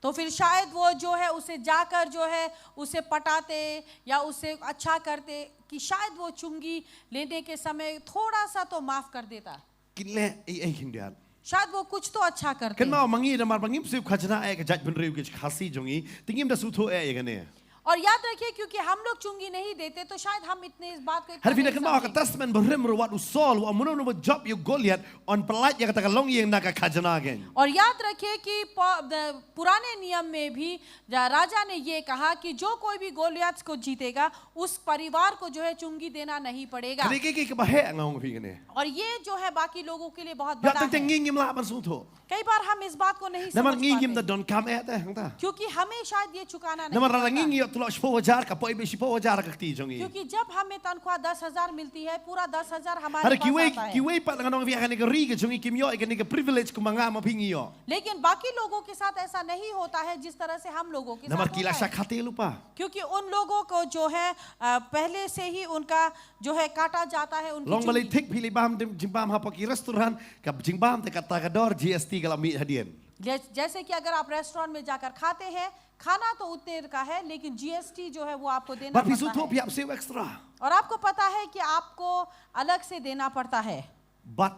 तो फिर शायद वो जो है उसे जाकर जो है उसे पटाते या उसे अच्छा करते कि शायद वो चुंगी लेने के समय थोड़ा सा तो माफ कर देता। Kin leh ei ei khyndiat. शायद वो कुछ तो अच्छा करते। Kynmaw ma ngi namar ba ngim siew khajna eh ka jaitbynriew ki Khasi jong ngi, te ngim da sngewthuh eh ïa kane. और याद रखिए, क्योंकि हम लोग चुंगी नहीं देते तो शायद हम इतने इस बात को इतना Hynrei phi da नहीं kynmaw ha ka समझेंगे। Testament Barim ruh wat u Saul, wat mano mano ba jop ïa u Goliath, yn pyllait ïa kata ka longïing na ka khajna kein. और याद रखिए कि प- द- पुराने नियम में भी जा- राजा ने ये कहा कि जो कोई भी गोलियत को जीतेगा, उस परिवार को जो है चुंगी देना नहीं पड़ेगा। Kane ka dei ka kaba heh, nga ong phi kane. और ये जो है बाकी लोगों के लिए बहुत Ïa बड़ा tang te है, ngi ngim lah ban sngewthuh. कई बार हम इस बात को नहीं Namar समझ ngi ngim da पाते, donkam eh te hangta. क्योंकि हमें शायद ये चुकाना नहीं Namar lada ngi पड़ता। ngi ïoh tlot shiphew hajar, ka poi beit shiphew hajar ka kti jong ngi. क्योंकि जब हमें तनख्वाह दस हजार मिलती है, पूरा दस हजार हमारे Hynrei पास kiwei, आता है। kiwei pat nga ong phi ha kane ka ri ka jong ngi kim ïoh ïa kane ka privilege kumba nga ma phi ngi ïoh. लेकिन बाकी लोगों के साथ ऐसा नहीं होता है जिस तरह से हम लोगों के Namar साथ ki la होता sha है। khatel lypa. क्योंकि उन लोगों को जो है, अ, पहले से ही उनका जो है काटा जाता है उनकी Long balei चुंगी। thik phi leit bam, jingbam hapoh ki restaurant, ka jingbam te kata ka dor G S T ka la mih hadien. जै- जैसे कि अगर आप रेस्टोरेंट में जाकर खाते हैं, खाना तो उतने का है, लेकिन जीएसटी जो है वो आपको देना Bad phi पड़ता sngewthuh है। phi hap siew extra. और आपको पता है कि आपको अलग से देना पड़ता है। Bad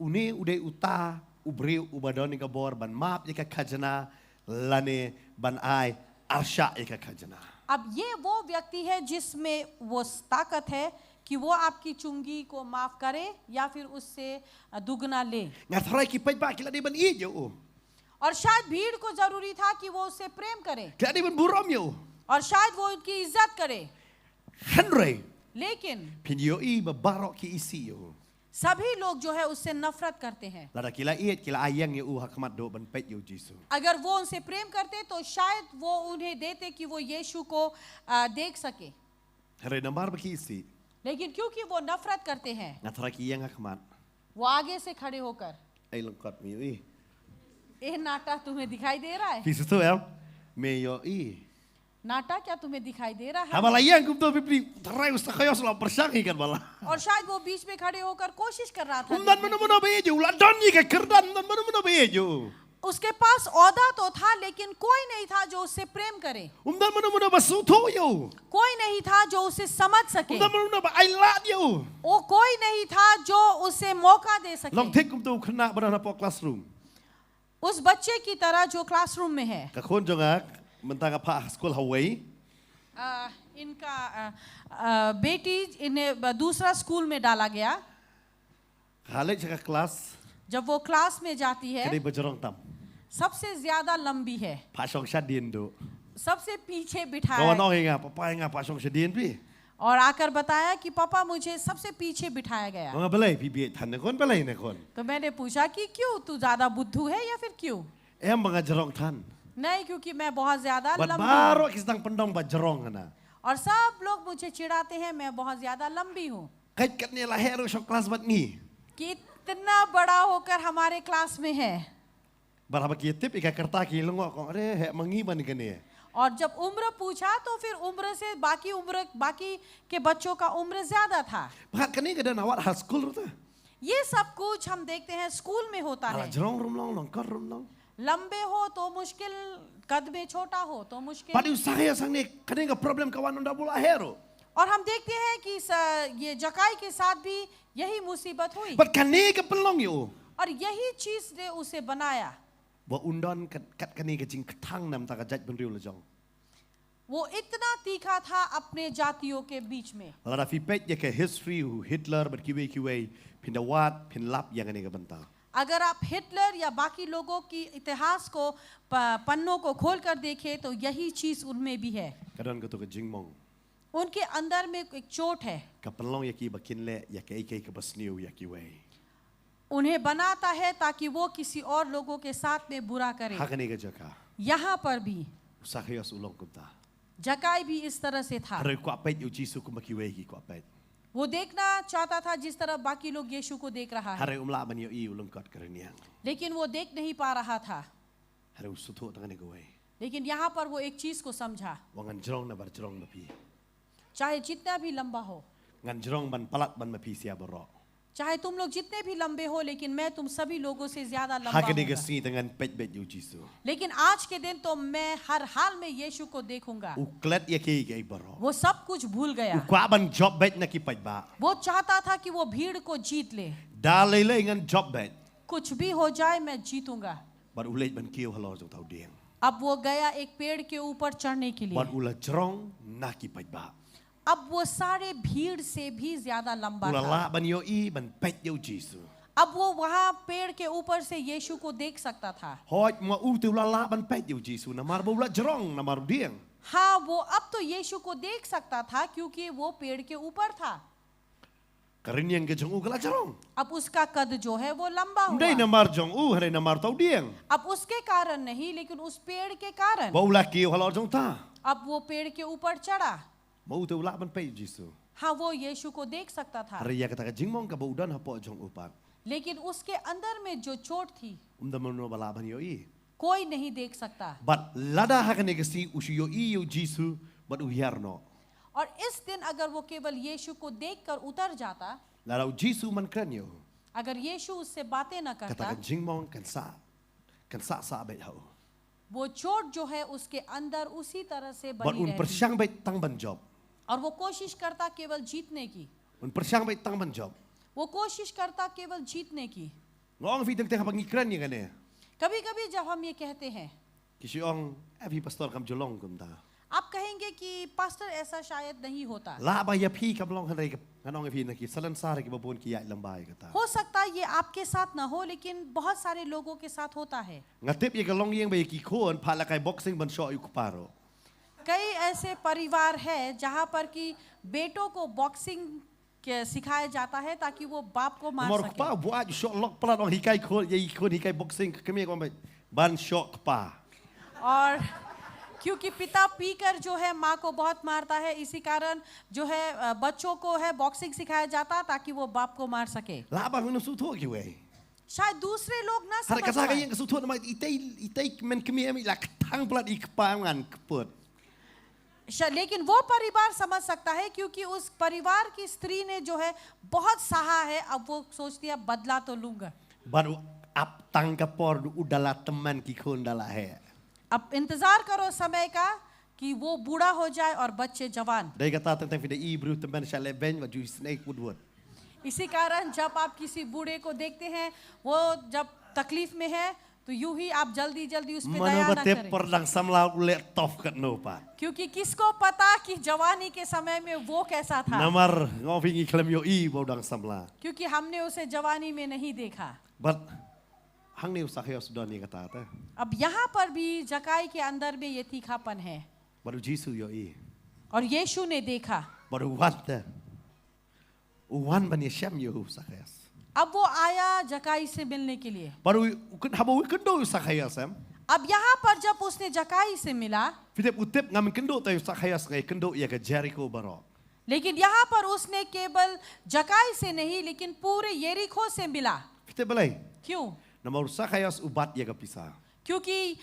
une u dei uta u briew uba don ïa ka bor ban map ïa ka khajna lane ban ai arshah ïa ka khajna. अब ये वो व्यक्ति है जिसमें वो ताकत है कि वो आपकी चुंगी को माफ करे या फिर उससे दुगना ले। Nga tharai ki paidbah ki la dei ban ïeit ïa u. और शायद भीड़ को जरूरी था कि वो उससे प्रेम करे Ki la dei ban burom ïa u. और शायद वो उनकी इज्जत करे, Hynrei लेकिन phin ïohi ba baroh ki isih ïa u. सभी लोग जो है उससे नफरत करते हैं। Lada ki la ïeit, ki la ai ïeng ïa u ha khmat duh ban peit ïa u Jisu. अगर वो उनसे प्रेम करते तो शायद वो उन्हें देते कि वो यीशु को, आ, देख सके। Hynrei namar ba ki isih, लेकिन क्योंकि वो नफरत करते हैं, nga tharai ki ïeng ha khmat. वो आगे से खड़े होकर, Ei lyngkot, me ïohi. ए नाटा, तुम्हें दिखाई दे रहा है? Phi sngewthuh em? Me ïohi. नाटा, क्या तुम्हें दिखाई दे रहा है? Haba la ïeng kumto, phi phi tharai u Sakhios u la pyrshang hi katba la. और शायद वो बीच में खड़े होकर कोशिश कर रहा था Um don mano mano ba ïeit ïa u, u la don ïa ka kyrdan, um don mano mano ba ïeit ïa u. उसके पास ओहदा तो था, लेकिन कोई नहीं था जो उससे प्रेम करे। Um don mano mano ba sngewthuh ïa u. कोई नहीं था जो उसे समझ सके। Um don mano mano ba ai lad ïa u. वो कोई नहीं था जो उसे मौका दे सके। Long thik kumto u khynnah ba don hapoh classroom. उस बच्चे की तरह जो क्लासरूम में है। Ka khun jong nga mynta ka phah skul ha wei. अ, इनका, अ, अ, बेटी, इन्हें ब- दूसरा स्कूल में डाला गया। Ha leit sha ka class, जब वो क्लास में जाती ka है, dei ba jrong tam. सबसे ज्यादा लंबी है, Phah shong shadien duh. सबसे पीछे Ka बिठाया wan ong है। ïa nga, "Papa, ïa nga phah shong shadien phi." और आकर बताया कि पापा, मुझे सबसे पीछे बिठाया गया। Nga, "Balei phi bieit than ne khun, balei ne khun?" तो मैंने पूछा कि क्यों, तू ज्यादा बुद्धू है या फिर क्यों? Em ba nga jrong than. नहीं, क्योंकि मैं बहुत ज्यादा Bad लंबी baroh हूँ। ki sdang pyndong ba jrong hana. और सब लोग मुझे चिढ़ाते हैं, मैं बहुत ज्यादा लंबी हूँ। Kat katne la heh ruh shong class bad ngi. कि इतना बड़ा होकर हमारे क्लास में है। Bad haba ki tip ïa ka kyrta ki lyngngoh, ko, "Are, heh ma ngi ban kane." और जब उम्र पूछा तो फिर उम्र से बाकी उम्र, बाकी के बच्चों का उम्र ज्यादा था। Bad kane ka don ha wat ha skul ruh te. ये सब कुछ हम देखते हैं स्कूल में होता Ala है। jrong ruh ym long, lyngkot ruh ym long. लंबे हो तो मुश्किल, कद में छोटा हो तो मुश्किल। Bad u Sakhios hangne, kane ka problem ka wan ynda u la heh ruh. और हम देखते हैं कि स-, ये जक्कई के साथ भी यही मुसीबत हुई। Bad kane ka pynlong ïa u. और यही चीज ने उसे बनाया। Ba un don kat, kat kane ka jingkthang na ka bynta ka jaitbynriew la jong. वो इतना तीखा था अपने जातियों के बीच में। Lada phi peit ïa ka history u Hitler bad kiwei kiwei, phin da wad, phin lap ïa kane ka bynta. अगर आप हिटलर या बाकी लोगों की इतिहास को प-, पन्नों को खोलकर देखें तो यही चीज उनमें भी है। Ka don kato ka jingmong. उनके अंदर में एक चोट है। Ka pynlong ïa ki ba kin leh ïa kaei kaei kaba sniew ïa kiwei. उन्हें बनाता है ताकि वो किसी और लोगों के साथ में बुरा करे। Ha kane ka jaka, यहाँ पर भी u Sakhios u long kumta. जक्कई भी इस तरह से था। Hynrei u kwah peit ïa u Jisu kumba kiwei ki kwah peit. वो देखना चाहता था जिस तरह बाकी लोग यीशु को देख रहा है, Hynrei um lah ban ïohi, u lyngkot ka rynïeng. लेकिन वो देख नहीं पा रहा था। Hynrei u sngewthuh tang kane kawei. लेकिन यहाँ पर वो एक चीज को समझा, Wa ngan jrong na bar jrong ma phi. चाहे जितना भी लंबा हो, Ngan jrong ban palat ban ma phi sia baroh. चाहे तुम लोग जितने भी लंबे हो, लेकिन मैं तुम सभी लोगों से ज्यादा लंबा Ha kane ka हूँ। sngi te ngan peit beit ïa u Jisu. लेकिन आज के दिन तो मैं हर हाल में यीशु को देखूंगा। U klet ïa ki ki baroh. वो सब कुछ भूल U गया। kwah ban jop beit na ki paidbah. वो चाहता था कि वो भीड़ को जीत ले। Da lei lei ngan jop beit. कुछ भी हो जाए, मैं जीतूंगा। Bad u leit ban kiew halor jong uta u dieng. अब वो गया एक पेड़ के ऊपर चढ़ने के लिए। Bad u la jrong na ki paidbah. अब वो सारे भीड़ से भी ज्यादा लंबा U la था। lah ban ïohi ban peit ïa u Jisu. अब वो वहां पेड़ के ऊपर से यीशु को देख सकता था। Hooid, ma u te u la lah ban peit ïa u Jisu namar ba u la jrong namar u dieng. हाँ, वो अब तो यीशु को देख सकता था, क्योंकि वो पेड़ के ऊपर था। Ka rynïeng ka jong u ka la jrong. अब उसका कद जो है, वो लंबा Ym dei हुआ। namar jong u, hynrei namar uta u dieng. अब उसके कारण नहीं, लेकिन उस पेड़ के कारण। Ba u la kiew halor jong uta. अब वो पेड़ के ऊपर चढ़ा। Ma u te u lah ban peit ïa u Jisu. हाँ, वो यीशु को देख सकता था, Hynrei ïa kata ka jingmong kaba u don hapoh jong u pat. लेकिन उसके अंदर में जो चोट थी, Ym don mano ba lah ban ïohi. कोई नहीं देख सकता। Bad lada ha kane ka sngi u shu ïohi ïa u Jisu bad u hiar noh. और इस दिन अगर वो केवल यीशु को देखकर उतर जाता, Lada u Jisu um kren ïa u. अगर यीशु उससे बातें न Kata करता, ka jingmong kan sah, kan sah sah beit ha u. वो चोट जो है उसके अंदर उसी तरह से Bad बनी un रहती। pyrshang beit tang ban jop. और वो कोशिश करता केवल जीतने की। Un pyrshang beit tang ban jop. वो कोशिश करता केवल जीतने की। Nga ong ïa phi teng teng haba ngi kren ïa kane. कभी कभी जब हम ये कहते हैं, Ki shu ong, eh, phi pastor kam ju long kumta. आप कहेंगे कि पास्टर ऐसा शायद नहीं होता। Lah ba ïa phi kam long, hynrei ngan ong ïa phi na ki salonsar kiba bun ki ïaid lamba ïa kata. हो सकता है ये आपके साथ ना हो, लेकिन बहुत सारे लोगों के साथ होता है। Nga tip ïa ka longïing ba ïa ki khun pha lehkai boxing ban shoh ïa u kpa ruh. कई ऐसे परिवार है जहाँ पर कि बेटों को बॉक्सिंग के सिखाया जाता है ताकि वो बाप को मार Namar सके। kpa buaid u shoh lok palat, ong hikai khun, ïa i khun hikai boxing, ka kmie ka ong beit ban shoh kpa. और क्योंकि पिता पीकर जो है माँ को बहुत मारता है, इसी कारण जो है, अ, बच्चों को है बॉक्सिंग सिखाया जाता ताकि वो बाप को मार सके। Lah ba ngin sngewthuh kiwei. शायद दूसरे लोग ना Hynrei समझ kata ka पाए। ïing ka sngewthuh namar ita i, ita i kmen kmie em i la kthang palat i kpa em ngan kput. शा-, लेकिन वो परिवार समझ सकता है, क्योंकि उस परिवार की स्त्री ने जो है बहुत सहा है, अब वो सोचती है बदला तो लूंगा। Bad u ap tang ka por u da la tymmen ki khun da la heh. अब इंतजार करो समय का कि वो बूढ़ा हो जाए और बच्चे जवान। Dei kata teng teng phi da i briew tymmen shah leh beiñ wat ju isynei wut wut. इसी कारण जब आप किसी बूढ़े को देखते हैं, वो जब तकलीफ में है, तो यूं ही आप जल्दी जल्दी उस पे Mano दया ba ना tip करें। por dang samla u leh tough katno pat. क्योंकि किसको पता कि जवानी के समय में वो कैसा था, Namar nga ong ïa phi ngi khlem ïohi ba u dang samla. क्योंकि हमने उसे जवानी में नहीं देखा। Bad hangne u Sakhaïos u don ïa kata te. अब यहाँ पर भी जक्कई के अंदर में ये तीखापन है। Bad u Jisu u ïohi. और यीशु ने देखा। Bad u wan te. U wan ban ïashem ïa u Sakhaïos. अब वो आया जक्कई से मिलने के लिए। Bad u, u kyn-, haba u kynduh u Sakhaïos em. अब यहाँ पर जब उसने जक्कई से मिला, Phi tip, u tip ngam kynduh tang ïa u Sakhaïos, nga ïakynduh ïa ka Jeriko baroh. लेकिन यहाँ पर उसने केवल जक्कई से नहीं, लेकिन पूरे यरीहो से मिला। Phi tip balei? क्यों? Namar u Sakhaïos u bat ïa ka pisa. क्योंकि, अ,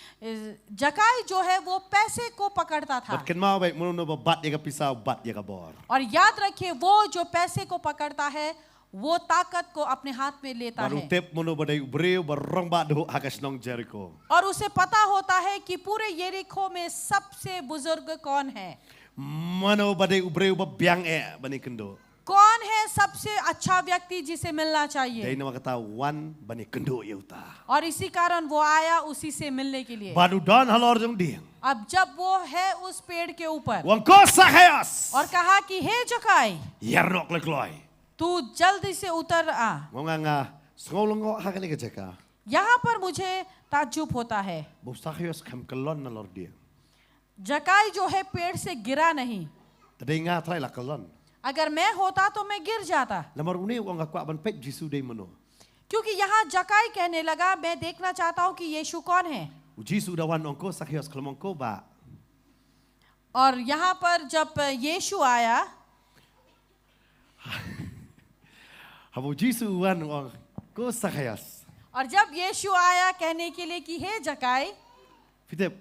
जक्कई जो है वो पैसे को पकड़ता था। Bad kynmaw beit, mano ba bat ïa ka pisa u bat ïa ka bor. और याद रखिए, वो जो पैसे को पकड़ता है, वो ताकत को अपने हाथ में लेता Bad u है। tip mano ba dei u briew ba rangbah duh ha ka shnong Jeriko. और उसे पता होता है कि पूरे यरीहो में सबसे बुजुर्ग कौन है, Mano ba dei u briew ba biang eh ban ïakynduh. कौन है सबसे अच्छा व्यक्ति जिसे मिलना चाहिए। Dei namar kata u wan ban ïakynduh ïa uta. और इसी कारण वो आया उसी से मिलने के लिए। Bad u don halor jong u dieng. अब जब वो है उस पेड़ के ऊपर U ong, ko Sakhaïos, और कहा कि हे जक्कई, ïar noh kloi kloi. तू जल्दी से उतर आ। Nga ong nga, nga sngew lyngngoh ha kane ka jaka. यहाँ पर मुझे ताज्जुब होता है Ba u Sakhaïos kam kyllon halor u dieng. जक्कई जो है पेड़ से गिरा नहीं। Te dei nga trai la kyllon. अगर मैं होता तो मैं गिर जाता। Namar une u ong nga kwah ban peit Jisu dei mano. क्योंकि यहाँ जक्कई कहने लगा, मैं देखना चाहता हूँ कि यीशु कौन है। U Jisu u da wan, u ong, ko Sakhaïos, khlem ong ko bah. और यहाँ पर जब यीशु आया, Haba u Jisu u wan, u ong, ko Sakhaïos. और जब यीशु आया कहने के लिए कि हे जक्कई, Phi tip,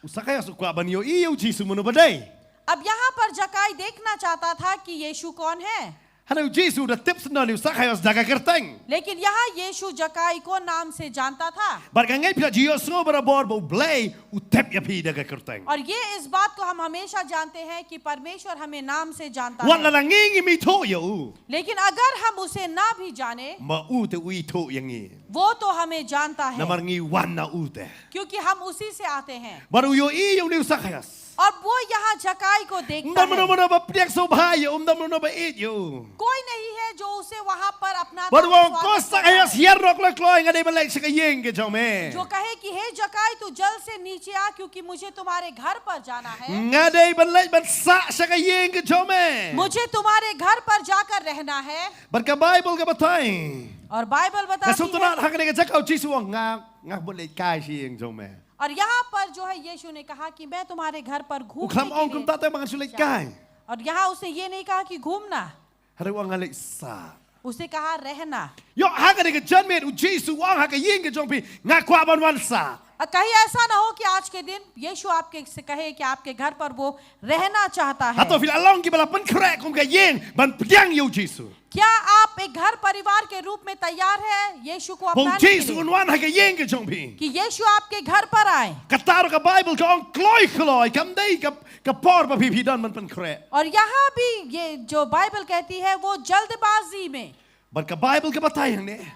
U Sakaios u kwah ban ïohi ïa u Jisu mano ba dei. अब यहाँ पर जक्कई देखना चाहता था कि यीशु कौन है। Hynrei u Jisu u da tip sngewbha ïa u Sakaios da ka kyrteng. लेकिन यहाँ यीशु जक्कई को नाम से जानता था। Bad nga ngeit phi la ju ïohsngew barabor ba U Blei u tip ïa phi da ka kyrteng. और ये इस बात को हम हमेशा जानते हैं कि परमेश्वर हमें नाम से जानता है। Wat la ngi ngim ithuh ïa u, लेकिन अगर हम उसे ना भी जाने, ma u te u ithuh ïa ngi. वो तो हमें जानता है। Namar ngi wan na u te. क्योंकि हम उसी से आते हैं। Bad u ïohi ïa une u Sakaios. और वो यहाँ जक्कई को देखता है। Ym don mano mano ba pdiang sngewbha ïa u, ym don mano mano ba ïeit ïa u. कोई नहीं है जो उसे वहाँ पर अपना स्वागत करता है। Bad u ong, ko Sakaios, hiar noh kloi kloi, nga dei ban leit sha ka ïing ka jong me. जो कहे कि हे जक्कई, तू जल्द से नीचे आ, क्योंकि मुझे तुम्हारे घर पर जाना है। Nga dei ban leit ban sah sha ka ïing ka jong me। मुझे तुम्हारे घर पर जाकर रहना है। Bad ka Baibl ka batai, और बाइबल बताती है, nga sngewtynnat ha kane ka jaka u Jisu u ong, nga, nga bun leit kai sha ïing jong me. और यहाँ पर जो है यीशु ने कहा कि मैं तुम्हारे घर पर घूमने के लिए, u khlem ong kumta te ba ngan shu leit kai, और यहाँ उसने ये नहीं कहा कि घूमना। Hynrei u ong, nga leit sah। उसने कहा रहना। Ïoh, ha kane ka janmiet u Jisu u ong ha ka ïing ka jong phi, nga kwah ban wan sah। अ, कहीं ऐसा ना हो कि आज के दिन यीशु आपके से कहे कि आपके घर पर वो रहना चाहता है। Hato phi la long kiba la pynkhreh kum ka ïing ban pdiang ïa u Jisu? क्या आप एक घर परिवार के रूप में तैयार है यीशु को अपनाने के लिए? Ba u Jisu un wan ha ka ïing ka jong phi, कि यीशु आपके घर पर आए। Kata ruh ka Baibl ka ong kloi kloi, kam dei ka, ka por ba phi phi don ban pynkhreh. और यहाँ भी ये जो बाइबल कहती है, वो जल्दबाजी में। Bad ka Baibl ka batai hangne,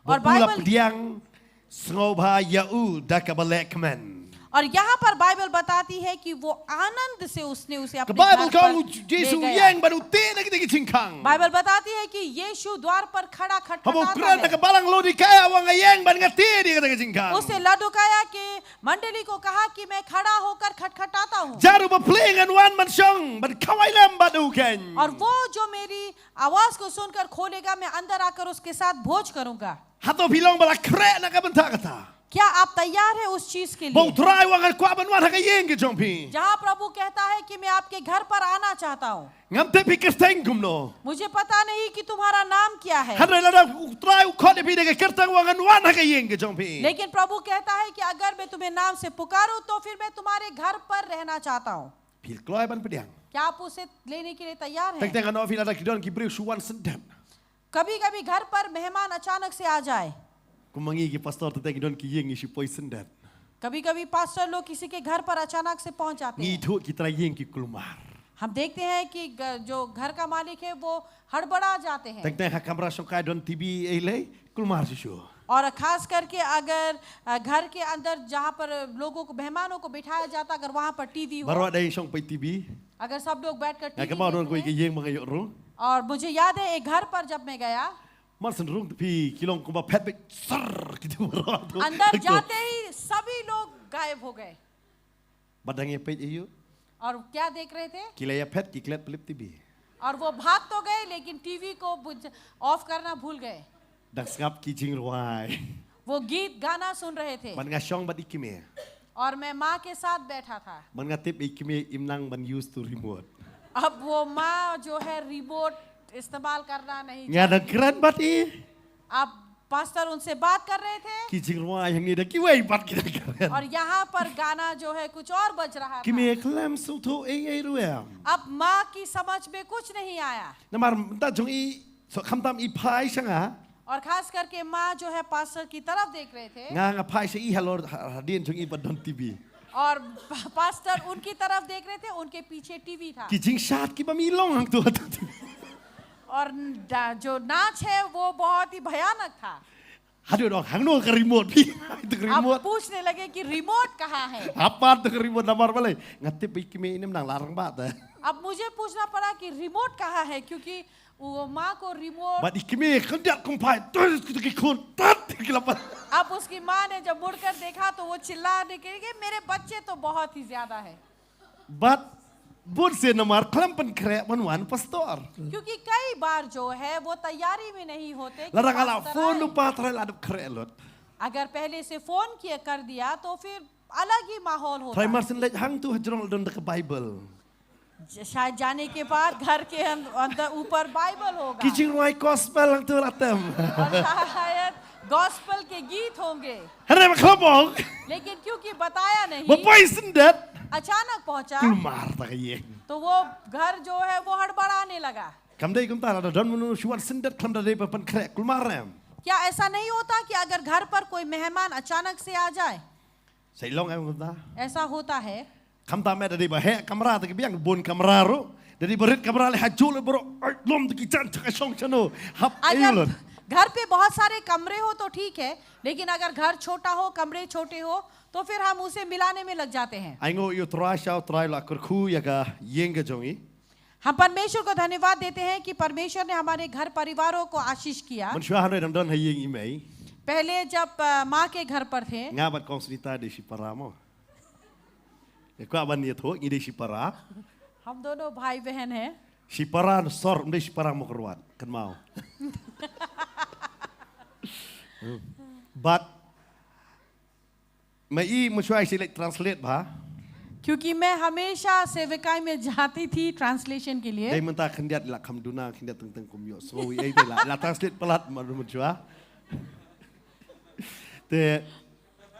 ba u la pdiang sngewbha ïa u da kaba lehkmen. और यहाँ पर बाइबल बताती है कि वो आनंद से उसने उसे अपने घर पर ले गया। Ka Baibl ka ong u Jisu u ïeng bad u tieh na kita ki jingkhang. बाइबल बताती है कि यीशु द्वार पर खड़ा खटखटाता है। Haba u kren na ka balang Laodikaïa, u ong, nga ïeng bad nga tieh na kita ki jingkhang। उसने लौदीकाया के मंडली को कहा कि मैं खड़ा होकर खटखटाता हूँ। Jar uba plie ngan wan ban shong, ban khawai lem bad u kein। और वो जो मेरी आवाज को सुनकर खोलेगा, मैं अंदर आकर उसके साथ भोज करूंगा। Hato phi long ba la khreh na ka bynta kata? क्या आप तैयार हैं उस चीज के लिए? Ba u Trai u ong, nga kwah ban wan ha ka ïing ka jong phi। जहाँ प्रभु कहता है कि मैं आपके घर पर आना चाहता हूँ। Ngam tip phi kyrteng kumno, मुझे पता नहीं कि तुम्हारा नाम क्या है। Hynrei lada u Trai u khot ïa phi da ka kyrteng, u ong, ngan wan ha ka ïing ka jong phi। लेकिन प्रभु कहता है कि अगर मैं तुम्हें नाम से पुकारूं, तो फिर मैं तुम्हारे घर पर रहना चाहता हूँ। Phi kloi ban pdiang? क्या आप उसे लेने के लिए तैयार हैं? Teng teng ngan ong ïa phi, lada ki don ki briew shu wan syndet। कभी-कभी घर पर मेहमान अचानक से आ जाए। Kum ma ngi ki pastor, teng teng ki don ki ïing ngi shu poi syndet। कभी-कभी पास्टर लोग किसी के घर पर अचानक से पहुंच जाते हैं। Ngi ithuh ki trai ïing ki kulmar। हम देखते हैं कि ग-, जो घर का मालिक है, वो हड़बड़ा जाते हैं। Teng teng ha kamra shongkai don TV ei lei, kulmar shisha। और खास करके अगर, अ, घर के अंदर जहाँ पर लोगों को, मेहमानों को बिठाया जाता, अगर वहाँ पर टीवी हो, Baroh dei shong peit TV। अगर सब लोग बैठकर टीवी देख रहे हैं। Nga kynmaw don kawei ka ïing ba nga ïoh rung। और मुझे याद है, एक घर पर जब मैं गया, Mar shen rung te phi, ki long kumba phet beit, sar, ki tu baroh tu। अंदर जाते ही सभी लोग गायब हो गए। Bad dang ïa peit aïu? और क्या देख रहे थे? Ki la ïa phet, ki klet pylip TV। और वो भाग तो गए, लेकिन टीवी को बुझ-, ऑफ करना भूल गए। Dang sngap ki jingrwai। वो गीत गाना सुन रहे थे। Bad nga shong bad i kmie। और मैं माँ के साथ बैठा था। Bad nga tip i kmie im nang ban use to remote। अब वो माँ जो है रिमोट इस्तेमाल करना नहीं जानती। Nga dang kren bad i। अब पास्टर उनसे बात कर रहे थे। Ki jingrwai hangne da kiwei pat ki dang kren। और यहाँ पर गाना जो है कुछ और बज रहा था। Kmie khlem sngewthuh ei ei ruh em। अब माँ की समझ में कुछ नहीं आया। Namar mynta jong i, so khamtam i phai sha nga। और खास करके माँ जो है पास्टर की तरफ देख रहे थे। Nga nga phai sha i halor ha-, hadien jong i pat don TV। और पा-, पास्टर उनकी तरफ देख रहे थे, उनके पीछे टीवी था। Ki jingshad kiba mi long hangto ha TV। और डा-, जो नाच है वो बहुत ही भयानक था। Haduh dong, hangno ka remote phi? Itu ka अब remote। पूछने लगे कि रिमोट कहाँ है? Hap pat tu ka remote, namar balei? Nga tip i kmie im nang larang bad te। अब मुझे पूछना पड़ा कि रिमोट कहाँ है, क्योंकि वो माँ को रिमोट Bad i kmie khyndiat kum phai, tat, tat, ki khun, tat, ki la pat। अब उसकी माँ ने जब मुड़कर देखा तो वो चिल्लाने के लिए, मेरे बच्चे तो बहुत ही ज्यादा है। Bad bun sien namar khlem pynkhreh ban wan pastor। क्योंकि कई बार जो है वो तैयारी में नहीं होते कि Lada nga la पास्टर phone आए। Lypa, trai la dep khreh lut। अगर पहले से फोन किया कर दिया तो फिर अलग ही माहौल होता। Trai mar sien leit hangto hajrong la don da ka Bible। ज-, शायद जाने के बाद घर के अं-, अंदर ऊपर बाइबल होगा। Ki jingrwai gospel hangto la tem। और शायद गॉस्पेल के गीत होंगे, Hynrei ba khlem ong, लेकिन क्योंकि बताया नहीं, ba poi shen dep, अचानक पहुंचा, kulmar ta ka ïing. तो वो घर जो है वो हड़बड़ाने लगा। Kam dei kumta, lada don mano shu wan shen dep khlem da dei ba pynkhreh, kulmar em? क्या ऐसा नहीं होता कि अगर घर पर कोई मेहमान अचानक से आ जाए? Sa i long em kumta? ऐसा होता है। Khamtam eh, da dei ba heh kamra te ki biang bun kamra ruh. Da dei ba rit kamra leh hajuh leh baroh. Ai, lum te ki jan, jaka shong shano. Hap, ai, अगर lon. घर पे बहुत सारे कमरे हो तो ठीक है, लेकिन अगर घर छोटा हो, कमरे छोटे हो, तो फिर हम उसे मिलाने में लग जाते हैं। Ai, ngu ïa u Trai, sha u Trai la kyrkhu ïa ka ïing ka jong i. हम परमेश्वर को धन्यवाद देते हैं कि परमेश्वर ने हमारे घर परिवारों को आशीष किया। Mynshuwa hynrei dang don ha ïing i mei. पहले जब अ, माँ के घर पर थे, Nga bad Kong Sunita dei shipara mo. Ïa kwah ban ïathuh, ngi dei shipara. हम दोनों भाई बहन हैं। Shipara na sor, ym dei shipara mo kyrwat, kynmaw. But ma i, mynshuwa i sa leit translate bha. क्योंकि मैं हमेशा सेवकाई में जाती थी ट्रांसलेशन के लिए। Dei mynta khyndiat la kham duna, khyndiat teng teng kum ïohsngew ei te la, la translate palat ma, mynshuwa. Te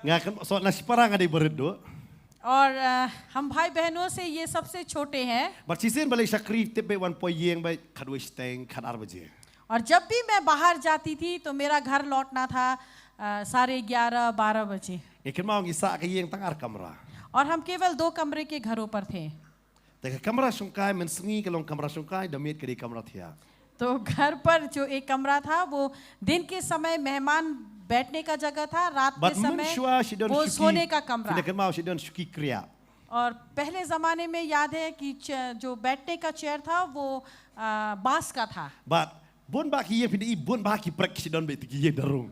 nga kan so na shipara nga dei ba rit duh. और अ, हम भाई बहनों से ये सबसे छोटे हैं। Bad shisien balei shakri tip ba wan poi ïing ba khatwei shiteng, khatar baje. और जब भी मैं बाहर जाती थी तो मेरा घर लौटना था अ, साढ़े ग्यारह, बारह बजे। Ngi kynmaw ngi sah ka ïing tang ar kamra. और हम केवल दो कमरे के घरों पर थे। Te ka kamra shongkai, mynsngi ka long kamra shongkai, da miet ka dei kamra thiah. तो घर पर जो एक कमरा था, वो दिन के समय मेहमान बैठने का जगह था, रात के Bad समय mynshuwa shi don वो shuki. सोने का कमरा। Phi da kynmaw shi don shuki kriah. और पहले जमाने में याद है कि च- जो बैठने का चेयर था, वो अ, बांस का था। Bad bun bah ki ïing, phi da i bun bah ki prek shi don beit ki ïing da rung.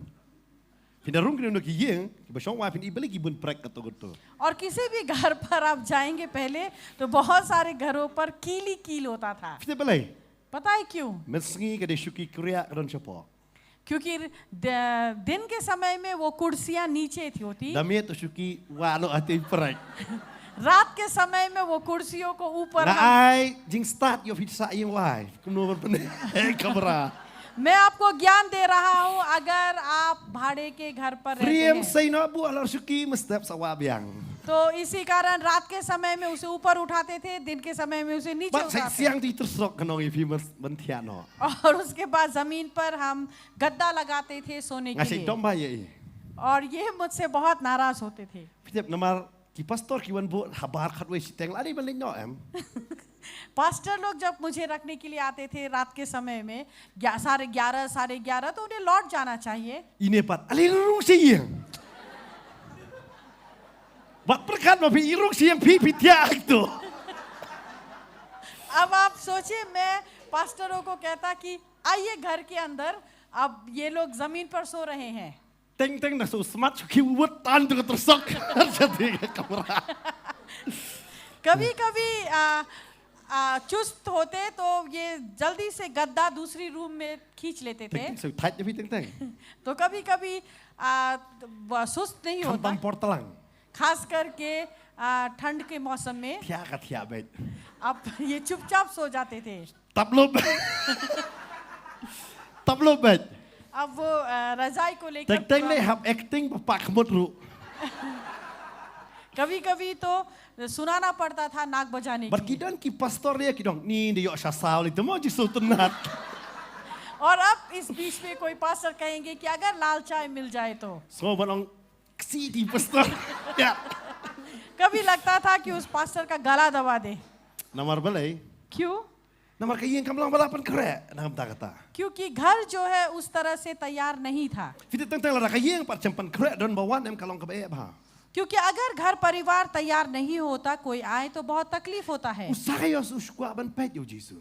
Phi da rung ki don ki ïing, ki ba shong wai, phi da i balei ki bun prek kato kato. और किसी भी घर पर आप जाएंगे पहले, तो बहुत सारे घरों पर कील ही कील होता था। Phi da balei? पता है क्यों? Mynsngi ka dei shuki kriah ka don shapoh. क्योंकि द- दिन के समय में वो कुर्सियां नीचे थी होती, Da miet to shuki wah noh ha te prek. रात के समय में वो कुर्सियों को ऊपर Nga हम ai jingstad ïoh phi sah ïing wai. Kumno ban pyneh kamra. मैं आपको ज्ञान दे रहा हूँ, अगर आप भाड़े के घर पर रहते Friem हैं, sei noh buh halor shuki, mynstep sa wah biang. तो इसी कारण रात के समय में उसे ऊपर उठाते थे, दिन के समय में उसे नीचे Bad sa उतारते। siang ti tersok ka nong i phi ban thiah noh. और उसके बाद जमीन पर हम गद्दा लगाते थे सोने Nga के sa लिए। dom ba ïa i. और ये मुझसे बहुत नाराज होते थे। Phi tip namar ki pastor ki wan buh habar khatwei shiteng la dei ban leit noh em. पास्टर लोग जब मुझे रखने के लिए आते थे रात के समय में, ग्या- साढ़े ग्यारह, साढ़े ग्यारह, तो उन्हें लौट जाना चाहिए। I ne pat, ale rung sha ïing. Bad pyrkhat ba phi i rung sha ïing phi, phi thiah hangto. अब आप सोचिए, मैं पास्टरों को कहता कि आइए घर के अंदर, अब ये लोग जमीन पर सो रहे हैं। Teng teng da shu smat shu ki wut tan tu ka tersok. Sha te ka kamra. कभी कभी आ, आ, चुस्त होते तो ये जल्दी से गद्दा दूसरी रूम में खींच लेते थे। Teng teng shu thait da phi teng teng. तो कभी कभी आ, वो सुस्त नहीं Kham होता, tam por tlang. खास करके आ, ठंड के मौसम में। Thiah ka thiah beit. अब ये चुपचाप सो जाते थे। Tap lup. Tap lup beit. अब वो आ, रजाई को लेकर Teng teng ne hap acting ba pak mut ruh. कभी कभी तो सुनाना पड़ता था नाक बजाने Bad के ki don ki pastor ïa ki dong ni da ïoh sha saw li te mo Jisu tynnat. और अब इस बीच में कोई पास्टर कहेंगे कि अगर लाल चाय मिल जाए तो। Sngew ban ong ksi ti pastor. Ïa. कभी लगता था कि उस पास्टर का गला दबा दे। Namar balei? क्यों? Namar ka ïing kam long ba la pynkhreh na ka bynta kata. क्योंकि घर जो है उस तरह से तैयार नहीं था। Phi tip teng teng lada ka ïing pat shem pynkhreh don ba wan em ka long kaba eh bha. क्योंकि अगर घर परिवार तैयार नहीं होता, कोई आए तो बहुत तकलीफ होता है। U Sakaios u shu kwah ban peit ïa u Jisu.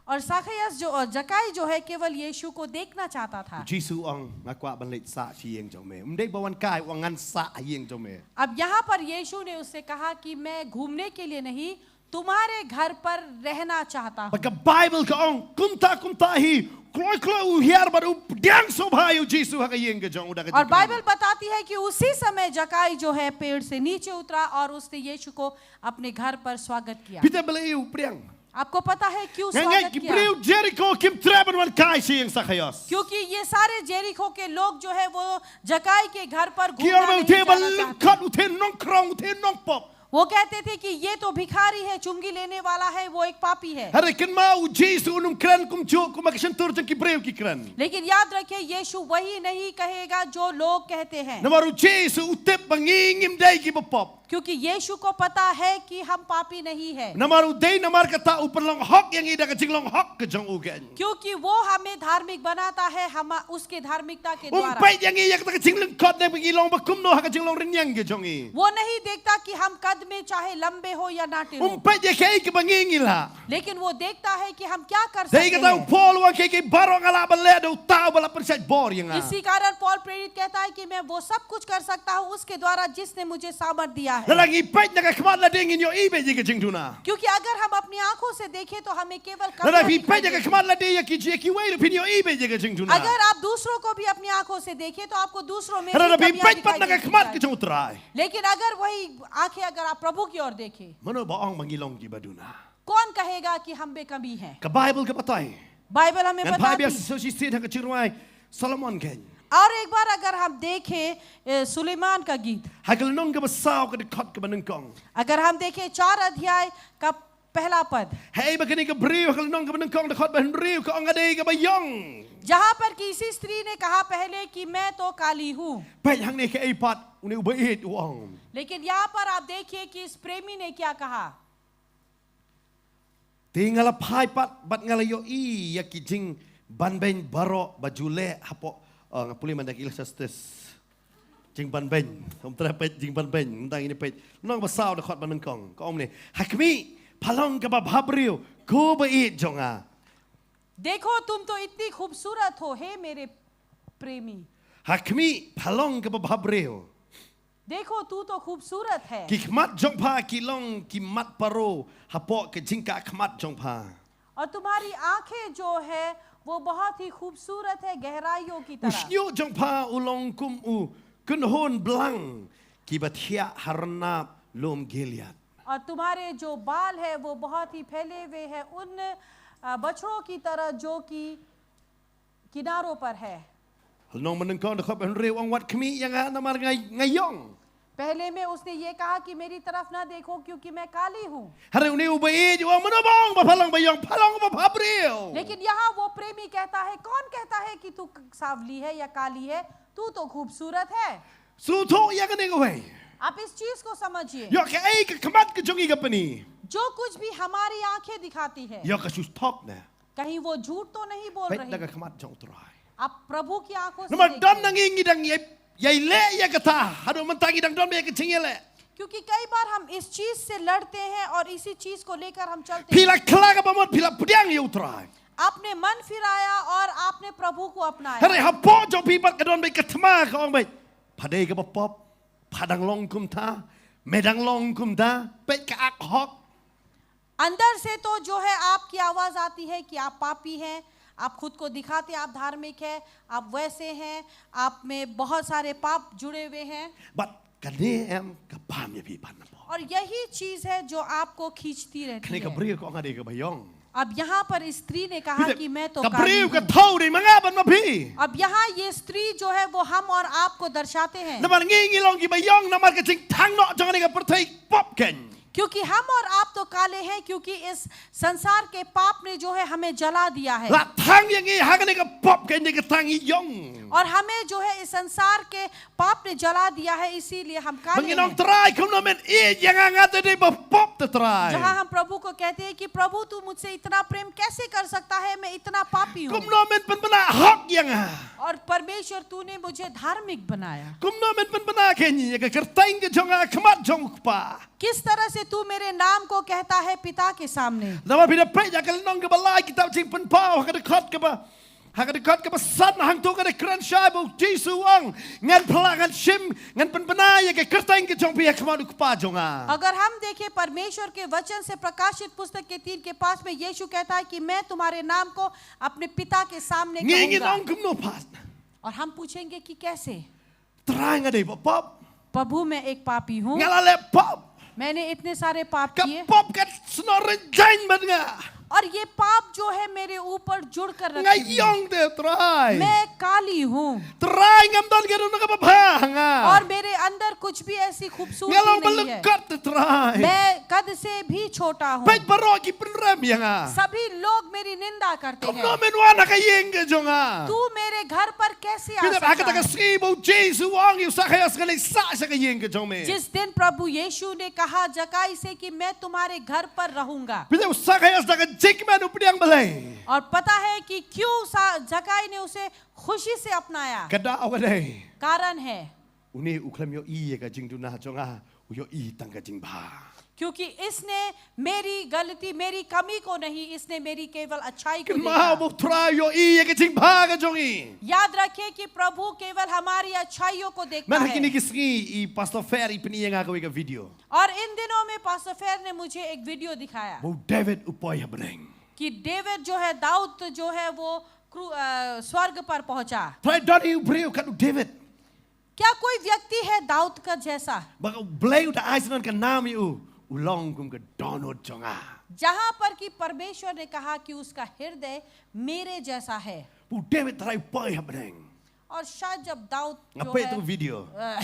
और साखैयस जो, और जकाई जो है, केवल यीशु को देखना चाहता था। U Jisu u ong nga kwah ban leit sah sha ïing jong me. Ym dei ba wan kai, u ong ngan sah ha ïing jong me. अब यहाँ पर यीशु ने उससे कहा कि मैं घूमने के लिए नहीं, तुम्हारे घर पर रहना चाहता हूँ। Bad ka Baibl ka ong kumta kumta hi kloi kloi u hiar bad u pdiang sngewbha ïa u Jisu ha ka ïing ka jong u da ka और jingkren. बाइबल बताती है कि उसी समय जकाई जो है पेड़ से नीचे उतरा और उसने यीशु को अपने घर पर स्वागत किया। Phi tip balei u pdiang? आपको पता है क्यों Nga ngeit स्वागत ki किया? briew Jericho kim treh ban wan kai sha ïing Sakaios. क्योंकि ये सारे जेरिको के लोग जो है वो जक्कई के घर पर Ki ong घूमना ba नहीं uthe ba जाना चाहते। lyngkot, uthe nongkhrong, uthe nongpop. वो कहते थे कि ये तो भिखारी है, चुंगी लेने वाला है, वो एक पापी है। Hynrei kynmaw, u Jisu un ym kren kumjuh kum ba ki shyntur jong ki briew ki kren. लेकिन याद रखें, यीशु वही नहीं कहेगा जो लोग कहते हैं, Namar u Jisu u tip ba ngi ngim dei kiba pop. क्योंकि यीशु को पता है कि हम पापी नहीं है। Namar u dei namar kata u pynlong hok ïa ngi da ka jinglong hok ka jong u keiñ. क्योंकि वो हमें धार्मिक बनाता है, हम उसके धार्मिकता के Um द्वारा। peit ïa ngi ïa kata ka jinglyngkot ne ba ngi long ba kumno ha ka jinglong rynïeng ka jong ngi. वो नहीं देखता कि हम कद में चाहे लंबे हो या नाटे Um हो, peit ïa kaei kaba ngi ngi lah. लेकिन वो देखता है कि हम क्या कर Dei सकते kata u हैं। Paul u ong, kaei kaba baroh nga lah ban leh da uta uba la pynshait bor ïa nga. इसी कारण पौल प्रेरित कहता है कि मैं वो सब कुछ कर सकता हूँ उसके द्वारा जिसने मुझे सामर्थ दिया है। Lada ngi peit na ka khmat lade ngin ïohi beit ïa ka jingduna. क्योंकि अगर हम अपनी आंखों से देखें तो हमें केवल Lada कमियां phi दिखाई peit na ka देंगी। khmat lade ïa ki, ïa kiwei ruh phin ïohi beit ïa ka jingduna. अगर आप दूसरों को भी अपनी आंखों से देखें तो आपको दूसरों में भी Lada phi कमियां peit pat दिखाई na ka देंगी। khmat ka jong u Trai. लेकिन अगर वही आंखें अगर आप प्रभु की ओर देखें, Mano ba ong ba ngi long kiba duna? कौन कहेगा कि हम में कमी है? Ka Baibl ka batai. बाइबल हमें Ngan phai biang बताती। shisien ha ka jingrwai Solomon keiñ. और एक बार अगर हम देखें, ए, सुलेमान का गीत, Ha ka lynnong kaba saw ka dkhot kaba nyngkong. अगर हम देखें चार अध्याय का पहला पद, Haei ba kane ka briew ha ka lynnong kaba nyngkong dkhot ba hynriew ka ong, nga dei kaba ïong. जहां पर कि इसी स्त्री ने कहा पहले कि मैं तो काली हूँ। Peit hangne kaei pat une u baieit u ong. लेकिन यहाँ पर आप देखिए कि इस प्रेमी ने क्या कहा। Te nga la phai pat bad nga la ïohi ïa ki jingbanbeiñ baroh ba ju leh hapoh, oh, nga pule mynta ka Ecclesiastes. Jingbanbeiñ, ym treh peit jingbanbeiñ, mynta ngin ïa peit. Lynnong ba saw dkhot ba nyngkong, ka ong ne, ha khmih, pha long kaba bhabriew, ko baieit jong nga. देखो, तुम तो इतनी खूबसूरत हो, हे मेरे प्रेमी। Ha khmih, pha long kaba bhabriew. देखो, तू तो खूबसूरत है। Ki khmat jong pha ki long ki mat paro hapoh ka jingkah khmat jong pha. और तुम्हारी आंखें जो है, वो बहुत ही खूबसूरत है गहराइयों की U तरह। shñiuh jong pha u long kum u kynhun blang kiba thiah ha rnap lum Gilead. और तुम्हारे जो बाल है, वो बहुत ही फैले हुए हैं उन, अ, बछड़ों की तरह जो कि किनारों पर है। Lynnong ba nyngkong dkhot ba hynriew ong, wat khmih ïa nga namar nga, nga ïong. पहले में उसने ये कहा कि मेरी तरफ ना देखो क्योंकि मैं काली हूँ। Hynrei une u baieit u ong, mano ba ong ba pha long ba ïong, pha long ba bhabriew. लेकिन यहाँ वो प्रेमी कहता है, कौन कहता है कि तू क-, सांवली है या काली है? तू तो खूबसूरत है। Sngewthuh ïa kane kawei. आप इस चीज को समझिए। Ïoh kaei ka khmat ka jong ngi ka pyni. जो कुछ भी हमारी आंखें दिखाती है, ïoh ka shu thok ne. कहीं वो झूठ तो नहीं बोल रही। Peit na ka khmat jong u Trai. आप प्रभु की आंखों से देखिए। Namar don na ngi ngi dang ïai, ïai leh ïa kata, haduh mynta ngi dang don beit ïa ka jingïaleh. क्योंकि कई बार हम इस चीज से लड़ते हैं और इसी चीज को लेकर हम चलते हैं। Phi la khlaiñ ka bamut, phi la pdiang ïa u Trai. आपने मन फिराया और आपने प्रभु को अपनाया। Hynrei hapoh jong phi pat ka don beit ka thma ka ong beit, pha dei kaba pop, pha dang long kumta, me dang long kumta, peit ka ak hok. अंदर से तो जो है आपकी आवाज आती है कि आप पापी हैं, आप खुद को दिखाते हैं आप धार्मिक हैं, आप वैसे हैं, आप में बहुत सारे पाप जुड़े हुए हैं। Bad kane em ka bam ïa phi ban na pop. और यही चीज है जो आपको खींचती रहती है। Kane ka briew ka ong, nga dei kaba ïong. अब यहाँ पर इस स्त्री ने कहा कि मैं तो काली हूँ। Ka briew ka thaw dei ma nga bad ma phi. अब यहाँ ये स्त्री जो है वो हम और आपको दर्शाते हैं। Namar ngi ngi long kiba ïong namar ka jingthang noh jong kane ka pyrthei pop keiñ. क्योंकि हम और आप तो काले हैं, क्योंकि इस संसार के पाप ने जो है हमें जला दिया है। La thang ïa ngi ha kane ka pop keiñ ne ka thang ngi ïong. और हमें जो है इस संसार के पाप ने जला दिया है, इसीलिए हम काले हैं। Ba ngin ong, Trai, kumno men ïeit ïa nga, nga te dei ba pop te Trai. जहाँ हम प्रभु को कहते हैं कि प्रभु तू मुझसे इतना प्रेम कैसे कर सकता है, मैं इतना पापी हूँ। Kumno men pynbna hok ïa nga. और परमेश्वर तूने मुझे धार्मिक बनाया। Kumno men pynbna keiñ ïa ka kyrteng ka jong nga ha khmat jong u Kpa. किस तरह से तू मेरे नाम को कहता है पिता के सामने। Namar phi da peit ïa ka lynnong kaba lai kitab Jingpynpaw ha ka dkhot kaba, ha ka dkhot kaba san, hangto ka da kren shai ba u Jisu u ong, ngan pynlah, ngan shim, ngan pynbna ïa ka kyrteng ka jong phi ha khmat u Kpa jong nga. अगर हम देखें परमेश्वर के वचन से प्रकाशित पुस्तक के तीन के पाँच में यीशु कहता है कि मैं तुम्हारे नाम को अपने पिता के सामने कहूंगा। Ngi ngin ong kumno pat. और हम पूछेंगे कि कैसे? Trai, nga dei ba pop. प्रभु मैं एक पापी हूँ। Nga la leh pop. मैंने इतने सारे पाप Ka किए pop ka snoh rynjang bad nga. और ये पाप जो है मेरे ऊपर जुड़ कर Nga रखे हुए हैं। ïong te Trai. मैं काली हूँ Trai, ngam don ka ruh kaba bha ha nga. और मेरे अंदर कुछ भी ऐसी खूबसूरती Nga long नहीं है। balukot te Trai. मैं कद से भी छोटा हूँ। Peit baroh ki pynrem ïa nga. सभी लोग मेरी निंदा करते Kumno हैं। men wan ha ka ïing ka jong nga. तू मेरे घर पर कैसे आ Peit ha kata सकता ka है? sngi ba u Jisu u ong ïa u Sakhaios, ngan leit sah sha ka ïing ka jong me. जिस दिन प्रभु यीशु ने कहा जक्कई से कि मैं तुम्हारे घर पर रहूंगा, Peit u Sakhaios da ka jingkmen u pdiang balei. और पता है कि क्यों सा-, जक्कई ने उसे खुशी से अपनाया? Ka daw ka dei. कारण है Une u khlem ïohi ïa ka jingduna jong nga, u ïohi tang ka jingbha. क्योंकि इसने मेरी गलती, मेरी कमी को नहीं, इसने मेरी केवल अच्छाई को Kynmaw देखा। ba u Trai u ïohi ïa ka jingbha ka jong i. याद रखें कि प्रभु केवल हमारी अच्छाइयों को देखता Mynta ha kine है। ki sngi i Pastor Fer i pyni ïa nga kawei ka video. और इन दिनों में पास्टर फेर ने मुझे एक वीडियो दिखाया Ba u David u poi ha bneng. कि डेविड जो है, दाऊद जो है, वो क्रू-, अ, स्वर्ग पर पहुंचा। Trai, don hi u briew kat u David. क्या कोई व्यक्ति है दाऊद का जैसा, Ba ka Blei u da ai sha u ka nam ïa u, u long kum ka dohnud jong nga. जहां पर कि परमेश्वर ने कहा कि उसका हृदय मेरे जैसा है? Ba u David Trai u poi ha bneng. और शायद जब दाऊद Nga जो peit है, u video. अ,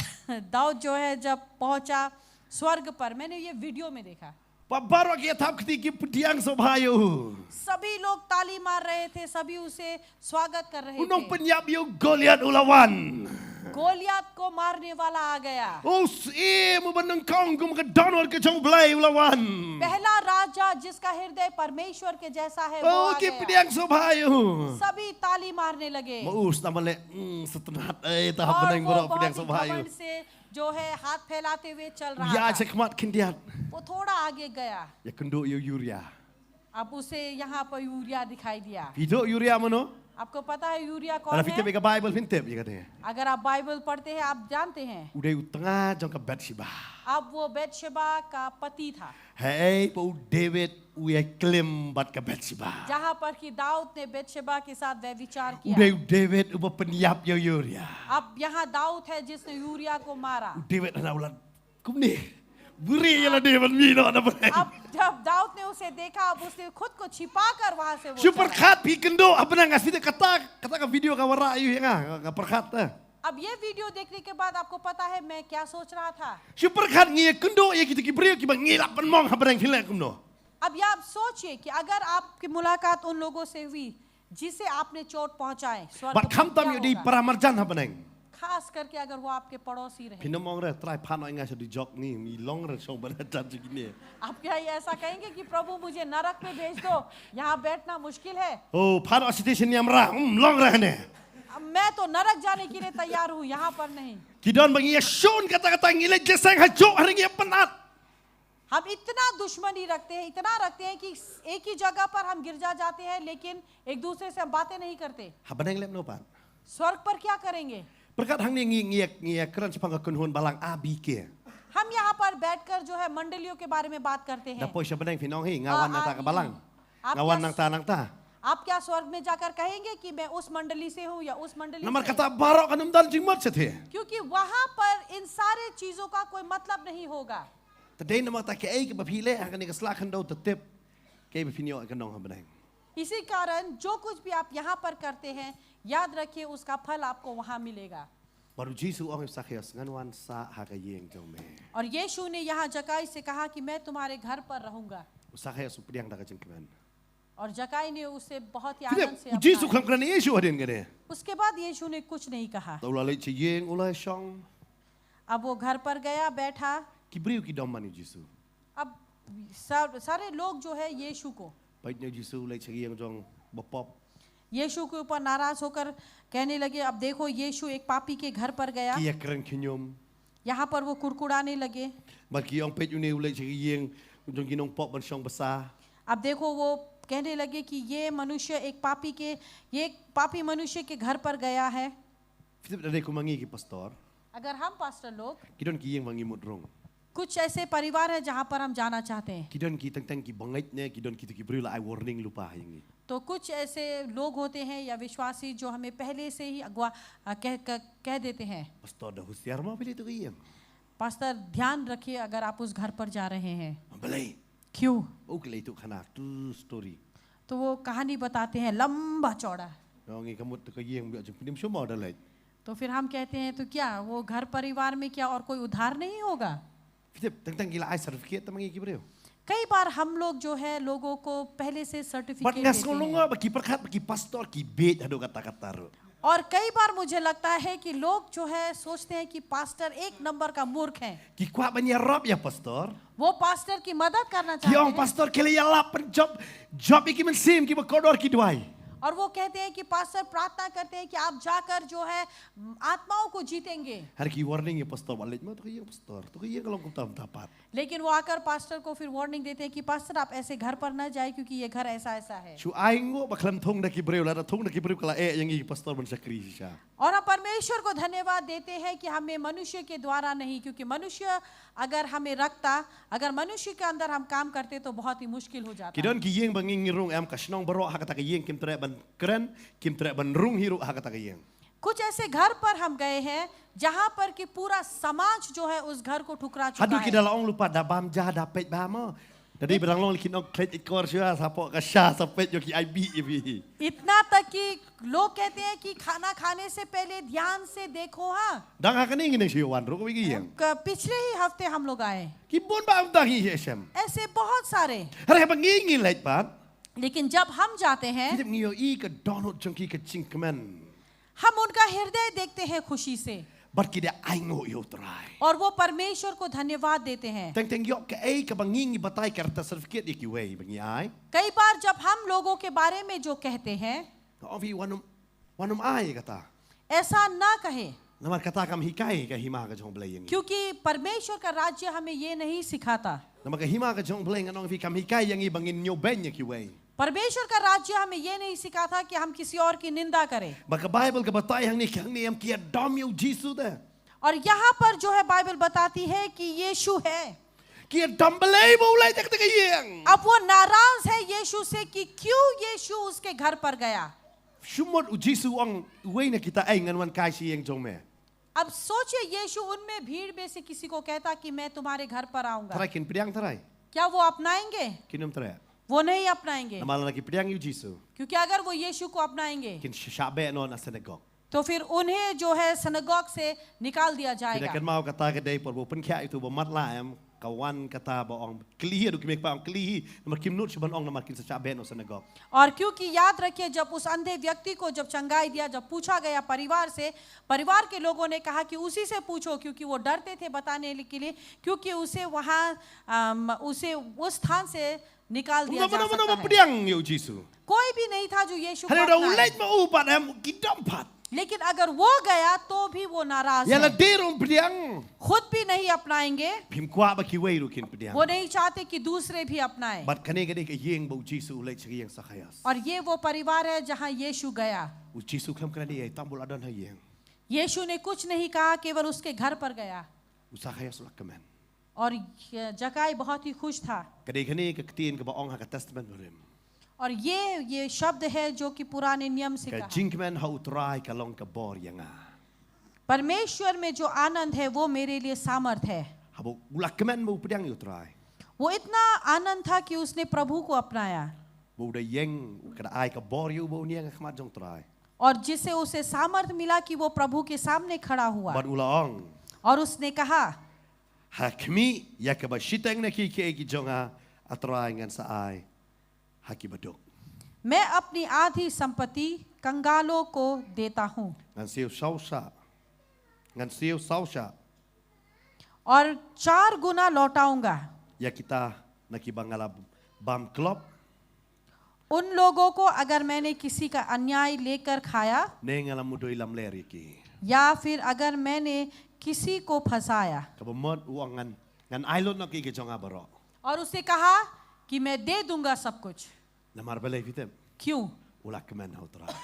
दाऊद जो है, जब पहुंचा स्वर्ग पर, मैंने ये वीडियो में देखा, Ba baroh ki ïa thap kti ki pdiang sngewbha ïa u. सभी लोग ताली मार रहे थे, सभी उसे स्वागत कर रहे U थे। nongpynïap ïa u Goliath u la wan. गोलियत को मारने वाला आ गया। U syiem uba nyngkong kum ka dohnud ka jong u Blei u la wan. पहला राजा जिसका हृदय परमेश्वर के जैसा है, वो Oh, आ ki गया। pdiang sngewbha ïa u. सभी ताली मारने लगे। Ma u sdang ban leh, mm, sngewtynnat, eh, ta ha और bneng वो baroh बहुत pdiang ही sngewbha ïa u. घमंड से जो है, हाथ फैलाते हुए चल U रहा ïa था। sha khmat khyndiat. वो थोड़ा आगे गया। Ïakynduh ïa u Uriah. अब उसे यहाँ पर यूरिया दिखाई दिया। Phi tip Uriah mano? आपको पता है यूरिया कौन Lada phi tip है? ïa ka Baibl phin tip ïa kane. अगर आप बाइबल पढ़ते हैं, आप जानते हैं। U dei u tnga jong ka Bathsheba. अब वो बैतशेबा का पति था, Hei, ba u David u ïaklim bad ka Bathsheba. जहाँ पर कि दाऊद ने बैतशेबा के साथ व्यभिचार U किया। dei u David uba pynïap ïa u Uriah. अब यहाँ दाऊद है जिसने यूरिया को मारा। U David hana u la kumne. Buri ïa lade ban mih noh na bneng. अब जब दाऊद ने उसे देखा, अब उसने खुद को छिपा कर वहां से वो Shu चला। pyrkhat, phi kynduh ha bneng, nga sngew te kata, kata ka video ka wanrah ïa nga, nga pyrkhat, eh. अब ये वीडियो देखने के बाद आपको पता है मैं क्या सोच रहा था? Shu pyrkhat, ngi ïakynduh ïa kito ki briew kiba ngi lah ban mong ha bneng, phin leh kumno. अब ये आप सोचिए कि अगर आपकी मुलाकात उन लोगों से हुई जिसे आपने चोट पहुंचाए, स्वर्ग Bad पर khamtam क्या ïa u dei होगा? para marjan ha bneng. खास करके अगर वो आपके पड़ोसी रहे। Phin ym ong re, Trai, phah noh ïa nga sha u dei jok, ngi, ngi long re shong ban jan jong kine. आप क्या ये ऐसा कहेंगे कि प्रभु, मुझे नरक में भेज दो, यहाँ बैठना मुश्किल है? Oh, phah noh sha station niamra, mm, long re hangne. अब मैं तो नरक जाने के लिए तैयार हूँ, यहाँ पर नहीं। Ki don ba ngi ïashun katta katta, ngi leit jingïaseng hajuh, hynrei ngi ïapyniad. हम इतना दुश्मनी रखते हैं, इतना रखते हैं कि एक ही जगह पर हम गिरजा जाते हैं, लेकिन एक दूसरे से हम बातें नहीं करते। Ha bneng leh kumno pat? स्वर्ग पर क्या करेंगे? Pyrkhat hangne ngi, ngi, ngi ïakren shaphang ka kynhun balang A B K. हम यहाँ पर बैठकर जो है मंडलियों के बारे में बात करते Da हैं। poi sha bneng phin ong, hei, nga आ, wan nangta आ, ka balang. आप Nga wan क्या, nangta, nangta. आप क्या स्वर्ग में जाकर कहेंगे कि मैं उस मंडली से हूँ या उस मंडली Namar से? kata baroh kan ym don jingmut shathie. क्योंकि वहां पर इन सारे चीजों का कोई मतलब नहीं होगा। Te dei namar kata kaei kaba phi leh ha kane ka sla khyndew te tip kaei ba phin ïoh ka nong ha bneng. इसी कारण जो कुछ भी आप यहाँ पर करते हैं, याद रखिए उसका फल आपको वहां मिलेगा। Bad u Jisu u ong ïa u Sakhaios, ngan wan sah ha ka ïing jong me. और यीशु ने यहाँ जक्कई से कहा कि मैं तुम्हारे घर पर रहूंगा। U Sakhaios u pdiang da ka jingkmen. और जक्कई ने उसे बहुत ही Phi tip, आनंद से u Jisu u अपनाया। khlem kren ïa u Jisu hadien kane. उसके बाद यीशु ने कुछ नहीं कहा। Te u la leit sha ïing, u la shong. अब वो घर पर गया, बैठा। Ki briew ki dom man ïa u Jisu. अब सब, सारे लोग जो है यीशु को, Peit ne u Jisu u leit sha ka ïing jong ba pop. यीशु के ऊपर नाराज होकर कहने लगे, अब देखो, यीशु एक पापी के घर पर गया। Ki ïakren khñium. यहाँ पर वो कुड़कुड़ाने लगे। Bad ki ong, peit, une u leit sha ka ïing jong ki nongpop ban shong basa. अब देखो, वो कहने लगे कि ये मनुष्य एक पापी के, ये एक पापी मनुष्य के घर पर गया है। Phi tip, lada dei kum ma ngi ki pastor, अगर हम पास्टर लोग, ki don ki ïing ba ngi mut rung. कुछ ऐसे परिवार हैं जहाँ पर हम जाना चाहते हैं। Ki don ki teng teng kiba ngeit ne, ki don kito ki briew la ai warning lypa ïa ngi. तो कुछ ऐसे लोग होते हैं या विश्वासी जो हमें पहले से ही अगवा, अ, कह, कह, कह देते हैं। Pastor, da husiar mo phi leit to ka ïing. पास्टर, ध्यान रखिए अगर आप उस घर पर जा रहे हैं। Balei? क्यों? U kylli tu khana tu story. तो वो कहानी बताते हैं लंबा चौड़ा। Ngi ka mut ka ïing ba jong pyndim shu mo da leit. तो फिर हम कहते हैं, तो क्या वो घर परिवार में क्या और कोई उद्धार नहीं होगा? Phi tip, teng teng ki la ai certificate tang ma ngi ki briew. कई बार हम लोग जो है लोगों को पहले से Bad सर्टिफिकेट nga देते sngew long हैं। ba ki pyrkhat ba ki pastor ki beit haduh katta katta ruh. और कई बार मुझे लगता है कि लोग जो है सोचते हैं कि पास्टर एक नंबर का मूर्ख है। Ki kwah ban ïarap ïa pastor. वो पास्टर की मदद करना Ki ong चाहते हैं pastor ki la ïalap pynjop, jop ïa ki mynsiem kiba kordor ki duwai. और वो कहते हैं कि पास्टर प्रार्थना करते हैं कि आप जाकर जो है आत्माओं को जीतेंगे। Hynrei ki warning ïa pastor, wat leit mo, to ka ïing pastor, to ka ïing ka long kumta kumta pat. लेकिन वो आकर पास्टर को फिर वार्निंग देते हैं कि पास्टर, आप ऐसे घर पर ना जाए, क्योंकि ये घर ऐसा ऐसा है। Shu ai nguh ba khlem thung da ki briew, lada thung da ki briew ka la eh ïa ngi ki pastor ban shakri shisha. और हम परमेश्वर को धन्यवाद देते हैं कि हमें मनुष्य के द्वारा नहीं, क्योंकि मनुष्य अगर हमें रखता, अगर मनुष्य के अंदर हम काम करते तो बहुत ही मुश्किल हो जाता। Ki don ki ïing ba ngi ngi rung em, ka shnong baroh ha kata ka ïing, kim treh ban kren, kim treh ban rung hi ruh ha kata ka ïing. कुछ ऐसे घर पर हम गए हैं जहां पर कि पूरा समाज जो है उस घर को ठुकरा चुका Haduh ki है। da la ong lypa, da bam ja da peit bha mo. Da dei ba dang long, ki ong khleit ikor shuwa, sa pok ka sha, sa peit ïoh ki ai bih ïa phi. इतना तक कि लोग कहते हैं कि खाना खाने से पहले ध्यान से देखो, हाँ। Dang ha kane ngi nang shu wan ruh kawei ka ïing. क- पिछले ही हफ्ते हम लोग आए, Ki bun ba am dang hi shem. ऐसे बहुत सारे। Hynrei haba ngi ngi leit pat, लेकिन जब हम जाते हैं phi tip, ngi ïohi ka dohnud jong ki ka jingkmen. हम उनका हृदय देखते हैं खुशी से, Bad ki da ai nguh ïa U Trai. और वो परमेश्वर को धन्यवाद देते हैं। Teng teng ïoh kaei kaba ngi ngi batai, ka rta certificate ïa kiwei ba ngi ai. कई बार जब हम लोगों के बारे में जो कहते हैं, Nga ong phi, wat nym, wat nym ai kata. ऐसा ना कहे, Namar kata kam hikai ka hima ka jong U Blei ïa ngi. क्योंकि परमेश्वर का राज्य हमें ये नहीं सिखाता। Namar ka hima ka jong U Blei, ngan ong phi, kam hikai ïa ngi ba ngin ñiewbeiñ ïa kiwei. परमेश्वर का राज्य हमें ये नहीं सिखाता कि हम किसी और की निंदा करें। Ba ka Baibl ka batai hangne, hangne em, ki ïadom ïa U Jisu te. और यहाँ पर जो है बाइबल बताती है कि यीशु है। Ki ïadom balei ba u leit ha kata ka ïing. अब वो नाराज है यीशु से कि क्यों यीशु उसके घर पर गया। Shu mut U Jisu u ong, uwei na kita, ai ngan wan kai sha ïing jong me. अब सोचिए, यीशु उनमें भीड़ में से किसी को कहता कि मैं तुम्हारे घर पर आऊंगा, Trai kin pdiang trai. क्या वो अपनाएंगे? Kin ym trai. वो नहीं अपनाएंगे, Namar lada ki pdiang ïa U Jisu, क्योंकि अगर वो यीशु को अपनाएंगे kin shah beh noh na synagog. तो फिर उन्हें जो है सिनगॉग से निकाल दिया Phi da जाएगा। kynmaw kata ka dei por ba u pynkhiah ïa utu u ba matlah em, ka wan kata ba ong, kylli hi, haduh ki kmie kpa ong, kylli hi, namar kim nud shuh ban ong namar kin sa shah beh noh synagog. और क्योंकि याद रखिए, जब उस अंधे व्यक्ति को जब चंगाई दिया, जब पूछा गया परिवार से, परिवार के लोगों ने कहा कि उसी से पूछो, क्योंकि वो डरते थे बताने के लिए, क्योंकि उसे वहाँ, अम, उसे उस स्थान से निकाल दिया Uno जा uno uno सकता ba है। pdiang ïa U Jisu. कोई भी नहीं था जो यीशु को Hynrei da u अपनाए। leit ma u pat em, ki dom pat. लेकिन अगर वो गया तो भी वो नाराज Ïa है, lade ruh ym pdiang. खुद भी नहीं अपनाएंगे। Phim kwah ba kiwei ruh kin pdiang. वो नहीं चाहते कि दूसरे भी अपनाए। Bad kane ka dei ka ïing ba U Jisu u leit sha ka ïing Sakhaios. और ये वो परिवार है जहाँ यीशु गया। U Jisu khlem kren ei ei, tam bun la don ha ïing. यीशु ने कुछ नहीं कहा, केवल उसके घर पर गया। U Sakhaios u la kmen. और जक्कई बहुत ही खुश था। Ka dei kane ka ktien kaba ong ha ka Testament Barim. और ये ये शब्द है जो कि पुराने नियम से Ka कहा। jingkmen ha U Trai ka long ka bor ïa nga. परमेश्वर में जो आनंद है वो मेरे लिए सामर्थ है। Haba u la kmen ba u pdiang ïa U Trai. वो इतना आनंद था कि उसने प्रभु को अपनाया। Ba u da ïeng, ka da ai ka bor ïa u ba un ïeng ha khmat jong U Trai. और जिससे उसे सामर्थ मिला कि वो प्रभु के सामने खड़ा हुआ। Bad u la ong, और उसने कहा, ha khmih ïa kaba shiteng na ki kiei ki jong nga, A Trai, ngan sa ai ha ki baduk. मैं अपनी आधी संपत्ति कंगालों को देता हूँ Ngan siew saw shah. Ngan siew saw shah. और चार गुना लौटाऊंगा। Ïa kita na kiba nga la bam klop. उन लोगों को अगर मैंने किसी का अन्याय लेकर खाया Ne nga la mudui lamler ïa ki. या फिर अगर मैंने किसी को फंसाया। Kaba mut u ong, ngan, ngan ai lut noh ki ki jong nga baroh. और उसने कहा कि मैं दे दूंगा सब कुछ। Namar balei, phi tip? क्यों? U la kmen ha U Trai.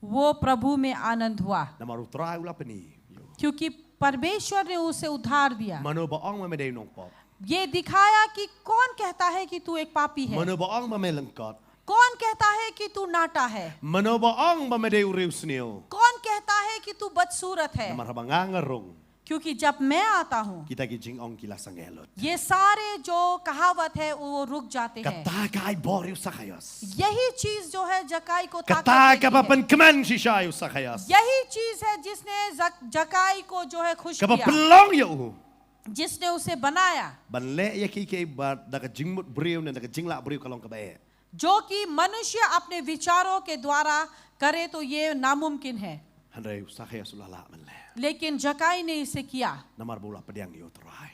वो प्रभु में आनंद हुआ। Namar U Trai u la pyni. क्योंकि परमेश्वर ने उसे उद्धार दिया। Mano ba ong ba me dei u nongpop? ये दिखाया कि कौन कहता है कि तू एक पापी है। Mano ba ong ba me lyngkot? कौन कहता है कि तू नाटा है। Mano ba ong ba me dei u riewsniew? कौन कहता है कि तू बदसूरत है। Namar haba nga nga rung, क्योंकि जब मैं आता हूँ, kita ki jingong ki la sangeh lut. ये सारे जो कहावत है वो रुक जाते हैं। Kata ka ai bor ïa u Sakhaïos. यही चीज जो है जक्कई को ताकत देती है। Kata kaba pynkmen shisha ïa u Sakhaïos. यही चीज है जिसने जक-, जक्कई को जो है खुश किया। Kaba pynlong ïa u. जिसने उसे बनाया। Ban leh ïa kiei kiei ba da ka jingmut briew ne da ka jinglah briew ka long kaba eh. जो कि मनुष्य अपने विचारों के द्वारा करे तो ये नामुमकिन है। Hynrei u Sakhaïos u la lah ban leh. लेकिन जक्कई ने इसे किया। Namar ba u la pdiang ïa u Trai.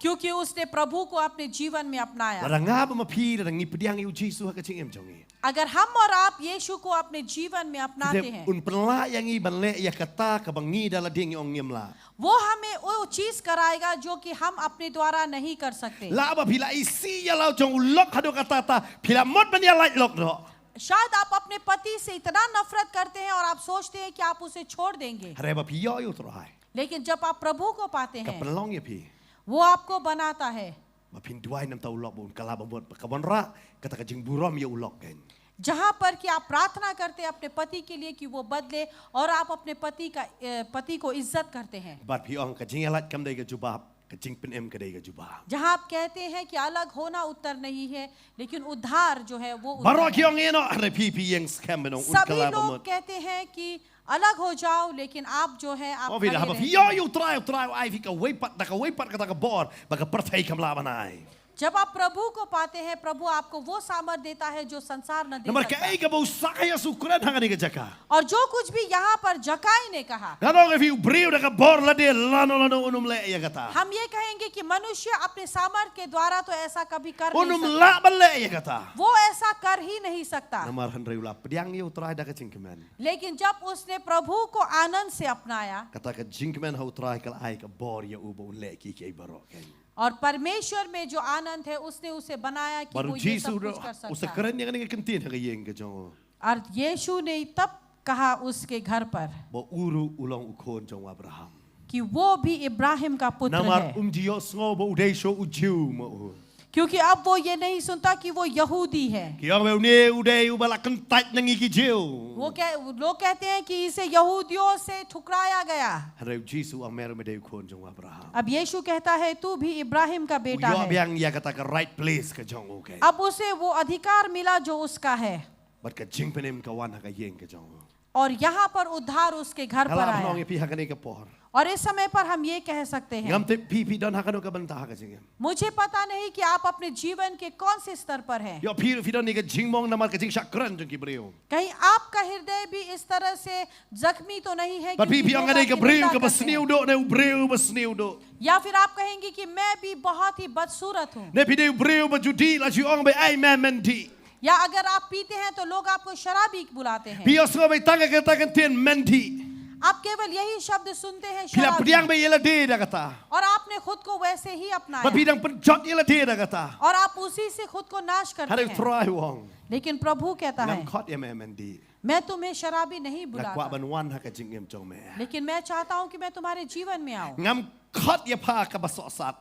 क्योंकि उसने प्रभु को अपने जीवन में अपनाया। Lada nga bad ma phi, lada ngi pdiang ïa u Jisu ha ka jingim jong ngi. अगर हम और आप यीशु को अपने जीवन में अपनाते हैं, un pynlah ïa ngi ban leh ïa kata kaba ngi da lade ngi ong ngim lah. वो हमें वो चीज कराएगा जो कि हम अपने द्वारा नहीं कर सकते। Lah ba phi la isih ïa la u jong u lok haduh katta katta, phi la mut ban ïa lait lok noh. शायद आप अपने पति से इतना नफरत करते हैं और आप सोचते हैं कि आप उसे छोड़ देंगे। Hynrei ba phi ïoh ïa u Trai. लेकिन जब आप प्रभु को पाते हैं, ka pynlong ïa phi. वो आपको बनाता है। Ba phin duwai namar u lok ba un kylla ba mut, ba ka ban rah kata ka jingburom ïa u lok kein. जहाँ पर कि आप प्रार्थना करते हैं अपने पति के लिए कि वो बदले और आप अपने पति का, अ, पति को इज्जत करते हैं। Bad phi ong ka jingïalait kam dei ka jubab, ka jingpynim ka dei ka jubab. जहाँ आप कहते हैं कि अलग होना उत्तर नहीं है, लेकिन उद्धार जो है वो उत्तर है। Baroh ki ong ïa no, hynrei phi, phi ïeng skhem ban ong un kylla ba mut. सभी लोग कहते हैं कि अलग हो जाओ, लेकिन आप जो है, आप खड़े रहते हैं। Haba phi ïoh ïa u Trai, u Trai u ai phi kawei pat, da kawei pat kata ka bor ba ka pyrthei kam lah ban ai. जब आप प्रभु को पाते हैं, प्रभु आपको वो सामर्थ देता है जो संसार न दे सकता। Namar kaei kaba u Sakhaïos u kren ha kane ka jaka. और जो कुछ भी यहाँ पर जक्कई ने कहा, ngan ong ïa phi, u briew da ka bor lade lano lano un ym leh ïa kata. हम ये कहेंगे कि मनुष्य अपने सामर्थ के द्वारा तो ऐसा कभी कर नहीं सकता। Un ym lah ban leh ïa kata. वो ऐसा कर ही नहीं सकता। Namar hynrei u la pdiang ïa u Trai da ka jingkmen. लेकिन जब उसने प्रभु को आनंद से अपनाया, kata ka jingkmen ha u Trai ka la ai ka bor ïa u ba un leh kiei kiei baroh kein. और परमेश्वर में जो आनंद है, उसने उसे बनाया कि वो ये सब कुछ कर सकता है। Bad u Jisu u sa kren ïa kane ka kyntien ha ka ïing ka jong u. और यीशु ने तब कहा उसके घर पर, ba u ruh u long u khun jong u Abraham. कि वो भी इब्राहिम का पुत्र है। Namar um ju ïohsngew ba u dei shuh u Jiw ma u. क्योंकि अब वो ये नहीं सुनता कि वो यहूदी है। Ki ong ba une u dei uba la kyntait na ngi ki Jiw. वो कह-, लोग कहते हैं कि इसे यहूदियों से ठुकराया गया। Hynrei u Jisu u ong, me ruh me dei u khun jong u Abraham. अब यीशु कहता है, "तू भी इब्राहिम का बेटा है।" U ïoh biang ïa kata ka right place ka jong u kein. अब उसे वो अधिकार मिला जो उसका है। Bad ka jingpynim ka wan ha ka ïing ka jong u. और यहाँ पर उद्धार उसके घर पर आया। Nga lah ban ong ïa phi ha kane ka por. और इस समय पर हम ये कह सकते हैं, ngam tip phi, phi don ha kano ka bynta ha ka jingim. मुझे पता नहीं कि आप अपने जीवन के कौन से स्तर पर हैं। Ïoh phi ruh phi don ïa ka jingmong namar ka jingshah kren jong ki briew. कहीं आपका हृदय भी इस तरह से जख्मी तो नहीं है, क्योंकि लोग आपकी निंदा करते हैं। Bad phi, phi ong nga dei ka briew kaba sniew duh ne u briew ba sniew duh. या फिर आप कहेंगे कि मैं भी बहुत ही बदसूरत हूँ। Ne phi dei u briew ba ju dih la ju ong ba, "Ai me, men dih." या अगर आप पीते हैं तो लोग आपको शराबी बुलाते हैं। Phi ïohsngew beit tang ïa kata ka ktien, men dih. आप केवल यही शब्द सुनते हैं, शराबी। Phi la pdiang beit ïa lade da kata. और आपने खुद को वैसे ही अपनाया। Bad phi dang pynjot ïa lade da kata. और आप उसी से खुद को नाश करते हैं। Hynrei u Trai u ong, लेकिन प्रभु कहता है, ngam khot ïa me, men dih. मैं तुम्हें शराबी नहीं बुलाता। Nga kwah ban wan ha ka jingim jong me. लेकिन मैं चाहता हूँ कि मैं तुम्हारे जीवन में आऊँ। Ngam khot ïa pha kaba sohsat.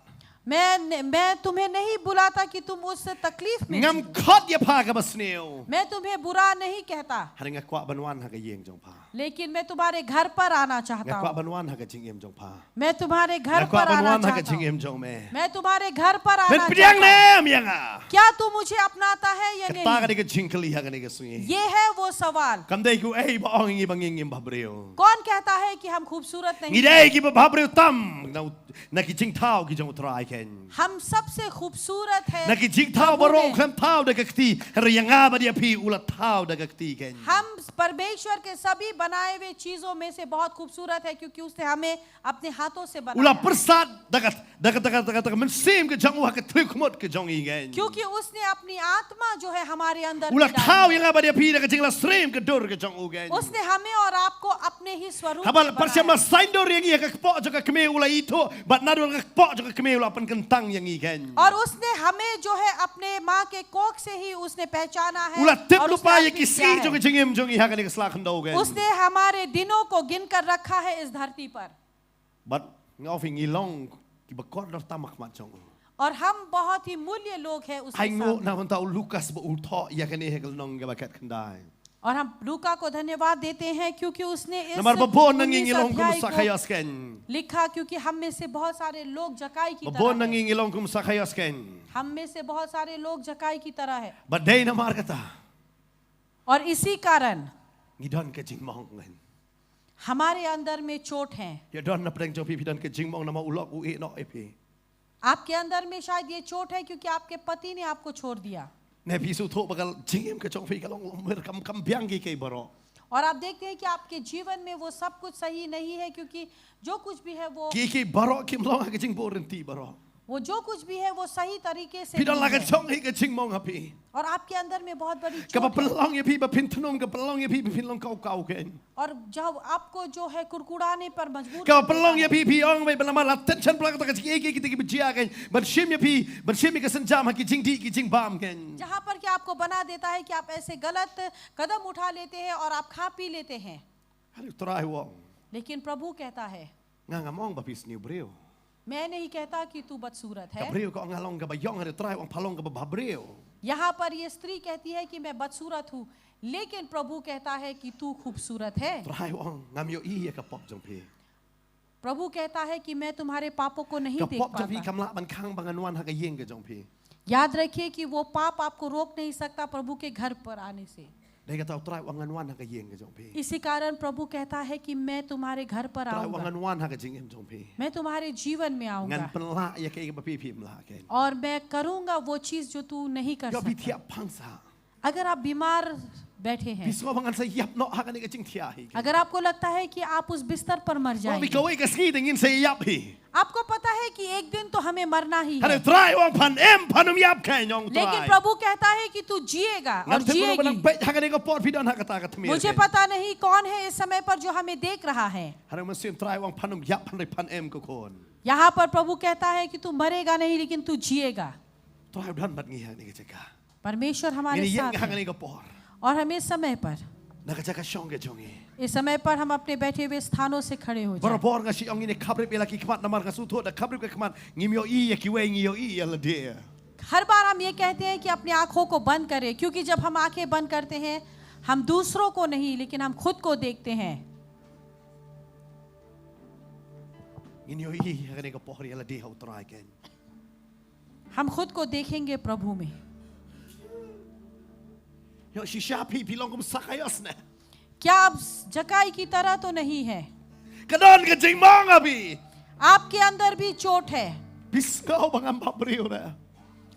मैं न-, मैं तुम्हें नहीं बुलाता कि तुम उस तकलीफ में जियो। Ngam khot ïa pha kaba sniew. मैं तुम्हें बुरा नहीं कहता। Hynrei nga kwah ban wan ha ka ïing jong pha. लेकिन मैं तुम्हारे घर पर आना चाहता हूँ। Nga kwah ban wan ha ka jingim jong pha. मैं तुम्हारे घर पर आना चाहता हूँ। Nga kwah ban wan ha ka jingim jong me. मैं तुम्हारे घर पर आना चाहता हूँ। Men pdiang ne em ïa nga? क्या तू मुझे अपनाता है या नहीं? Kata ka dei ka jingkylli ha kane ka sngi. ये है वो सवाल। Kam dei kaei ba ong ïa ngi ba ngi ngim bhabriew. कौन कहता है कि हम खूबसूरत नहीं हैं? Ngi dei kiba bhabriew tam na u-, na ki jingthaw ki jong u Trai kein. हम सबसे खूबसूरत हैं प्रभु में। Na ki jingthaw baroh khlem thaw da ka kti, hynrei ïa nga bad ïa phi u la thaw da ka kti kein. हम परमेश्वर के सभी बनाए हुए चीजों में से बहुत खूबसूरत है, क्योंकि उसने हमें अपने हाथों से बनाया। U la pyrsad da ka, da ka, da ka, da ka, da ka mynsiem ka jong u ha ka thliew khmut ka jong ngi kein. क्योंकि उसने अपनी आत्मा जो है हमारे अंदर में डाली है। U la thaw ïa nga bad ïa phi da ka jingla syriem ka dur ka jong u kein. उसने हमें और आपको अपने ही स्वरूप में बनाया। Haba la pyrshah ban saiñdur ïa ngi ha ka kpoh jong ka kmie u la ithuh, bad naduh ka kpoh jong ka kmie u la pynkyntang ïa ngi kein. और उसने हमें जो है अपने माँ के कोख से ही उसने पहचाना है और उसने आदमी किया है। U la tip lypa ïa ki sngi jong ka jingim jong ngi ha kane ka sla khyndew kein. उसने हमारे दिनों को गिनकर रखा है इस धरती पर। Bad nga ong ïa phi ngi long kiba kordor tam ha khmat jong u. और हम बहुत ही मूल्य लोग हैं उसके सामने। Ai nguh na ka bynta u Lukas ba u thoh ïa kane ha ka lynnong kaba khatkhyndai. और हम लूका को धन्यवाद देते हैं क्योंकि उसने इस उन्नीस अध्याय को लिखा, क्योंकि हम में से बहुत सारे लोग जक्कई की तरह हैं। Namar ba bun na ngi ngi long kum Sakhaios keiñ. Ba bun na ngi ngi long kum Sakhaios keiñ. हम में से बहुत सारे लोग जक्कई की तरह हैं। Bad dei namar kata, और इसी कारण ngi don ka jingmong keiñ. हमारे अंदर में चोट है। Ïa don na pdeng jong phi, phi don ka jingmong namar u lok u ïehnoh ïa phi. आपके अंदर में शायद ये चोट है क्योंकि आपके पति ने आपको छोड़ दिया। Ne phi sngewthuh ba ka jingim ka jong phi ka long longmir, kam, kam biang kiei kiei baroh. और आप देखते हैं कि आपके जीवन में वो सब कुछ सही नहीं है क्योंकि जो कुछ भी है वो, kiei kiei baroh kim long ha ka jingbuhriewngeit baroh. वो जो कुछ भी है वो सही तरीके से नहीं है। Phi don la ka jong hi ka jingmong ha phi. और आपके अंदर में बहुत बड़ी चोट है। Kaba pynlong ïa phi ba phin thnum, kaba pynlong ïa phi ba phin long kaw kaw keiñ. और जब आपको जो है कुड़कुड़ाने पर मजबूर कर देता है। Kaba pynlong ïa phi, phi ong ba namar la tension palat kata ka jingïeit, kiei kiei kiba jia keiñ, ban shim ïa phi, ban shim ïa ka sienjam ha ki jingdih ki jingbam keiñ. जहाँ पर कि आपको बना देता है कि आप ऐसे गलत कदम उठा लेते हैं और आप खा पी लेते हैं। Hynrei U Trai u ong. लेकिन प्रभु कहता है, Nga ngam ong ba phi sniew briew. मैं नहीं कहता कि तू बदसूरत है। Ka briew ka ong nga long kaba ïong, hynrei U Trai u ong pha long kaba bhabriew. यहाँ पर ये स्त्री कहती है कि मैं बदसूरत हूँ, लेकिन प्रभु कहता है कि तू खूबसूरत है। U Trai u ong ngam ïohi ïa ka pop jong phi. प्रभु कहता है कि मैं तुम्हारे पापों को नहीं देख पाता। Ka pop jong phi kam lah ban khang ba ngan wan ha ka ïing ka jong phi. याद रखिए कि वो पाप आपको रोक नहीं सकता प्रभु के घर पर आने से। Dei kata U Trai u ong ngan wan ha ka ïing ka jong phi. इसी कारण प्रभु कहता है कि मैं तुम्हारे घर पर आऊंगा। U Trai u ong ngan wan ha ka jingim jong phi. मैं तुम्हारे जीवन में आऊंगा। Ngan pynlah ïa kaei kaba phi phim lah keiñ. और मैं करूंगा वो चीज जो तू नहीं कर सकता। Ïoh phi thiah phang sah. अगर आप बीमार बैठे हैं, phi sngew ba ngan sa ïap noh ha kane ka jingthiah hi keiñ. अगर आपको लगता है कि आप उस बिस्तर पर मर जाएंगे, ïoh phi kawei ka sngi te ngin sa ïap hi. आपको पता है कि एक दिन तो हमें मरना ही है। Hynrei U Trai u ong phan im, phan ym ïap keiñ, ong U Trai. लेकिन प्रभु कहता है कि तू जिएगा और जिएगी। Ngam tip kumno ba nang peit ha kane ka por phi don ha kata ka tmier keiñ. मुझे पता नहीं कौन है इस समय पर जो हमें देख रहा है। Hynrei U Mynsiem Trai u ong phan ym ïap, hynrei phan im ko khun. यहाँ पर प्रभु कहता है कि तू मरेगा नहीं, लेकिन तू जिएगा। U Trai u don bad ngi ha kane ka jaka. परमेश्वर हमारे साथ है। Ngin ïeng ha kane ka por. और हम इस समय पर, na ka jaka shong ka jong ngi, इस समय पर हम अपने बैठे हुए स्थानों से खड़े हो जाएं। Barabor nga shu ong ngin ïa khaprip ïa la ki khmat namar nga sngewthuh da khaprip ka khmat ngim ïohi ïa kiwei, ngi ïohi ïa lade. हर बार हम ये कहते हैं कि अपनी आंखों को बंद करें, क्योंकि जब हम आंखें बंद करते हैं, हम दूसरों को नहीं, लेकिन हम खुद को देखते हैं। Ngin ïohi ha kane ka por ïa lade ha U Trai keiñ. हम खुद को देखेंगे प्रभु में। Ïoh shisha phi, phi long kum Sakhaios ne? क्या आप जक्कई की तरह तो नहीं है? Ka don ka jingmong ha phi. आपके अंदर भी चोट है। Phi sngew ba ngam bhabriew ne?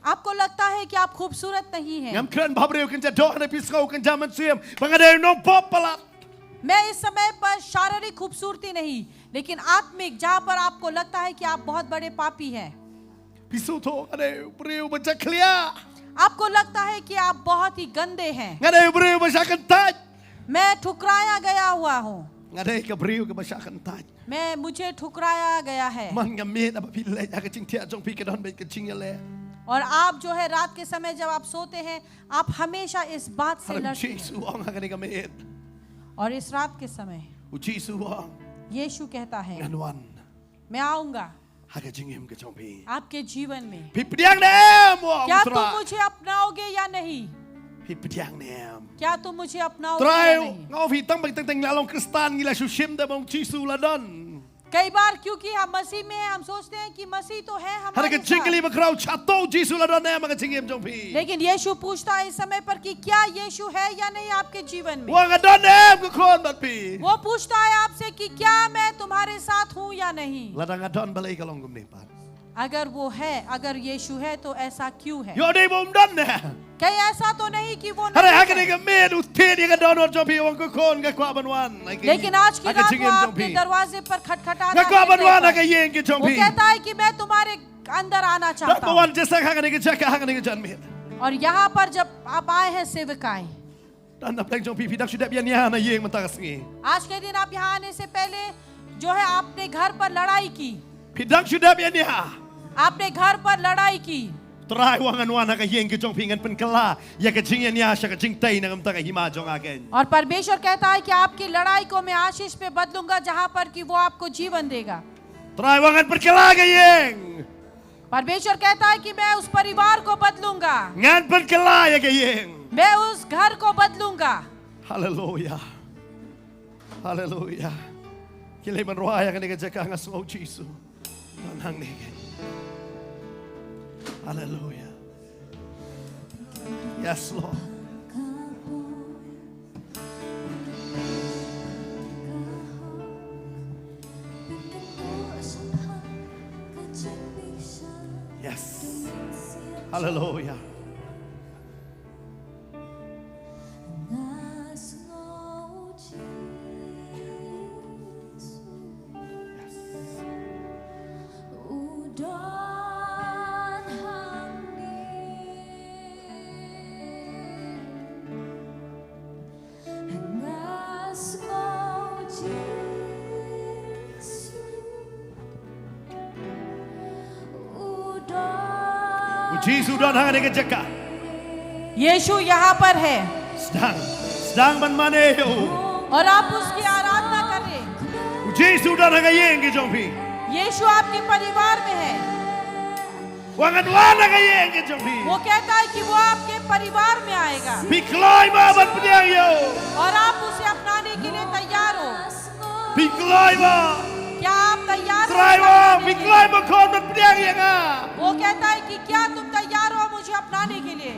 आपको लगता है कि आप खूबसूरत नहीं हैं। Ngam kren bhabriew kynja doh, hynrei phi sngew kynja mynsiem ba nga dei u nongpop palat. मैं इस समय पर शारीरिक खूबसूरती नहीं, लेकिन आत्मिक, जहाँ पर आपको लगता है कि आप बहुत बड़े पापी हैं। Phi sngewthuh, nga dei u briew ba jakhlia. आपको लगता है कि आप बहुत ही गंदे हैं। Nga dei u briew ba shah kyntait. मैं ठुकराया गया हुआ हूँ। Nga dei ka briew kaba shah kyntait. मैं, मुझे ठुकराया गया है। Man nga miet, haba phi leit ha ka jingthiah jong phi ka don beit ka jingïaleh. और आप जो है रात के समय जब आप सोते हैं, आप हमेशा इस बात से लड़ते हैं। Hynrei U Jisu u ong ha kane ka miet. और इस रात के समय U Jisu u ong, यीशु कहता है, ngan wan. मैं आऊंगा. Ha ka jingim ka jong phi. आपके जीवन में. Phi pdiang ne em, u ong U Trai. क्या तुम मुझे अपनाओगे या नहीं? Phi pdiang ne em? क्या तुम मुझे अपनाओगे या नहीं? Trai, nga ong phi, tang ba teng teng ngi la long Khristan ngi la shu shim da ba U Jisu la don. कई बार क्योंकि हम मसीह में हैं, हम सोचते हैं कि मसीह तो है हमारे साथ। Hynrei ka jingkylli bakhraw, hato U Jisu la don ne em ha ka jingim jong phi? लेकिन यीशु पूछता है इस समय पर कि क्या यीशु है या नहीं आपके जीवन में? U ong nga don ne em ko khun bad phi? वो पूछता है आपसे कि क्या मैं तुम्हारे साथ हूँ या नहीं? Lada nga don, balei ka long kumne pat? अगर वो है, अगर यीशु है, तो ऐसा क्यों है? Ïoh dei ba um don ne? कहीं ऐसा तो नहीं कि वो नहीं है। Hynrei ha kane ka miet u thied ïa ka dohnud jong phi, u ong ko khun, nga kwah ban wan. लेकिन आज की रात वो आपके दरवाजे पर खटखटाना है। Nga kwah ban wan ha ka ïing ka jong phi. वो कहता है कि मैं तुम्हारे अंदर आना चाहता हूँ। Don ba wan jingïaseng ha kane ka jaka, ha kane ka janmiet. और यहाँ पर जब आप आए हैं सेवकाई, Don na pdeng jong phi, phi dang shu dep ïania na ïing mynta ka sngi. आज के दिन आप यहाँ आने से पहले जो है आपने घर पर लड़ाई की। Phi dang shu dep ïania. आपने घर पर लड़ाई की। Trai u ong ngan wan ha ka ïing ka jong phi, ngan pynkylla ïa ka jingïania sha ka jingtei na ka bynta ka hima jong nga keiñ. और परमेश्वर कहता है कि आपकी लड़ाई को मैं आशीष पे बदलूंगा, जहां पर कि वो आपको जीवन देगा। Trai u ong ngan pynkylla ka ïing. परमेश्वर कहता है कि मैं उस परिवार को बदलूंगा। Ngan pynkylla ïa ka ïing. मैं उस घर को बदलूंगा। Haleluya. Haleluya. Ki leh ban rwai ha kane ka jaka, nga sngew Jisu. Don hangne. Haleluya. Yes, Lord. Yes. Haleluya. Yes. U Jisu don ha kane ka jaka. यीशु यहाँ पर है। Sdang, sdang ban mane ïa u. और आप उसकी आराधना करें। U Jisu don ha ka ïing ka jong phi. यीशु आपके परिवार में है। Wat ngan wan ha ka ïing ka jong phi. वो कहता है कि वो आपके परिवार में आएगा। Phi kloi mo ban pdiang ïa u. और आप उसे अपनाने के लिए तैयार हो। Phi kloi mo. क्या आप तैयार हो Trai mo, अपनाने phi के लिए? Kloi mo khun ban pdiang ïa nga. वो कहता है कि क्या तुम तैयार हो मुझे अपनाने के लिए?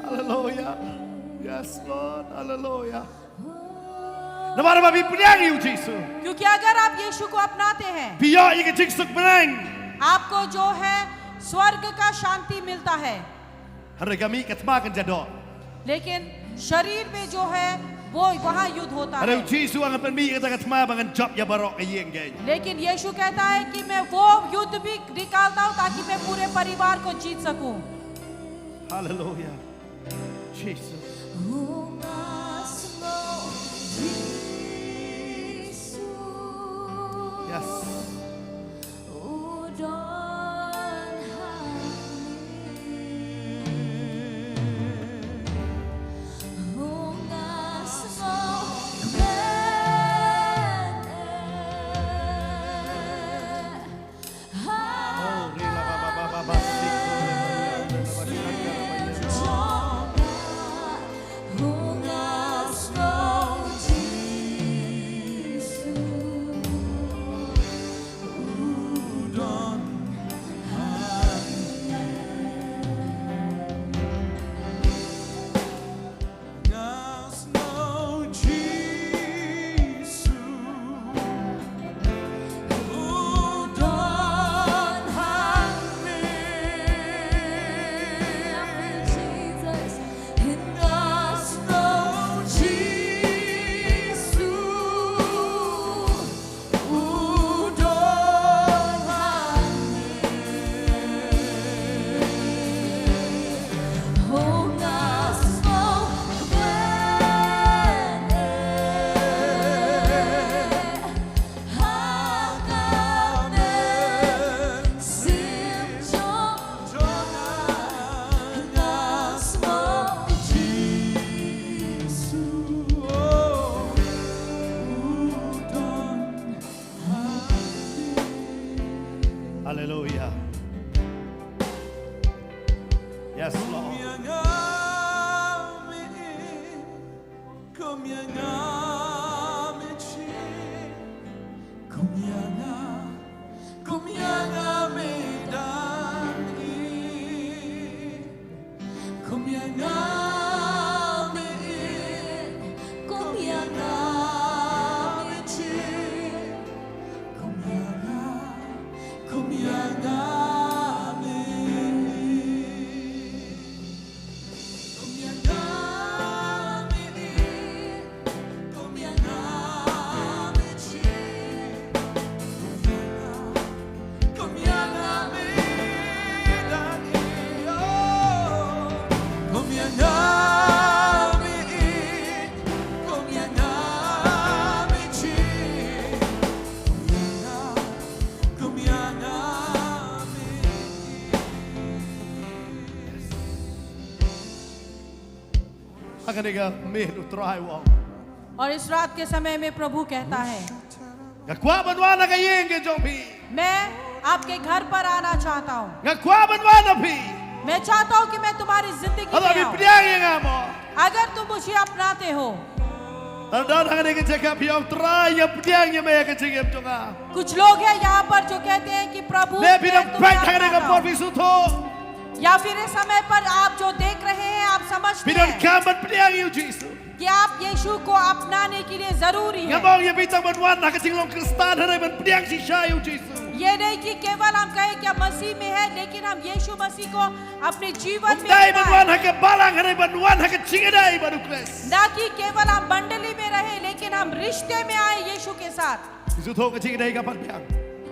Haleluya. Yes, Lord. Haleluya. Namar ba phi pdiang ïa u Jisu, क्योंकि अगर आप यीशु को अपनाते हैं, phi ïoh ïa ka jingsuk bneng. आपको जो है स्वर्ग का शांति मिलता है। Hynrei ka mih ka thma kan ïadoh. लेकिन शरीर में जो है वो वहाँ युद्ध होता है। Hynrei u Jisu u ong, ngan pynmih ïa kata ka thma ba ngan jop ïa baroh ka ïing kein. लेकिन यीशु कहता है कि मैं वो युद्ध भी निकालता हूँ ताकि मैं पूरे परिवार को जीत सकूं। Haleluya. Jisu. Yes. Haleluya. Yes, Lord. Ha kane ka miet U Trai u ong, और इस रात के समय में प्रभु कहता है, nga kwah ban wan ha ka ïing ka jong phi. मैं आपके घर पर आना चाहता हूँ। Nga kwah ban wan ha phi. मैं चाहता हूँ कि मैं तुम्हारी जिंदगी में आऊं। Pdiang ïa nga mo. अगर तुम मुझे अपनाते हो। Don hangne ka jaka phi ong Trai, nga pdiang ïa me ha ka jingim jong nga. कुछ लोग हैं यहाँ पर जो कहते हैं कि प्रभु, मैं तुम्हें अपनाता हूँ। Phi don peit hangne ka por phi sngewthuh. या फिर इस समय पर आप जो देख रहे हैं, आप समझते हैं। Phi don kam ban pdiang ïa u Jisu. कि आप यीशु को अपनाने के लिए जरूरी है। Ngam ong ïa phi tang ban wan ha ka jinglong Khristan hynrei ban pdiang shisha ïa u Jisu. ये नहीं कि केवल हम कहें कि हम मसीह में हैं, लेकिन हम यीशु मसीह को अपने जीवन में अपनाएं। Ym dei ban wan ha ka balang hynrei ban wan ha ka jingïadei bad u Khrist. ना कि केवल हम मंडली में रहें, लेकिन हम रिश्ते में आए यीशु के साथ। Phi sngewthuh ka jingïadei kam pat biang.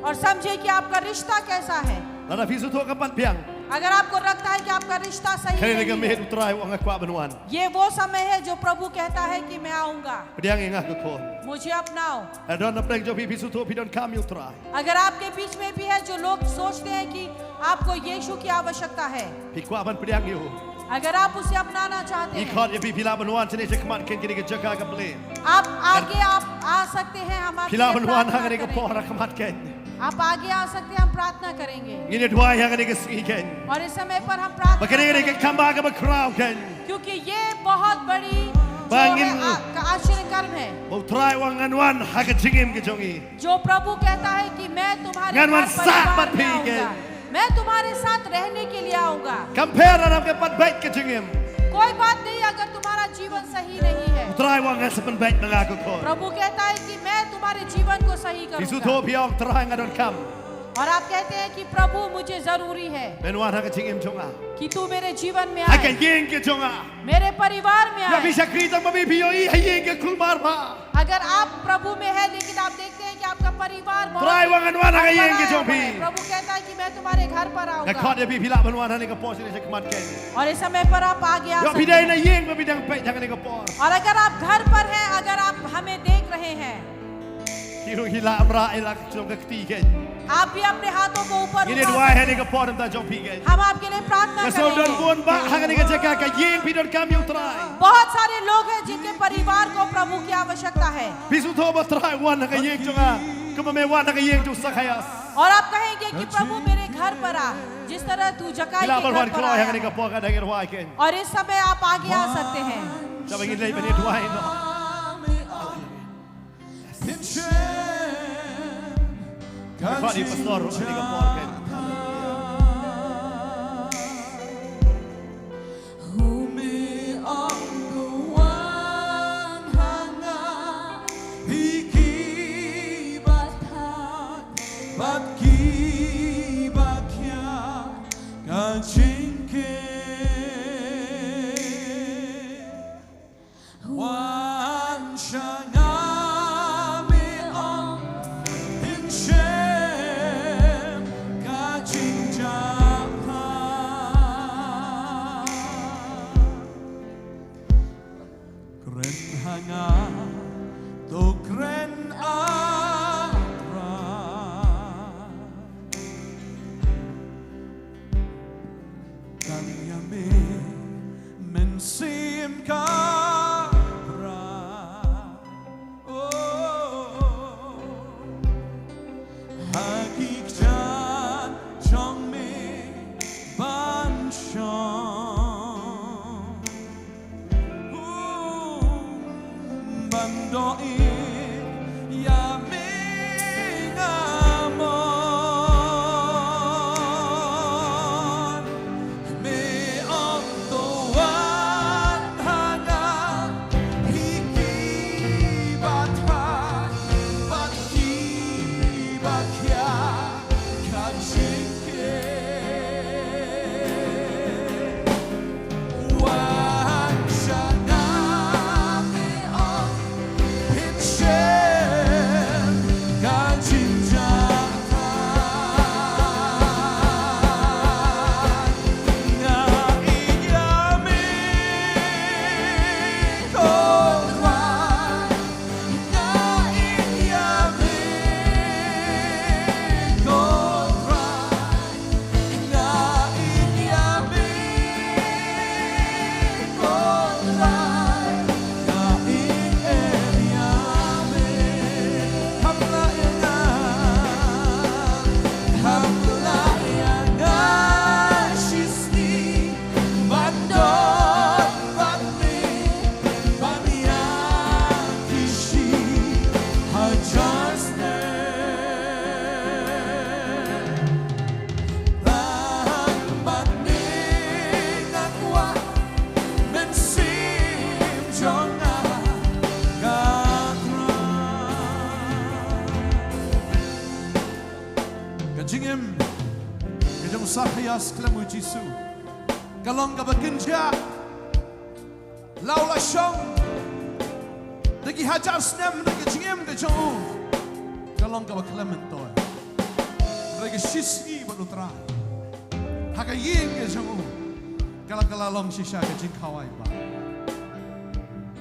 और समझे कि आपका रिश्ता कैसा है। Lada phi sngewthuh kam pat biang. अगर आपको लगता है कि आपka रिश्ता सही नहीं है, kane ka miet U Trai u ong nga kwah ban wan. ये वो समय है जो प्रभु कहता है कि मैं आऊंगा। Pdiang ïa nga ko khun. मुझे अपनाओ। Lada don na pdeng jong phi, phi sngewthuh phi don kam ïa U Trai. अगर आपके बीच में भी है जो लोग सोचते हैं कि आपको यीशु की आवश्यकता है, phi kwah ban pdiang ïa u, अगर आप उसे अपनाना चाहते हैं, ngi khot ïa phi, phi lah ban wan shane shakhmat kein, kane ka jaka ka plie. आप आगे आप आ सकते हैं, हम आपके लिए प्रार्थना करेंगे। Phi lah ban wan hangne ka por shakhmat kein. आप आगे आ सकते हैं, हम प्रार्थना करेंगे। Ngin ïa duwai hangne ka sngi kein. और इस समय पर हम प्रार्थना करेंगे। Ba kane ka dei ka kham ba kaba khraw kein. क्योंकि ये बहुत बड़ी जो है, आ-, का आश्चर्य कर्म है। Ba U Trai u ong ngan wan ha ka jingim ka jong ngi. जो प्रभु कहता है कि मैं तुम्हारे घर परिवार में आऊंगा, मैं तुम्हारे साथ रहने के लिए आऊंगा। Ngan wan sah bad phi kein. Kam pher lada ka pat beit ka jingim. कोई बात नहीं अगर तुम्हारा जीवन सही नहीं है। U Trai u ong ngan sa pynbeit ma nga ko khun. प्रभु कहता है कि मैं तुम्हारे जीवन को सही करूंगा। Phi sngewthuh phi ong Trai nga donkam. और आप कहते हैं कि प्रभु मुझे जरूरी है। Men wan ha ka jingim jong nga. कि तू मेरे जीवन में आए। Ha ka ïing ka jong nga. मेरे परिवाar में आए। Ïa phi shakri tang ba me phi ïohi ha ïing ka kulmar bha. अगर आप प्रभु में हैं लेकिन आप देखते हैं कि आपका परिवार बहुत, Trai u ong ngan wan ha ka ïing ka jong phi. प्रभु कहता है कि मैं तुम्हारे घर पर आऊंगा। Nga khot ïa phi, phi lah ban wan hangne ka por shane shakhmat kein. और इस समय पर आप आगे आ सकते हैं। Ïa phi dei na ïing ba phi dang peit hangne ka por. और अगर आप घर पर हैं, अगर आप हमें देख रहे हैं, Ki ruh ki la amra ïa la ka jong ka kti kein. आप भी अपने हाथों को ऊपर उठा सकते हैं। Ngin ïa duwai hangne ka por namar jong phi kein. हम आपके लिए प्रार्थना करेंगे। Nga sngew don bun bah hangne ka jaka ka ïing phi donkam ïa U Trai. बहुत सारे लोग हैं जिनके परिवार को प्रभु की आवश्यकता है। Phi sngewthuh ba Trai wan ha ka ïing jong nga kumba me wan ha ka ïing jong u Sakhaios. और आप कहेंगे कि प्रभु मेरे घर पर आ, जिस तरह तू जक्कई के घर पर आया। Phi lah ban wan kloi hangne ka por ka dang ïa duwai kein. और इस समय आप आगे आ सकते हैं। Shwa ba ngin leit ban ïa duwai noh. Khot ïa u pastor ruh hangne ka por kein. Wan sha nga, me ong, pynshim ka jingjahap. Kren ha nga, to kren, A Trai. Tang ïa me, Mynsiem Bakhuid. Oh, ha ki kjat jong me ban shong. Ban doh ïa me nga mon. Me ong to wan ha nga. Jingim ka jong u Sakhaios khlem u Jisu ka long kaba kynjah. La u la shong da ki hajar snem, da ka jingim ka jong u ka long kaba khlem myntoi. Hynrei ka shisngi bad u Trai ha ka ïing ka jong u ka la, ka la long shisha ka jingkhawai ba.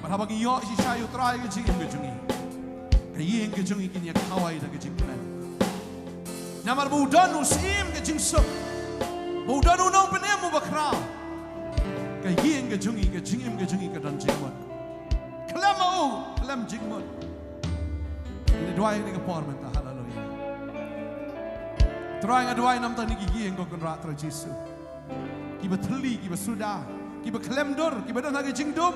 Bad haba ngi ïoh shisha ïa u Trai ha ka jingim ka jong ngi, ka ïing ka jong ngi kin ïa khawai da ka jingkmen. Namar ba u don u Syiem ka jingsuk, ba u don u Nongpynim uba khraw, ka ïing ka jong ngi, ka jingim ka jong ngi ka don jingmut. Khlem ma u, khlem jingmut. Ngi duwai ha kane ka por mynta, haleluya. Trai, nga duwai namar kine ki ïing, ko Kynrad Trai Jisu, kiba thylli, kiba suda, kiba khlem dur, kiba don ha ka jingdum.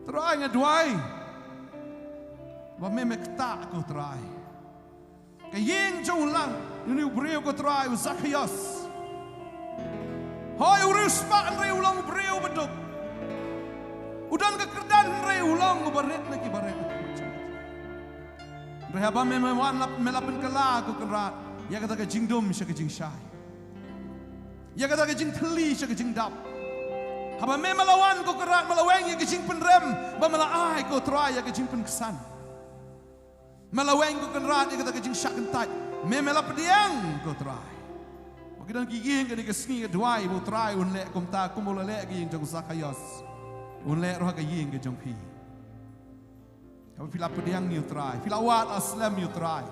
Trai, nga duwai ba me, me ktah, ko Trai. Ka ïing jong u lang, une u briew, ko Trai, u Sakhaios. Hooid, u riewspah, hynrei u long u briew baduk. U don ka kyrdan, hynrei u long uba rit na kiba rit. Hynrei haba me, me wan la, me la pynkylla, ko Kynrad, ïa kata ka jingdum sha ka jingshai, ïa kata ka jingthylli sha ka jingdap. Haba me, me la wan, ko Kynrad, me la weng ïa ka jingpynrem, ba me la ai, ko Trai, ïa ka jingpynksan. Me la weng, ko Kynrad, ïa kata ka jingshah kyntait. Me, me la pdiang, ko Trai. Ba ki don ki ïing ha kane ka sngi, nga duwai ba u Trai un leh kumta, kumba u la leh ha ka ïing jong u Sakhaios, un leh ruh ha ka ïing ka jong phi. Haba phi la pdiang ïa u Trai, phi la wad la slem ïa u Trai,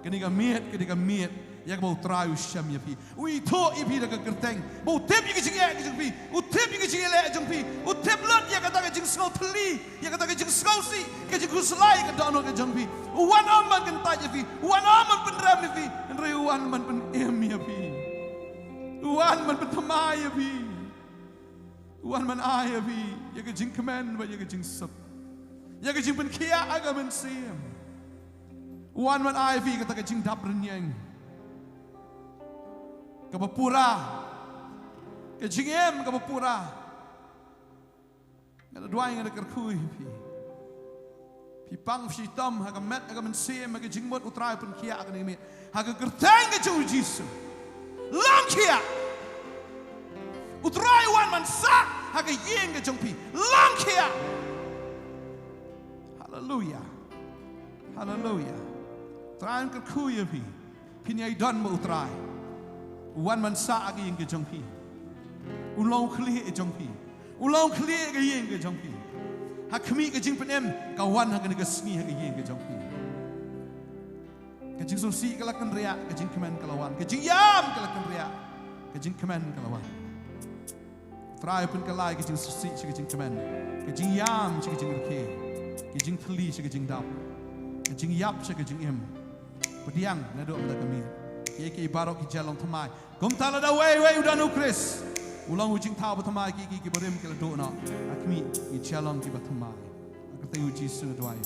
kane ka miet, kane ka miet ïa kaba u Trai u shem ïa phi. U ithuh ïa phi da ka kyrteng, ba u tip ïa ka jingeh ka jong phi, u tip ïa ka jingeh leh jong phi, u tip lut ïa kata ka jingsngew thylli, ïa kata ka jingsngewsih, ka jingkhuslai ka dohnud ka jong phi. U wan ym ban kyntait ïa phi, u wan ym ban pynrem ïa phi, hynrei u wan ban pynim ïa phi. U wan ban pynthymmai ïa phi. U wan ban ai ïa phi ïa ka jingkmen bad ïa ka jingsuk, ïa ka jingpynkhiah ha ka mynsiem. U wan ban ai ïa phi kata ka jingdap rynïeng kaba pura, ka jingim kaba pura. Nga da duwai, nga da kyrkhu ïa phi. Phi pang, phi shitom ha ka met, ha ka mynsiem, ha ka jingmut, u Trai pynkhiah ha kane ka miet ha ka kyrteng ka jong u Jisu. Long khiah. U Trai u wan ban sah ha ka ïing ka jong phi. Long khiah. Haleluya. Haleluya. Trai, nga kyrkhu ïa phi. Phin ïai don bad u Trai. U wan ban sah ha ka ïing ka jong phi. U long u khlieh jong phi. U long u khlieh ka ïing ka jong phi. Ha khmih, ka jingpynim ka wan ha kane ka sngi ha ka ïing ka jong phi. Ka jingsngewsih ka la kynriah, ka jingkmen ka la wan. Ka jingïam ka la kynriah, ka jingkmen ka la wan. Trai, pynkylla ïa ka jingsngewsih sha ka jingkmen, ka jingïam sha ka jingrkhie, ka jingthylli sha ka jingdap, ka jingïap sha ka jingim. Pdiang naduh mynta ka miet. Kiei kiei baroh ki jia long thymmai. Kumta lada uwei uwei u don u Khrist, u long u jingthaw ba thymmai, kiei kiei kiba rim ki la duh noh. Ha khmih, ki jia long kiba thymmai. Ha ka kyrteng u Jisu nga duwai.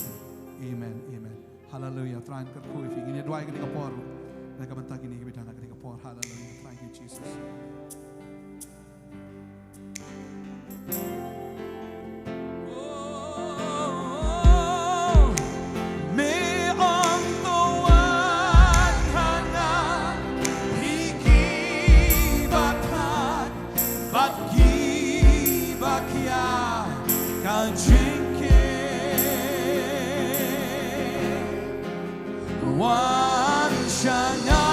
Amen. Amen. Haleluya. Trai, nga kyrkhu ïa phi. Ngin ïa duwai ha kane ka por. Na ka bynta kine kiba don ha kane ka por. Haleluya. Thank you, Jesus. Me ong to wan ha nga, ïa kiba khang bad kiba khia ka jingkhie. Wan sha nga,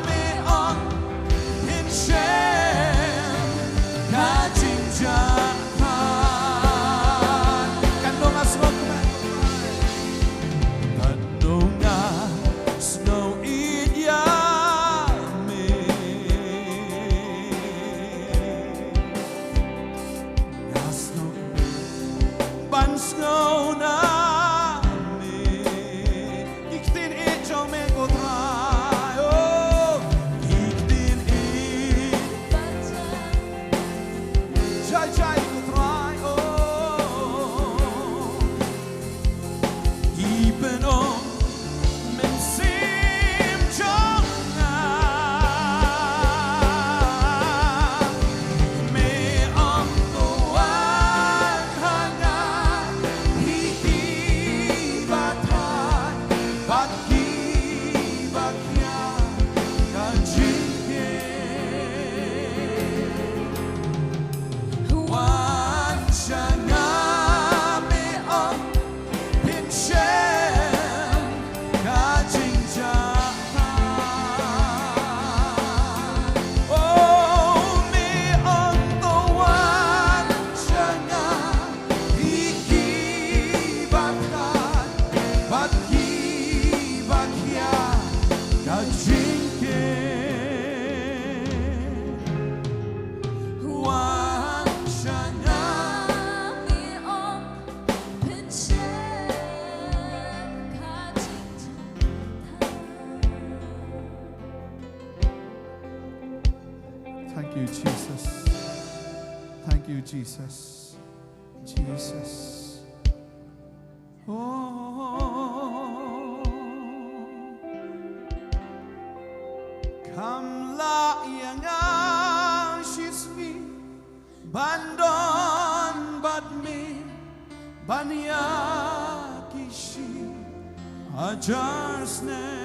me ong, phin shem ka jingjahthait. Katno nga sngew kmen, katno nga sngew ïeit ïa me. Nga sngew ban sngew na me. Ki ktien ïeit Jesus. Thank you, Jesus. Jesus. Oh, kam lah ïa nga shisngi ban don bad me, ban ïa ki shi hajar snem.